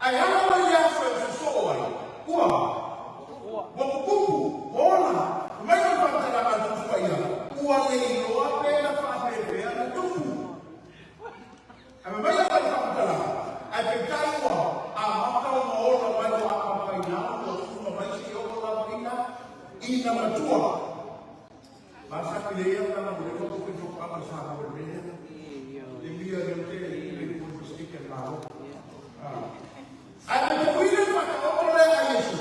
Ae ala mai le aso e sosoo ai, ua ua kukupu, ua ola. Mai le whakatalanga a le Tusi Paia, ua le iloa pe na whaapepea na tupu. Ae mai la le whakatalanga, ae peitai ua amata ona ola mai ua apapaina ua tuma mai se i oo lava ina ina matua. Masa le ia na mo le ko ko ko pa sa mo le le. Le mia le te le ko ko se ke malo. Ah. Ai me te wile pa ka o le a Yesu.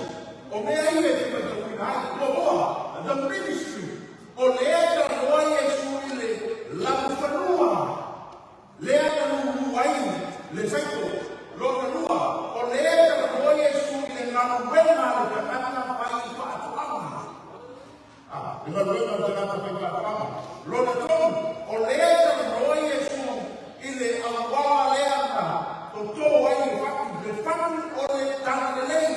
O me ai le te pa te wile ai mo mo the ministry. O le ka loa Yesu i le laufanua. Lea na lulu ai le saito, lona lua, o lea talanoa Iesu i le galuega a le tagata fai faatoaga. Ah, le galuega a le tagata fai faatoaga. Lona tolu, o lea talanoa Iesu i le auala lea na toto ai le fatu, le fatu o le talalelei.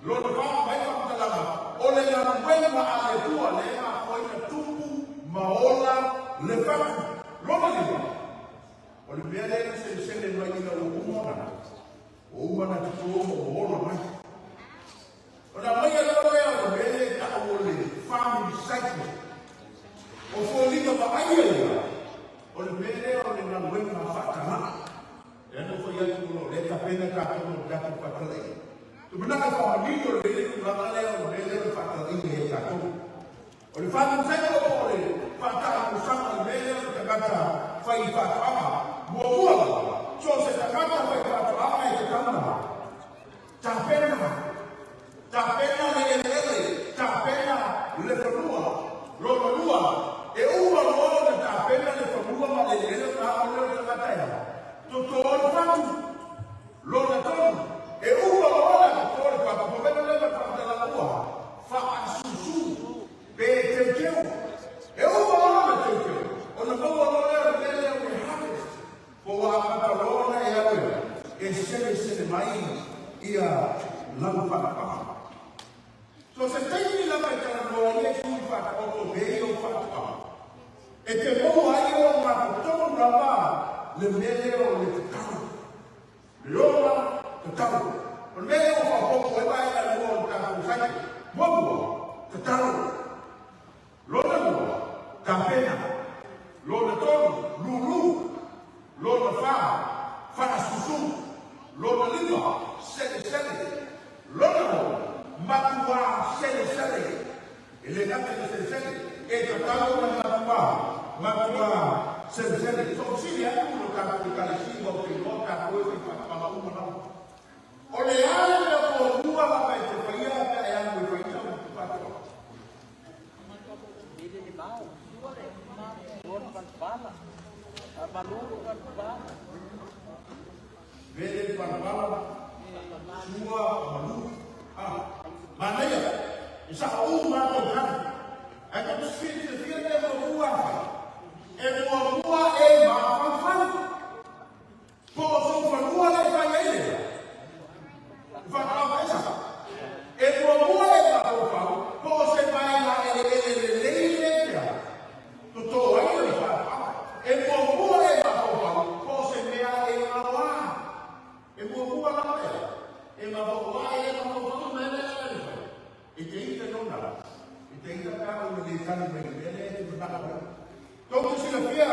Lona fa, mai faamatalaga, o le galuega a le Atua lea na afua ai na tupu ma ola le fatu. Lona lima, o le mea lea na selesele mai ina ua uma ona, ua uma ona toto ma ua ola mai. Ona aumaia loa lea o le mea lea e tau o le farming cycle. O foliga vaaia ia, o le mea lea o le galuega faatalaa. Lea na ou fai atu o lo o le tapena tatou mo le tatou faatalaiga. Tumanaka faamanino lelei le tulaga lea o le mea lea o le faatalaiga ia tatou. O le faatautaiga po o le faataamusaga i le mea lea o le tagata fai faatoaga. Muamua lava, so o se tagata fai faatoaga e tatau ona tapena, tapena le eleele, tapena le fanua. Lona lua, e uma loa ona tapena le fanua ma le eleele ona ao lea o le tagata e toto le fatu. Lona tolu, e uma loa ona toto le fatu, pamela lea ma le faamatalaga ua faasusu pe teuteu. E uma loa ona teuteu, ona maua loa lea o le mea lea o le harvest, po ua amata loa ona e alu e selesele mai ia lau faatoaga. So se taimi lava e talanoa ai Iesu i faataoto mea ia o faatoaga, e te maua ai o matou lava le mea lea o le tatalo. Le ola tatalo. O le mea lea ua faaopoopo ai vaega e lua o le tatou cycle. Muamua, tatalo. Lona lua, tapena. Lona tolu, lulu. Lona fa, faasusu. Lona lima, selesele. Lona ono, matuā selesele. E le gata i le selesele, e tatau ona matuā, matuā selesele. So, sili atu lo tatou Ekalesia ua ou te iloa tatou e fai faatoaga uma lava. O le a le mea muamua lava e te faia pe a e alu e fai sau faatoaga? Vele le palapala, sua, malu. Ah, manaia, e sa'o uma lava tou hana. Ae tou te silafia mea muamua a fai. E muamua e Tou te silafia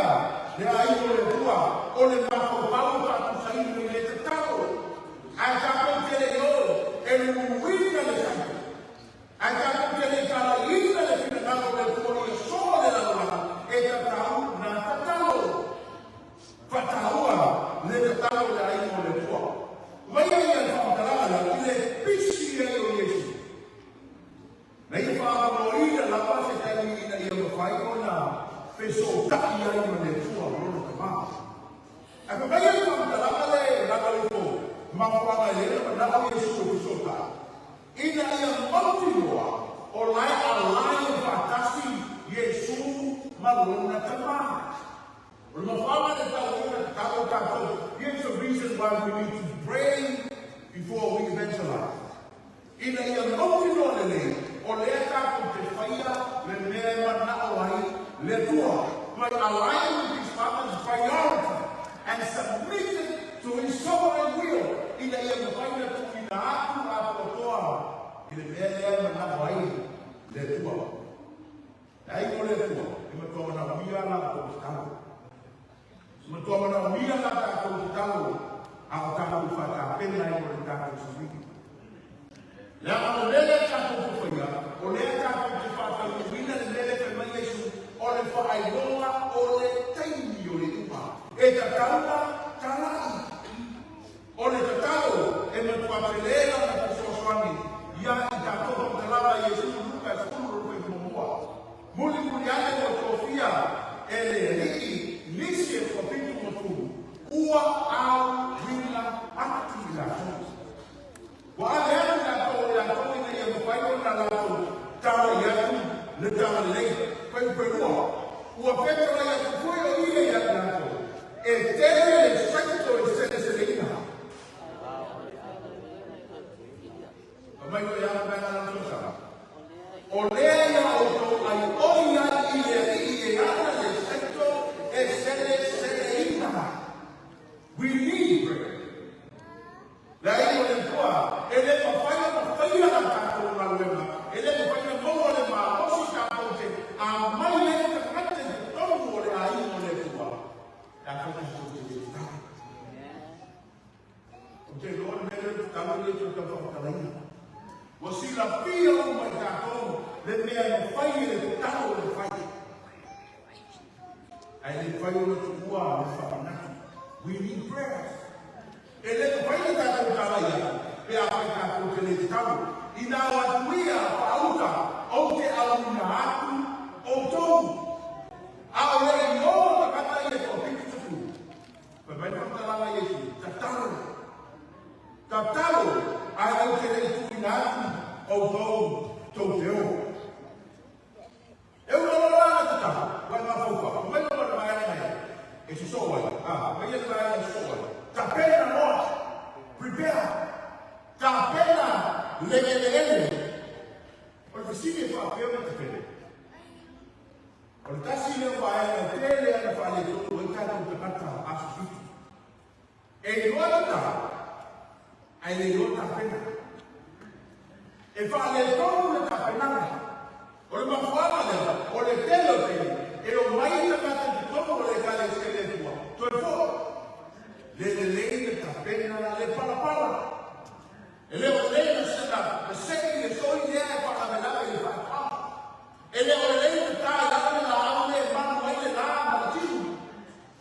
le aiga o le Atua, o le mafaufau e faatusaina i le tatalo. Ae tatou te le i o e luluina le saito, ae tatou te le i talaiina le finagalo o le Atua ia soa le lalolagi, e tatau na tatalo. Faataua le tatalo i le aiga o le Atua. Vaia ia le faamatalaga lea i le pisi ai o Iesu. Na ia faaavanoaina lava se taimi ina ia mafai ona fesootai ai ma le Atua ma Lona Tama. Ae fai mai le faamatalaga lea e lalo ifo, mafuaaga e lea na manao Iesu e fesootai, ina ia mautinoa o la e align faatasi Iesu ma Lona Tama. O le mafuaaga lea e tau ai ona tatalo tatou, here's the reason why we need to pray before we evangelize. Ina ia mautinoa lelei, o lea tatou te faia le mea e manao ai le Atua. To align with his Father's priority and submit it to his sovereign will, ina ia mafai ona tuuina atu atoatoa i le mea lea e manao ai le Atua. E ai mo le Atua, e matua manaomia la outou tatalo. E matua manaomia la tatou tatalo a o tatou faatapena ai mo le tatou savili. Leaga o le mea lea tatou te faia, o lea tatou te faataunuuina le mea lea fai mai Iesu, o le faailoga o le taimi o le iuga. E tatau na talai. O le tatalo e matua tele lana fesoasoani ia i tatou faamatalaga a Iesu Luka 10 lona faiga muamua. Mulimuli ane ua tofia e le Alii nisi e toafitu ma tulu, ua auina atu i latou. Ua ave atu i latou o latou ina ia mafai ona latou talai atu le talalelei. Fuaiupu 2, Ua fetalai atu foi o ia ia i latou, e tele le saito e seleseleina. Fai mai o ia vaega la tausaga. O lea ia outou ai oi ai i le Alii e ana le saito e seleseleina. We need prayer. Le aiga o le Atua, e le mafai ona faia la tatou galuega, e le mafai ona maua le malosi tatou te aumai ai tagata i totonu o le aiga o le Atua, pe afai tatou te le tatalo. Ou te iloa le mea lea o le tatalo e le toe tau faamatalaina. Ua silafia uma e tatou le mea e mafai e le tatalo ona fai. Ae le mafai ona tuua le faamanatu. We need prayers. E le mafai ona tatou tala i ai pe afai tatou te le tatalo. Inā o atu ia faauta, ou te auina atu outou. A o le i o tagata ia toafitu sefulu. Fai mai le faamatalaga a Iesu, Tatalo, tatalo, ae ou te le i tuuina atu outou tou te o. E ua loa la na tatalo, ua e mafaufau, mai loa ma le vaega ia e sosoo ai, a, mai ia le vaega e sosoo ai. Tapena loa, prepare, tapena le eleele. O le fesili e faapea ona tapena. O le tasi lea o vaega e tele ana faaletonu ai tatou tagata aso 7. E iloa tatalo, ae le iloa tapena. E faaletonu le tapenaga. O le mafuaaga lea, o le tele o taimi, e omai tagata i totonu o le Ekalesia i le Atua, toe foi. Le lelei le tapena, le palapala. E le o lelei na sela, na sei le soi lea e faalavelave i le faatoaga. E le o lelei na ta i lalo le laau lea e malu ai le la ma le tino.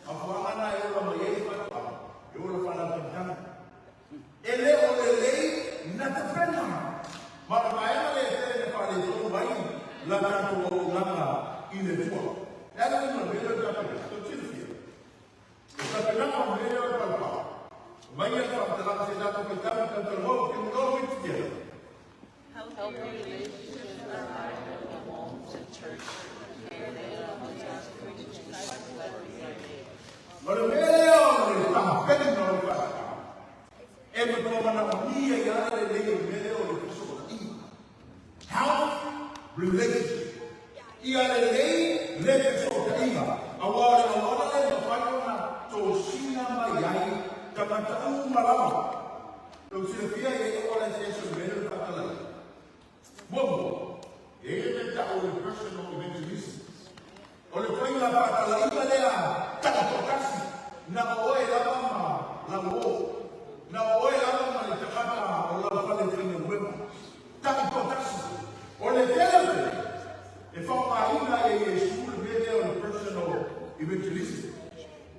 Mafuaaga na e ola mai ai le faatoaga, e ola faalautagitaga. E le o lelei na tapena. Ma o le vaega lea e tele na faaletonu ai la tatou auaunaga i le Atua. E ala i ma le mea lea o le tapenaga, tou te silafia, o le tapenaga o le mea lea o le palapala, mai ia le faamatalaga se tatou faitau i tautala hou, can we all read together? Healthy relationships are vital in the homes and church, and they are the task which disciple are made. O le mea lea o le tapena o le faatoaga, e matua manaomia ia lelei o le mea lea o le fesootaiga. Health relationship. Ia lelei le fesootaiga, aua o le auala lea e mafai ona tosina mai ai tagata uma lava. Tou silafia e i ai auala eseese o le mea lea o le faatalaia. Muamua, e i ai le mea e tau o le personal evangelism. O le tuaiga faatalaiga lea taitoatasi, na o oe lava ma lau uo, na o oe lava ma le tagata o lau fale faigaluega. Taitoatasi. O le tele o taimi, e faaaogaina e Iesu le mea lea o le personal evangelism.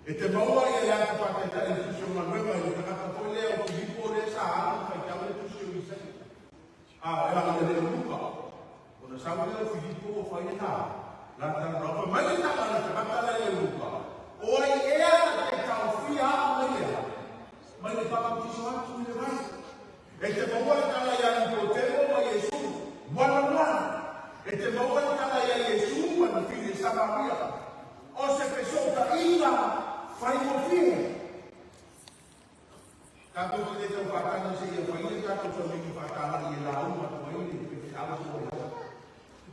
E te maua ia le ata faataitai i le tusi o galuega i le tagata foi lea o Filipo lea sa alu ma faitau le tusi o Isaia. A, e ala i le Luka. Ona sau lea o Filipo ua fai le tala. La talanoa fai mai le tala a le tagata lea i Luka. O ai ea na te taofia aku mai lea? Mai le faamautiso atu i le vai. E te maua le tala ia Nikodemo ma Iesu, one on one. E te maua le tala ia Iesu ma le fili Samaria. O se fesootaiga faigofie. Tatou te le tau faatagi seia fai le tatou tauligi faatalai e lauga atu ai le faifeau po o le ava.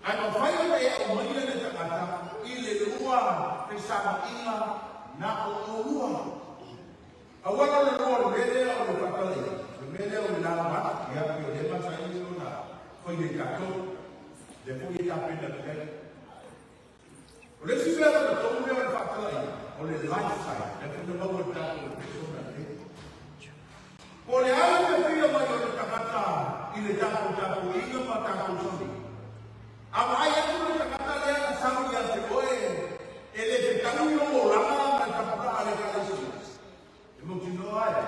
Ae mafai ona e aumaia le tagata i le lua fesaga-iga na o oulua. Auala o le lua o le mea lea o le faatalaiga, o le mea lea o le lauga atu, ia pei o lea e masani ona faia e tatou, lea foi e tapena atu ai. O le isi mea lona tolu lea o le faatalaiga, o le lifestyle, lea foi na maua e le tatou lesona nei. Po o le a le mea fia mai o le tagata i le tatou tapuaiga ma tatou sauniga. A vaai atu le tagata lea na sau ia te oe e le fetaui lou olaga ma le tapulaa a le Ekalesia, e mautinoa e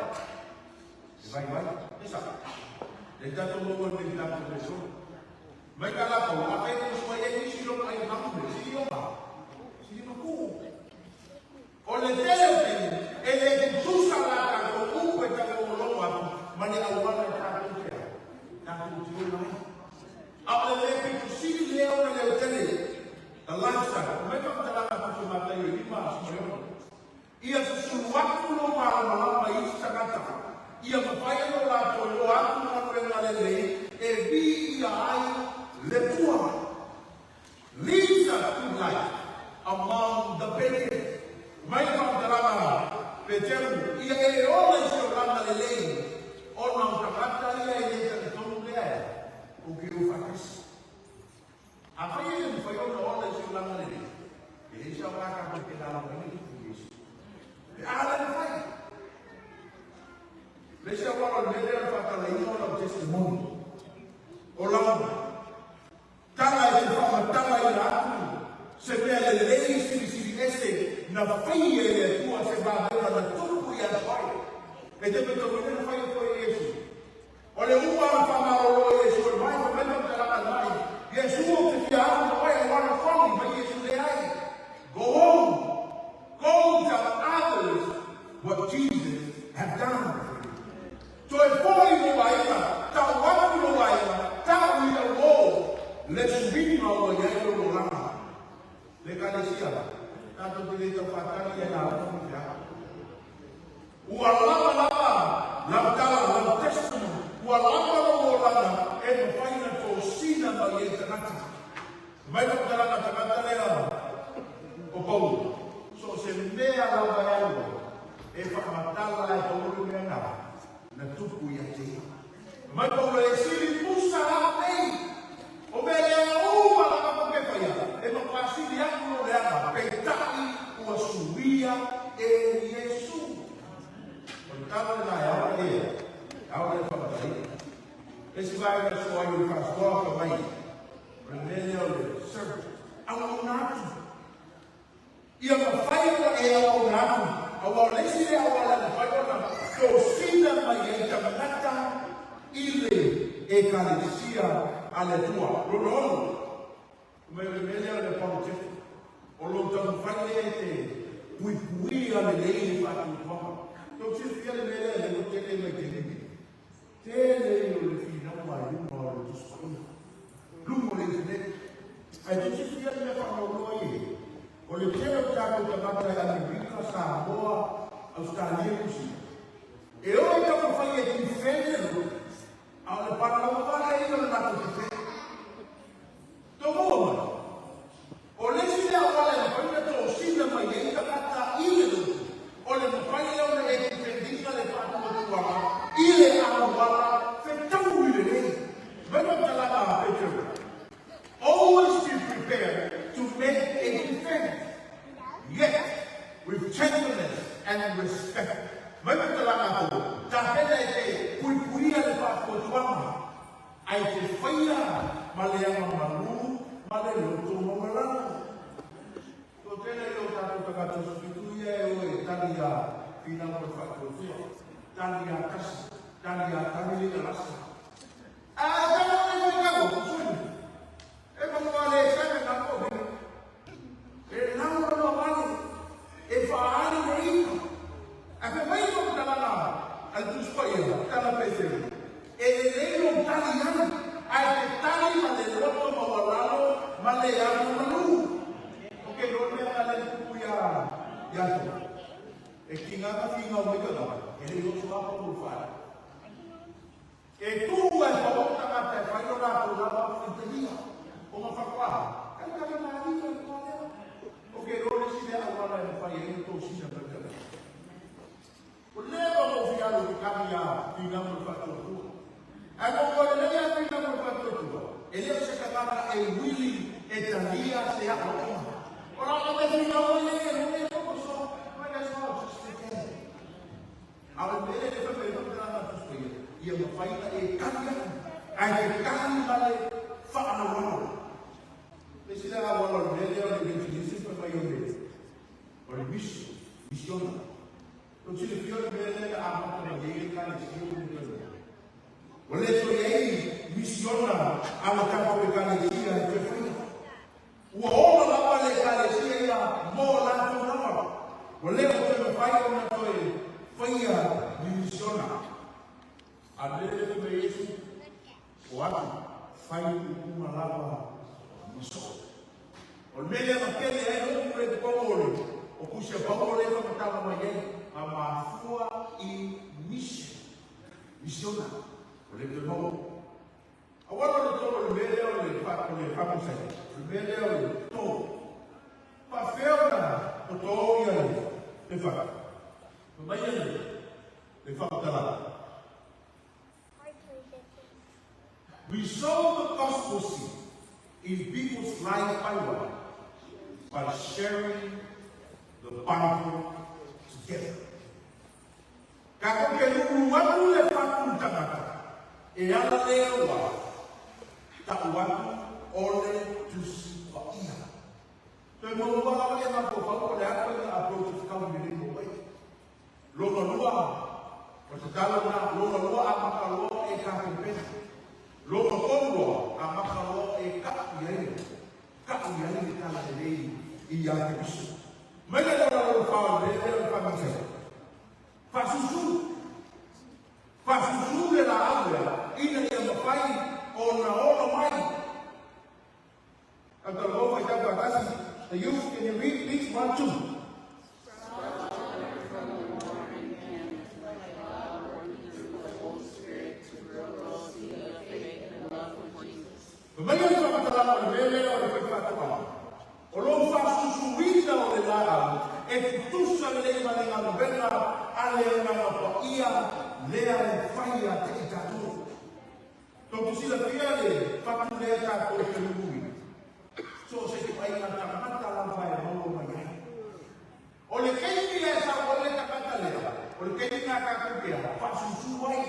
e vaivai. E sao. Lea tatou maua nei i le tatou lesona. Mai ka latou, a fai e usu ai ai nisi lona ai malu me, sili ona, sili ona kuu. O le tele o taimi, e le tutusa la tatou upu e taulogologo atu ma le auala e tatou te a, tatou te ola ai. A o le mea pito sili lea ona leotele, the lifestyle. Fai mai faamatalaga a Tusi o Mataio e 56. Ia susulu atu lou malamalama i isi tagata, ia mafai ona o latou iloa atu galuega lelei e viia ai le Atua. Leads a good life among the pagans. Mai le faamatalaga a Peteru, ia e ola i se olaga lelei, ona o tagata ia e le talitonu lea e ou te o faatasi. Afai e le mafai ona ola i se olaga lelei, e leai se aoga tatou te lauga ai le tupu Iesu. Pe a le mafai. Le isi auala o le mea lea o le faatalaiga o lau testimony, o lau tala e te faamatalaina atu se mea lelei silisili ese na faia e le Atua se vavega na tupu ia te oe. E te matauina na fai atu ai e Iesu. O le uma o le faamalolo o Iesu e mai, fai mai faamatalaga e mai, Iesu ou te fia alu ma oe auala fogi mai Iesu leai. Go on, go tell others what Jesus have done for you. Toe foi i lou aiga, tau atu i lou aiga, tau i lau o, le suiga ua i ai lou olaga. Le Ekalesia, tatou te le tau faatali ia lauga ma feau. Ua lava lava lau tala, lau testimony, ua lava lou olaga e mafai ona tosina mai ai tagata. Mai faamatalaga tagata lea o Paulo, so o se mea lava e alu ai, e faamatala e Paulo le mea na, na tupu ia te ia. Mai Paulo e sili pusa la nei, o mea lea uma lava ko ke faia, e matua sili aku lou leaga, peitai ua suia e Iesu. O le tala lena e ao e ao le faamatalaina. Le isi vaega e soa ai o le faasoa fai mai, o le mea lea o le servant, auauna atu. Ia mafai ona e auauna atu, aua o le isi lea auala e mafai ona tosina mai ai tagata i le Ekalesia a le Atua. Lona ono, fai mai o le mea lea o le apologetic, o lou taumafai lea e te puipuia lelei le faatuatuaga. Tou silafia le mea lea, lea ua tele mai taimi nei. Tele ia o le finauga i luma o le Tusi Paia, luma o le internet. Ae tou silafia le mea faanoanoa ai e? O le tele o tatou tagata i Amerika, Samoa, Ausetalia, Niu Sila, e o i taumafai e defend le lotu, a o le palalaua vale ia o le latou defend. Tou maua mai? O le isi lea auala e mafai ona tosina mai ai tagata i le lotu, o le mafai lea ona e defend ina le faatuatuaga i le auala fetaui lelei. Mai faamatalaga a Petero, Always be prepared to make a defense. and respect. Mai ma talanga ko, ta pena e te puipuia le whaatuatuanga, ai te whaia ma le anga malu, ma le loto ma malalo. Ko tēnei o tātou takata sutuia e oe tani a whina mo le whaatuatua, tani a kasi, tani a tani le rasa. A tani o le kau, sui. E manua le sene na ko E lau na wale, e whaari le ina. A fe mai ko talanga, al tuspa ia, tala pese. E le leo tali ai, ai te tali ma le loto ma walalo, ma le anu malu. O ke lo mea a le kuku ia, ia tu. E ki ngā ka whinga o meka ngā, e le yotu apa mo whae. E tū ai pa o tangata e whai o rātou lava i te hia, o ngā whakwaha. Kai ka ngā rika i ngā lea. O ke lo le sine au wala e whai e tō sina ka tala. O lewa mo whialu ki kami a whinga mo le whatuatua. Ai mo koe le a whinga mo le whatuatua. E leo se kangana e wili e talia se a o. O la mo te whinga o le e le o so. Mai as well just pretend. A o mele le whaka e whaka ngā tusko ia. Ia ma whaina e kani atu. Ai te kani ma le whaana wano. Le sila ngā wano le mele o le evangelism pa mai o le. O le mission. Missiona. To tile fio le mele le a mata ma le ka le sio le mele. O le to ei missiona a le tapo e ka le sia e te whaina. Ua ola lava le ka le sia ia mō lātou lava. O le o te mawhai o na toe whaia ni missiona. A le le me Yesu, o atu, whai u uma lava maso. O le mele ma kele ai o kure te pongole, o kusia pongole whakatanga mai ai, a mafua i mission. Missiona. O le te mau. A wala le tolo le mele o le fa o le whakusai. O le mele o le tō. Pa whiona o tō ia le le whaka. Pa mai le le whakatala. We sow the gospel seed in people's life by what? By sharing the Bible together. Ka ko ke lulu atu le whatu tangata. E ala lea wa, ta uatu ole tusi wa ia. Toe mo mua lava e mako whau o le atu e nga approach of kau ni mo wai. Longa lua, o te talo na, longa lua a makaloa e ka pepena. Longa tolu a makaloa e ka i ai. Ka i ai le tala le lei i a te piso. Mai le lala o whao le le o whangisai. Whasusu. Whasusu le la au ina ia mawhai o na ono mai. Ang talong ay tagbatasi. The youth, can you read please? 1, 2. Pamaya ito ang matalama le mele o le whaiwhatoa. O lo whasusuina o le laau, e tutusa le ma le ngā a le ngā pa ia lea le whaia te i tātou. Tō tusila pia le whatu lea tātou te rui. So se te pai ngā tangata lava e maua mai ai. O le keimi e sa o le takata lea, o le keimi ngā kākou pia, whasusu ai.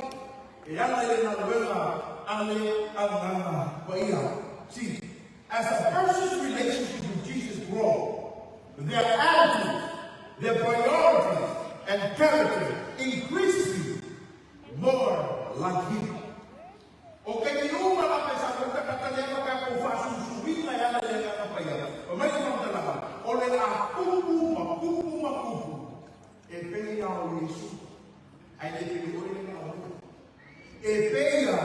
E ala le ngā luenga a le anganga pa ia. See, as a person's relationship with Jesus grows, their attitudes, their priorities, and character increasingly more like Him. O ke ni uma la pesa ko ta kata le ka ko fa su su wi na ya le ka pa ya. O mai ma ta la. O le a kupu ma kupu ma kupu. E pe ya o Yesu. Ai le pe o le na o. E pe ya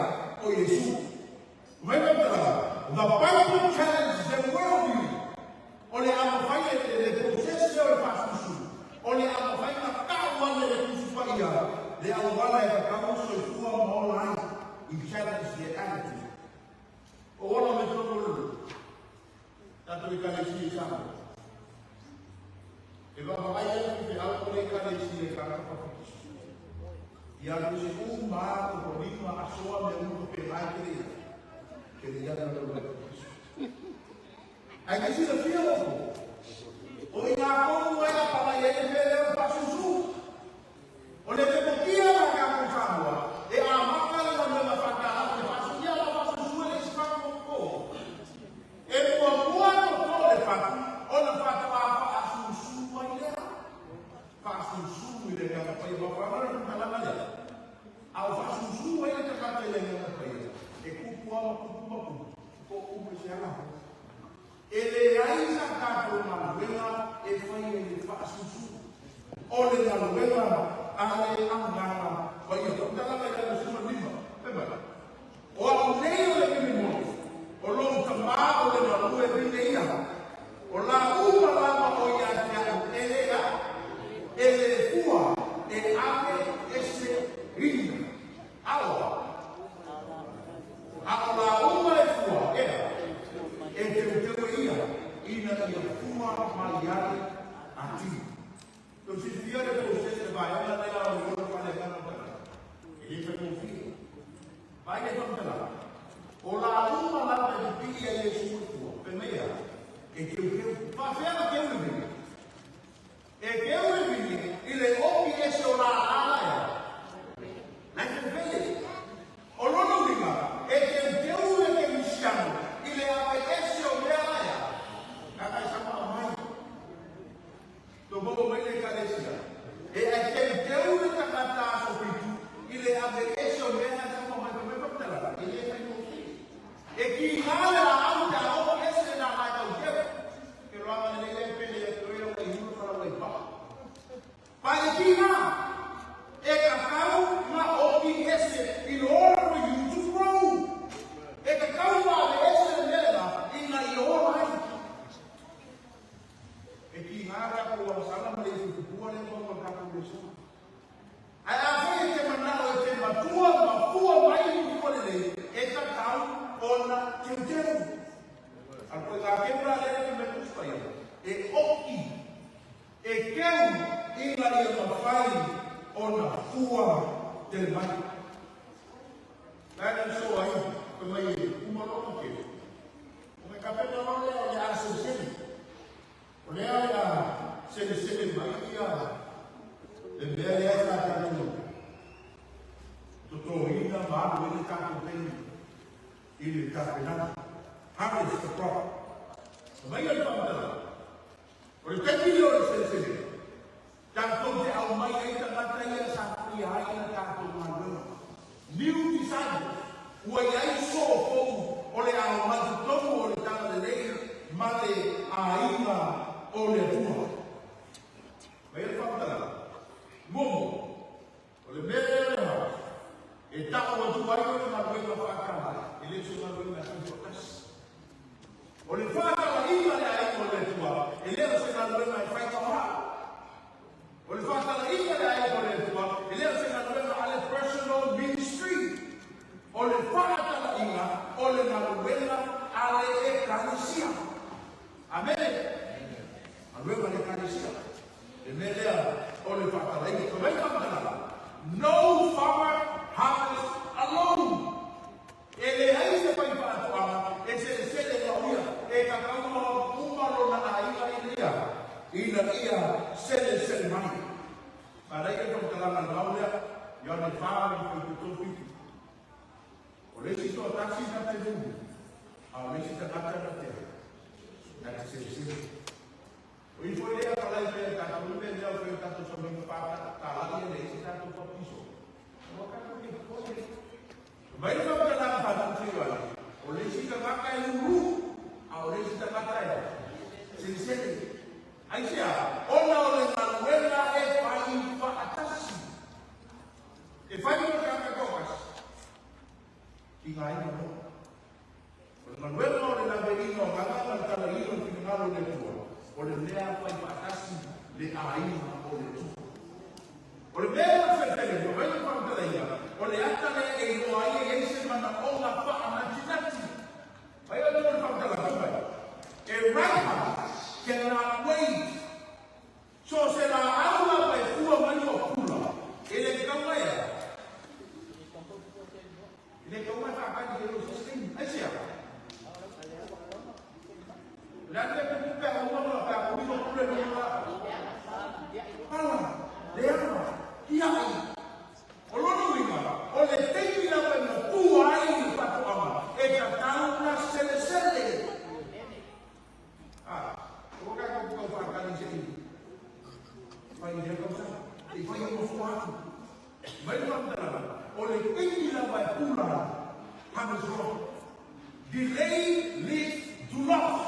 o Yesu. Mai ma ta la. The Bible challenges the worldview. O le a mawhai le process o le whasusu. O le a mawhai na kāua le le kusu pa ia. Le au wala e kakau soifua maola ai. I challenge their attitude. O wala me tō lulu. Tātou i kare si e sama. E waha ai atu te au o le kare si e kākapa whitisu. I a se u mā ko ko lima asoa me u pe mai te rea. Ke le iana le le whitisu. Ai ke sila fia o. O i ngā kōmu ai a pala i e pere o pasusu. Paia. Mafuaaga le faamatalaga lea, a o faasusu ai le tagata i le Agaga Paia, e tupu lava ma tupu ma tupu, po o upu i se ala. E leai sa tatou galuega e fai ai le faasusu. O le galuega a le Agaga Paia. Faamatalaga i Lalo 15, fai mai, O a'u nei o le vine moni, o lo'u Tamā o le galue vine ia. O lā uma lava o ia te a'u e le a, e le fua e ave ese ina. Aoa. A o lā uma e fua ea, e teuteu e ia, ina ia fua mai ai atili. Tou silafia le process le vaega lea o le ola faaleagaga o tagata. E le faigofie. Vaai le faamatalaga. O la uma lava e pipii ai Iesu i tua, fai mai e a? E teuteu. Faafefea na teu le vine? E teu le vine i le oki ese o la ala e a? Na e felefele. O lona uiga, e teuteu le kerisiano i le ave ese o mea la e a? Leaga e sama aumai. Tou maua mai le Ekalesia, e ae teuteu le tagata aso fitu i le ave ese o mea na sama mai fai mai faamatalaga, e le faigofie. E kiga le laau pe a oo ese le lala e tauteu. Ke loaga lelei lea e pele ia te oe lau aihulu ma lau aipaa. Pa e kiga, e tatau na oki ese in order for you to grow. E tatau na ave ese le mea lena ina ia ola ai. E kiga le tatou agasala ma le ifutupua lea maua i le tatou lesona. Ae afai e te manao e te matua ma fua mai i fua lelei, e tatau ona teuteu. A o le ituaiga keu la lea e fai mai le Tusi Paia, e oki, e keu ina ia mafai ona fua tele mai. La e na so ai, fai mai e uma loa ona keu. O ke kapena loa lea o le a selesele. O lea o le a selesele mai ia le mea lea sa tatou totoina ma alu ai le tatou taimi i le tapenaga. Harvest the crop. Fai mai le faamatalaga, o le taimi lea o le seleselega, tatou te aumai ai tagata ia sa faia ai le tatou galuega. New disciples, ua i ai soofou o le a omai totonu o le tagalelei ma le aiga o le Atua. Fai le faamatalaga, muamua, o le mea lea le harvest, e ta'u atu ai o le galuega faatalai, e le o se galuega e fai toatasi. O le faatalaiga le aiga o le Atua, e le o se galuega e fai taoao. O le faatalaiga le aiga o le Atua, e le o se galuega a le personal ministry. O le faatalaiga o le galuega a le ekalesia. Amene. Galuega a le ekalesia. Le mea lea o le faatalaiga. Fai mai le faamatalaga, no farmer harvest alone. E leai se faifaatoaga e selesele mauia e tatau ona uma lona aiga ina ia ina ia selesele mai. Manaia le faamatalaga a le mau lea, Ioane 4:37. O le isi toatasi na te lulu, a o le isi tagata na te na te selesele. O i foi lea palai pea tatou i mea lea o fai o tatou saunoaga faatalai e leai se tatou papiso. Ua tatou ke popole. Mai le faamatalaga faatupu Ioane, o le isi tagata e lulu, a o le isi tagata e selesele. Aisea? Ona o le galuega e fai faatasi. E fai mo le tagata toatasi, tigaina loa. O le galuega o le laveaiina o agaga ma le talaiina o le finagalo o le Atua, o le mea fai faatasi le aiga o le Atua. O le mea lea o le felefele, ua fai le faamatalaina, o le ata lea e iloa ai e i ai se manaoga faanatinati. Fai o le faamatalaga, fai mai, a right heart cannot wait. So se laau lava e fua mai ua pula, e le tatau mai a? E le tatau mai faatali e lo se taimi. Aisea? O le a le mea tupu pe a uma ona pe a ui ua pula i lona laau? Pala, leaga, tiai. O lona uiga, o le taimi lava e matua ai le faatoaga, e tatau ona selesele. Ah, ua tatou tau faatali se i fai i lea tausaga. Se i fai. mai o fua atu. Mai whamdalala, o le taimi lava e pula, harvest loa. Delay leads to loss.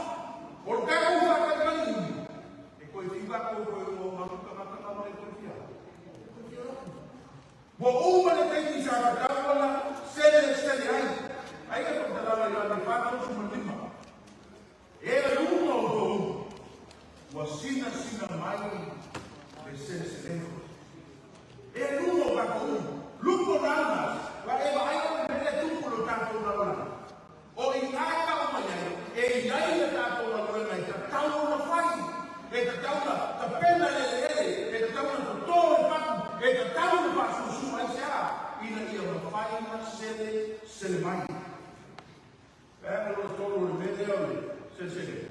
O le tatou whakatali umi, e koe whiwa koe koe o mahuka matanga ma le koe whia. Koe whia loku. Ua uma le taimi sa tatau ona selesele ai. Ai ka whamdalala i la le 45. E luma o tou, ua sinasina mai le seleselega. E luma o tatou, lupo nauna, wa e vaai o le mele tupu lo tatou lalolagi. O i ngā tau mai ai, e iai le tatou galuega e tatau ona fai, e tatau ona tapena le eleele, e tatau ona toto le fatu, e tatau ona faasuasu aisea, ina ia mafai ona selesele mai. Vaega lona tolu o le mea lea o le selesele.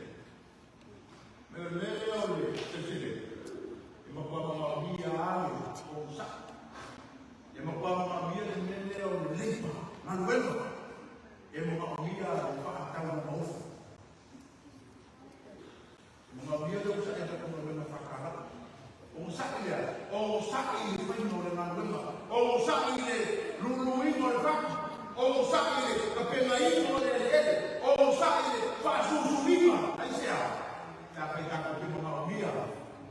Me o le mea lea o le selesele, e matua manaomia lava le onosai. E matua manaomia le mea lea o le leipa, galuega. E manaomia le faataumaofi. E manaomia le onosai e tatou galuega faatalaa. Onosai lea, onosai i le faiga o le galuega, onosai i le luluina o le fatu, onosai i le tapenaina o le eleele, onosai i le faasusuina. Aisea? Pe afai tatou te manaomia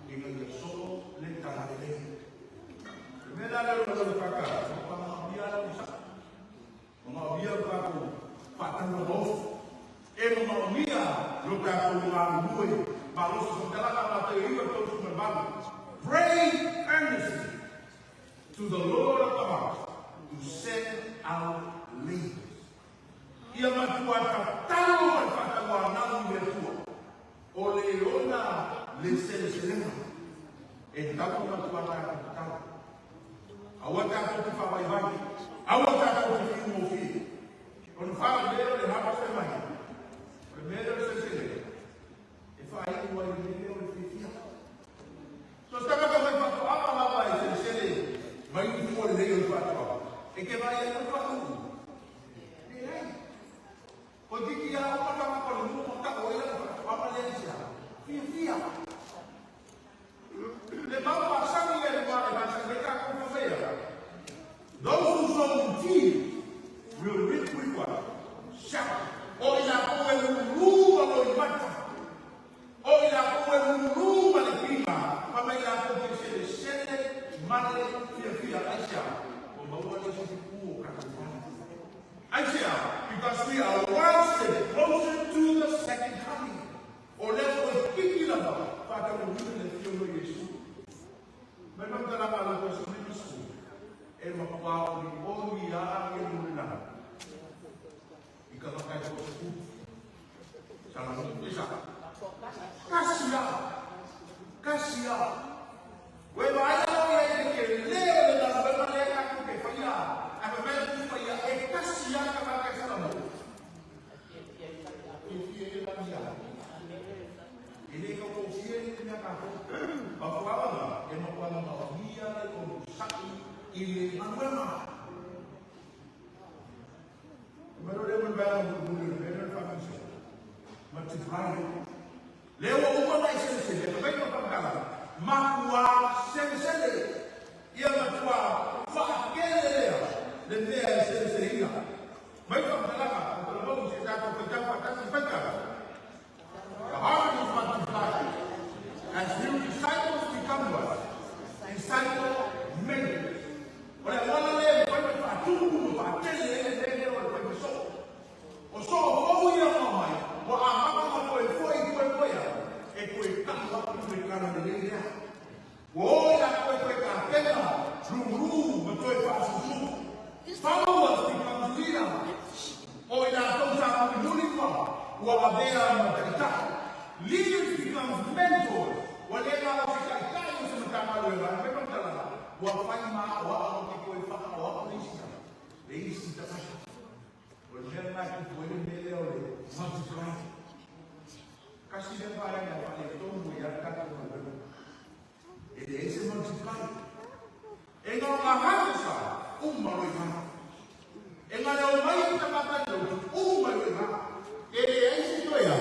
ina ia soo le talalelei. O le mea la lea o le galuega faatalaa, e matua manaomia lava le onosai. Manaomia lo tatou faatauamaofi. E manaomia lo tatou galulue malosi faamatalaga Mataio 9:38. Pray earnestly to the Lord of the harvest to send out laborers. Ia matua tatalo ma le faatauanau i le Atua o le ona le seleselega e tatau ona matua tatou tatalo. Aua tatou te faavaivai, aua tatou te fiugofie. O le faa lea o le harvest fai mai, o le mea lea o le seleselega, e faaiu ai i le mea lea o le fiafia. So se tagata faifaatoaga lava e selesele mai ni fua lelei o le faatoaga, e te vaai ai o le faaiuga. Leai. Toeitiiti lava uma tagata o le nuu ma tau ai lana faatoaga lea i se a? Fiafia. Le mau masani lea le ma e masani ai tatou fai mai a. Those who sow in tears will reap with what? Shout. O i latou e lulu ma loimata. O i latou e lulu ma le pima, ma mai latou te selesele ma le fiafia. Aisea? Ua maua le isi pu o tatou fale. Aisea? Because we are one step closer to the second coming. O lea toeitiiti lava faataunuuina le Afioga o Iesu. Mai faamatalaga a Luka 15, e matua olioli a ia mulilaga i ka maka e toasefulu. Salamo isa. Kasi a. Kasi a. Ua e vaai alo ia i le tele o le galuega lea tatou te faia, ae fai mai le tusi paia, e tasi lava le tagata e Salamo. Fiafia ia lagi ia. E le taugofie le mea tatou. Mafuaaga e matua manaomia le onosai i le galuega. Mea lea ma le vaega mulimuli o le mea lea o le faamasinoga. Multiply. Lea ua uma ona e selesele, fai mai lau faamatalaga, matua selesele, ia matua faatele lea le mea e seleseleina. Mai faamatalaga, o talavou se tatou faitau faatasi i faitau. The harvest is multiplied as new disciples become what? Disciple makers. O le auala lea e mafai ona faatupu ma faatele ai le mea lea o le faiva soo. O soo fou ia ua aumai, ua amata ona toe foi i toe koe au, e toe tau atu le tala lelei lea. Ua o i a koe toe tapena, lulu ma toe faasusu. Followers becomes leader. O i latou sa mulimuli ma ua avea ma taitai. Leaders becomes mentors. Ua le na o se taitai o se Matagaluega e fai faamatalaga, ua fai ma aoao ke toe faaoao le isi tagata, le isi tagata. O le mea lena e tupu ai le mea lea o le multiply. Tasi lea vaega e faaletonu ai lava le tatou galuega. E leai se multiply. E na o ngā harvest uma loa i ngā. E na le omai o tagata i lotu uma loa i ngā. E leai se toe a,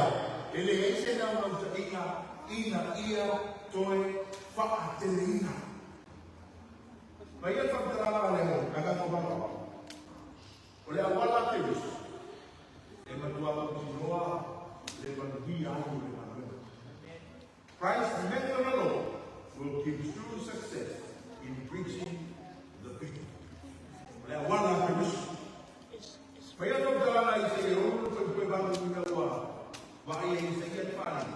e leai se naunautaiga ina ia toe faateleina. his true success in preaching the people. O le auala a Perisi. Faia no talala i se ono pe pe valu ina ua vaai e Isaia le whaali.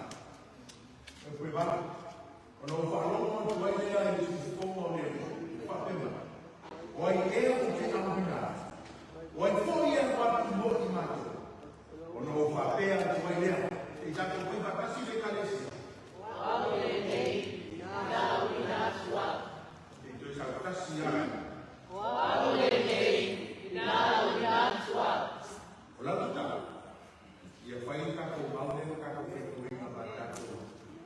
Pe pe valu. Ona o whaalongo atu ai lea i le susufonga o le whaapema. O ai ea o te auhina atu. O ai foi e atu atu mo i mātou. Ona o whaapea atu ai lea. Te i tātou pai whakasi le kalesia. Te i toi sautasi ai. O lau tatalo, ia fai tatou mau lea ma tatou fetuiga ma tatou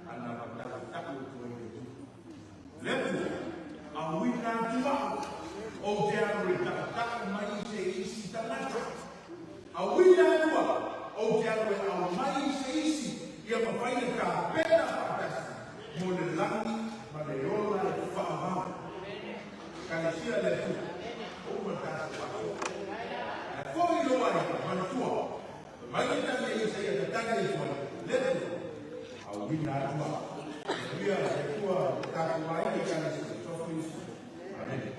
ana ma tatou tau atu ai i le Atua. Le Atua, auina atu au, ou te alu e tautau mai i se isi tagata. Auina atu au, ou te alu e aumai i se isi ia mafai ona tapena faatasi mo le lagi ma le ola e faavavau. Ekalesia le Atua, o uma tatou aso. Ae foi lou aiga, manatua, fai mai le tali a Isaia na tali atu ai, Le Atua, auina atu au. Manuia le Atua i lo tatou aiga Ekalesia, Sofu Iesu. Amene.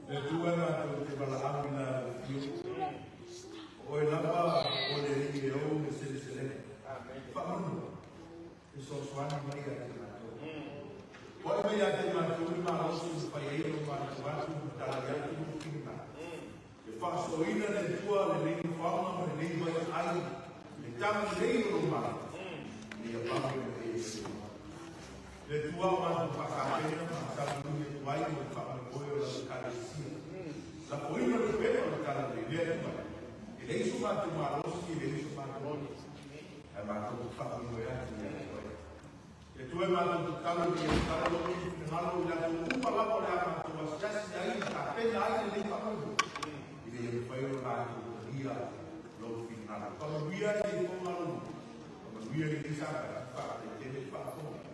Le Atua e matou te valaau i la afio. O oe lava o le Alii e ou le seleselega. Faamanu, fesoasoani mai ia te matou. Poai mai ia te matou le malosi e mafai ai ona matou atu ma talai atu lou finagalo. E faasoaina le Atua lenei nofoaga ma lenei vaiaai i le tagalelei o lou Malo, ina ia vave ona e ese mai. Le Atua o matou faatapena ma savalui atu ai mo le faamoemoe o lau Ekalesia. Lafoina le upega o le Talalelei, le Atua, e leai so matou malosi, e leai so matou loto, ae matou te faamoemoe atu ia te Oe. Le Atua e matou tatalo ina ia tatala lou finagalo i latou uma lava o le a matou asiasi ai ma tapena ai lenei faamoemoe, ina ia mafai ona latou talia lou finagalo. Faamanuia i le ifoga a lou nuu. Faamanuia i lenei Sapati, faafetai tele le faafofoga.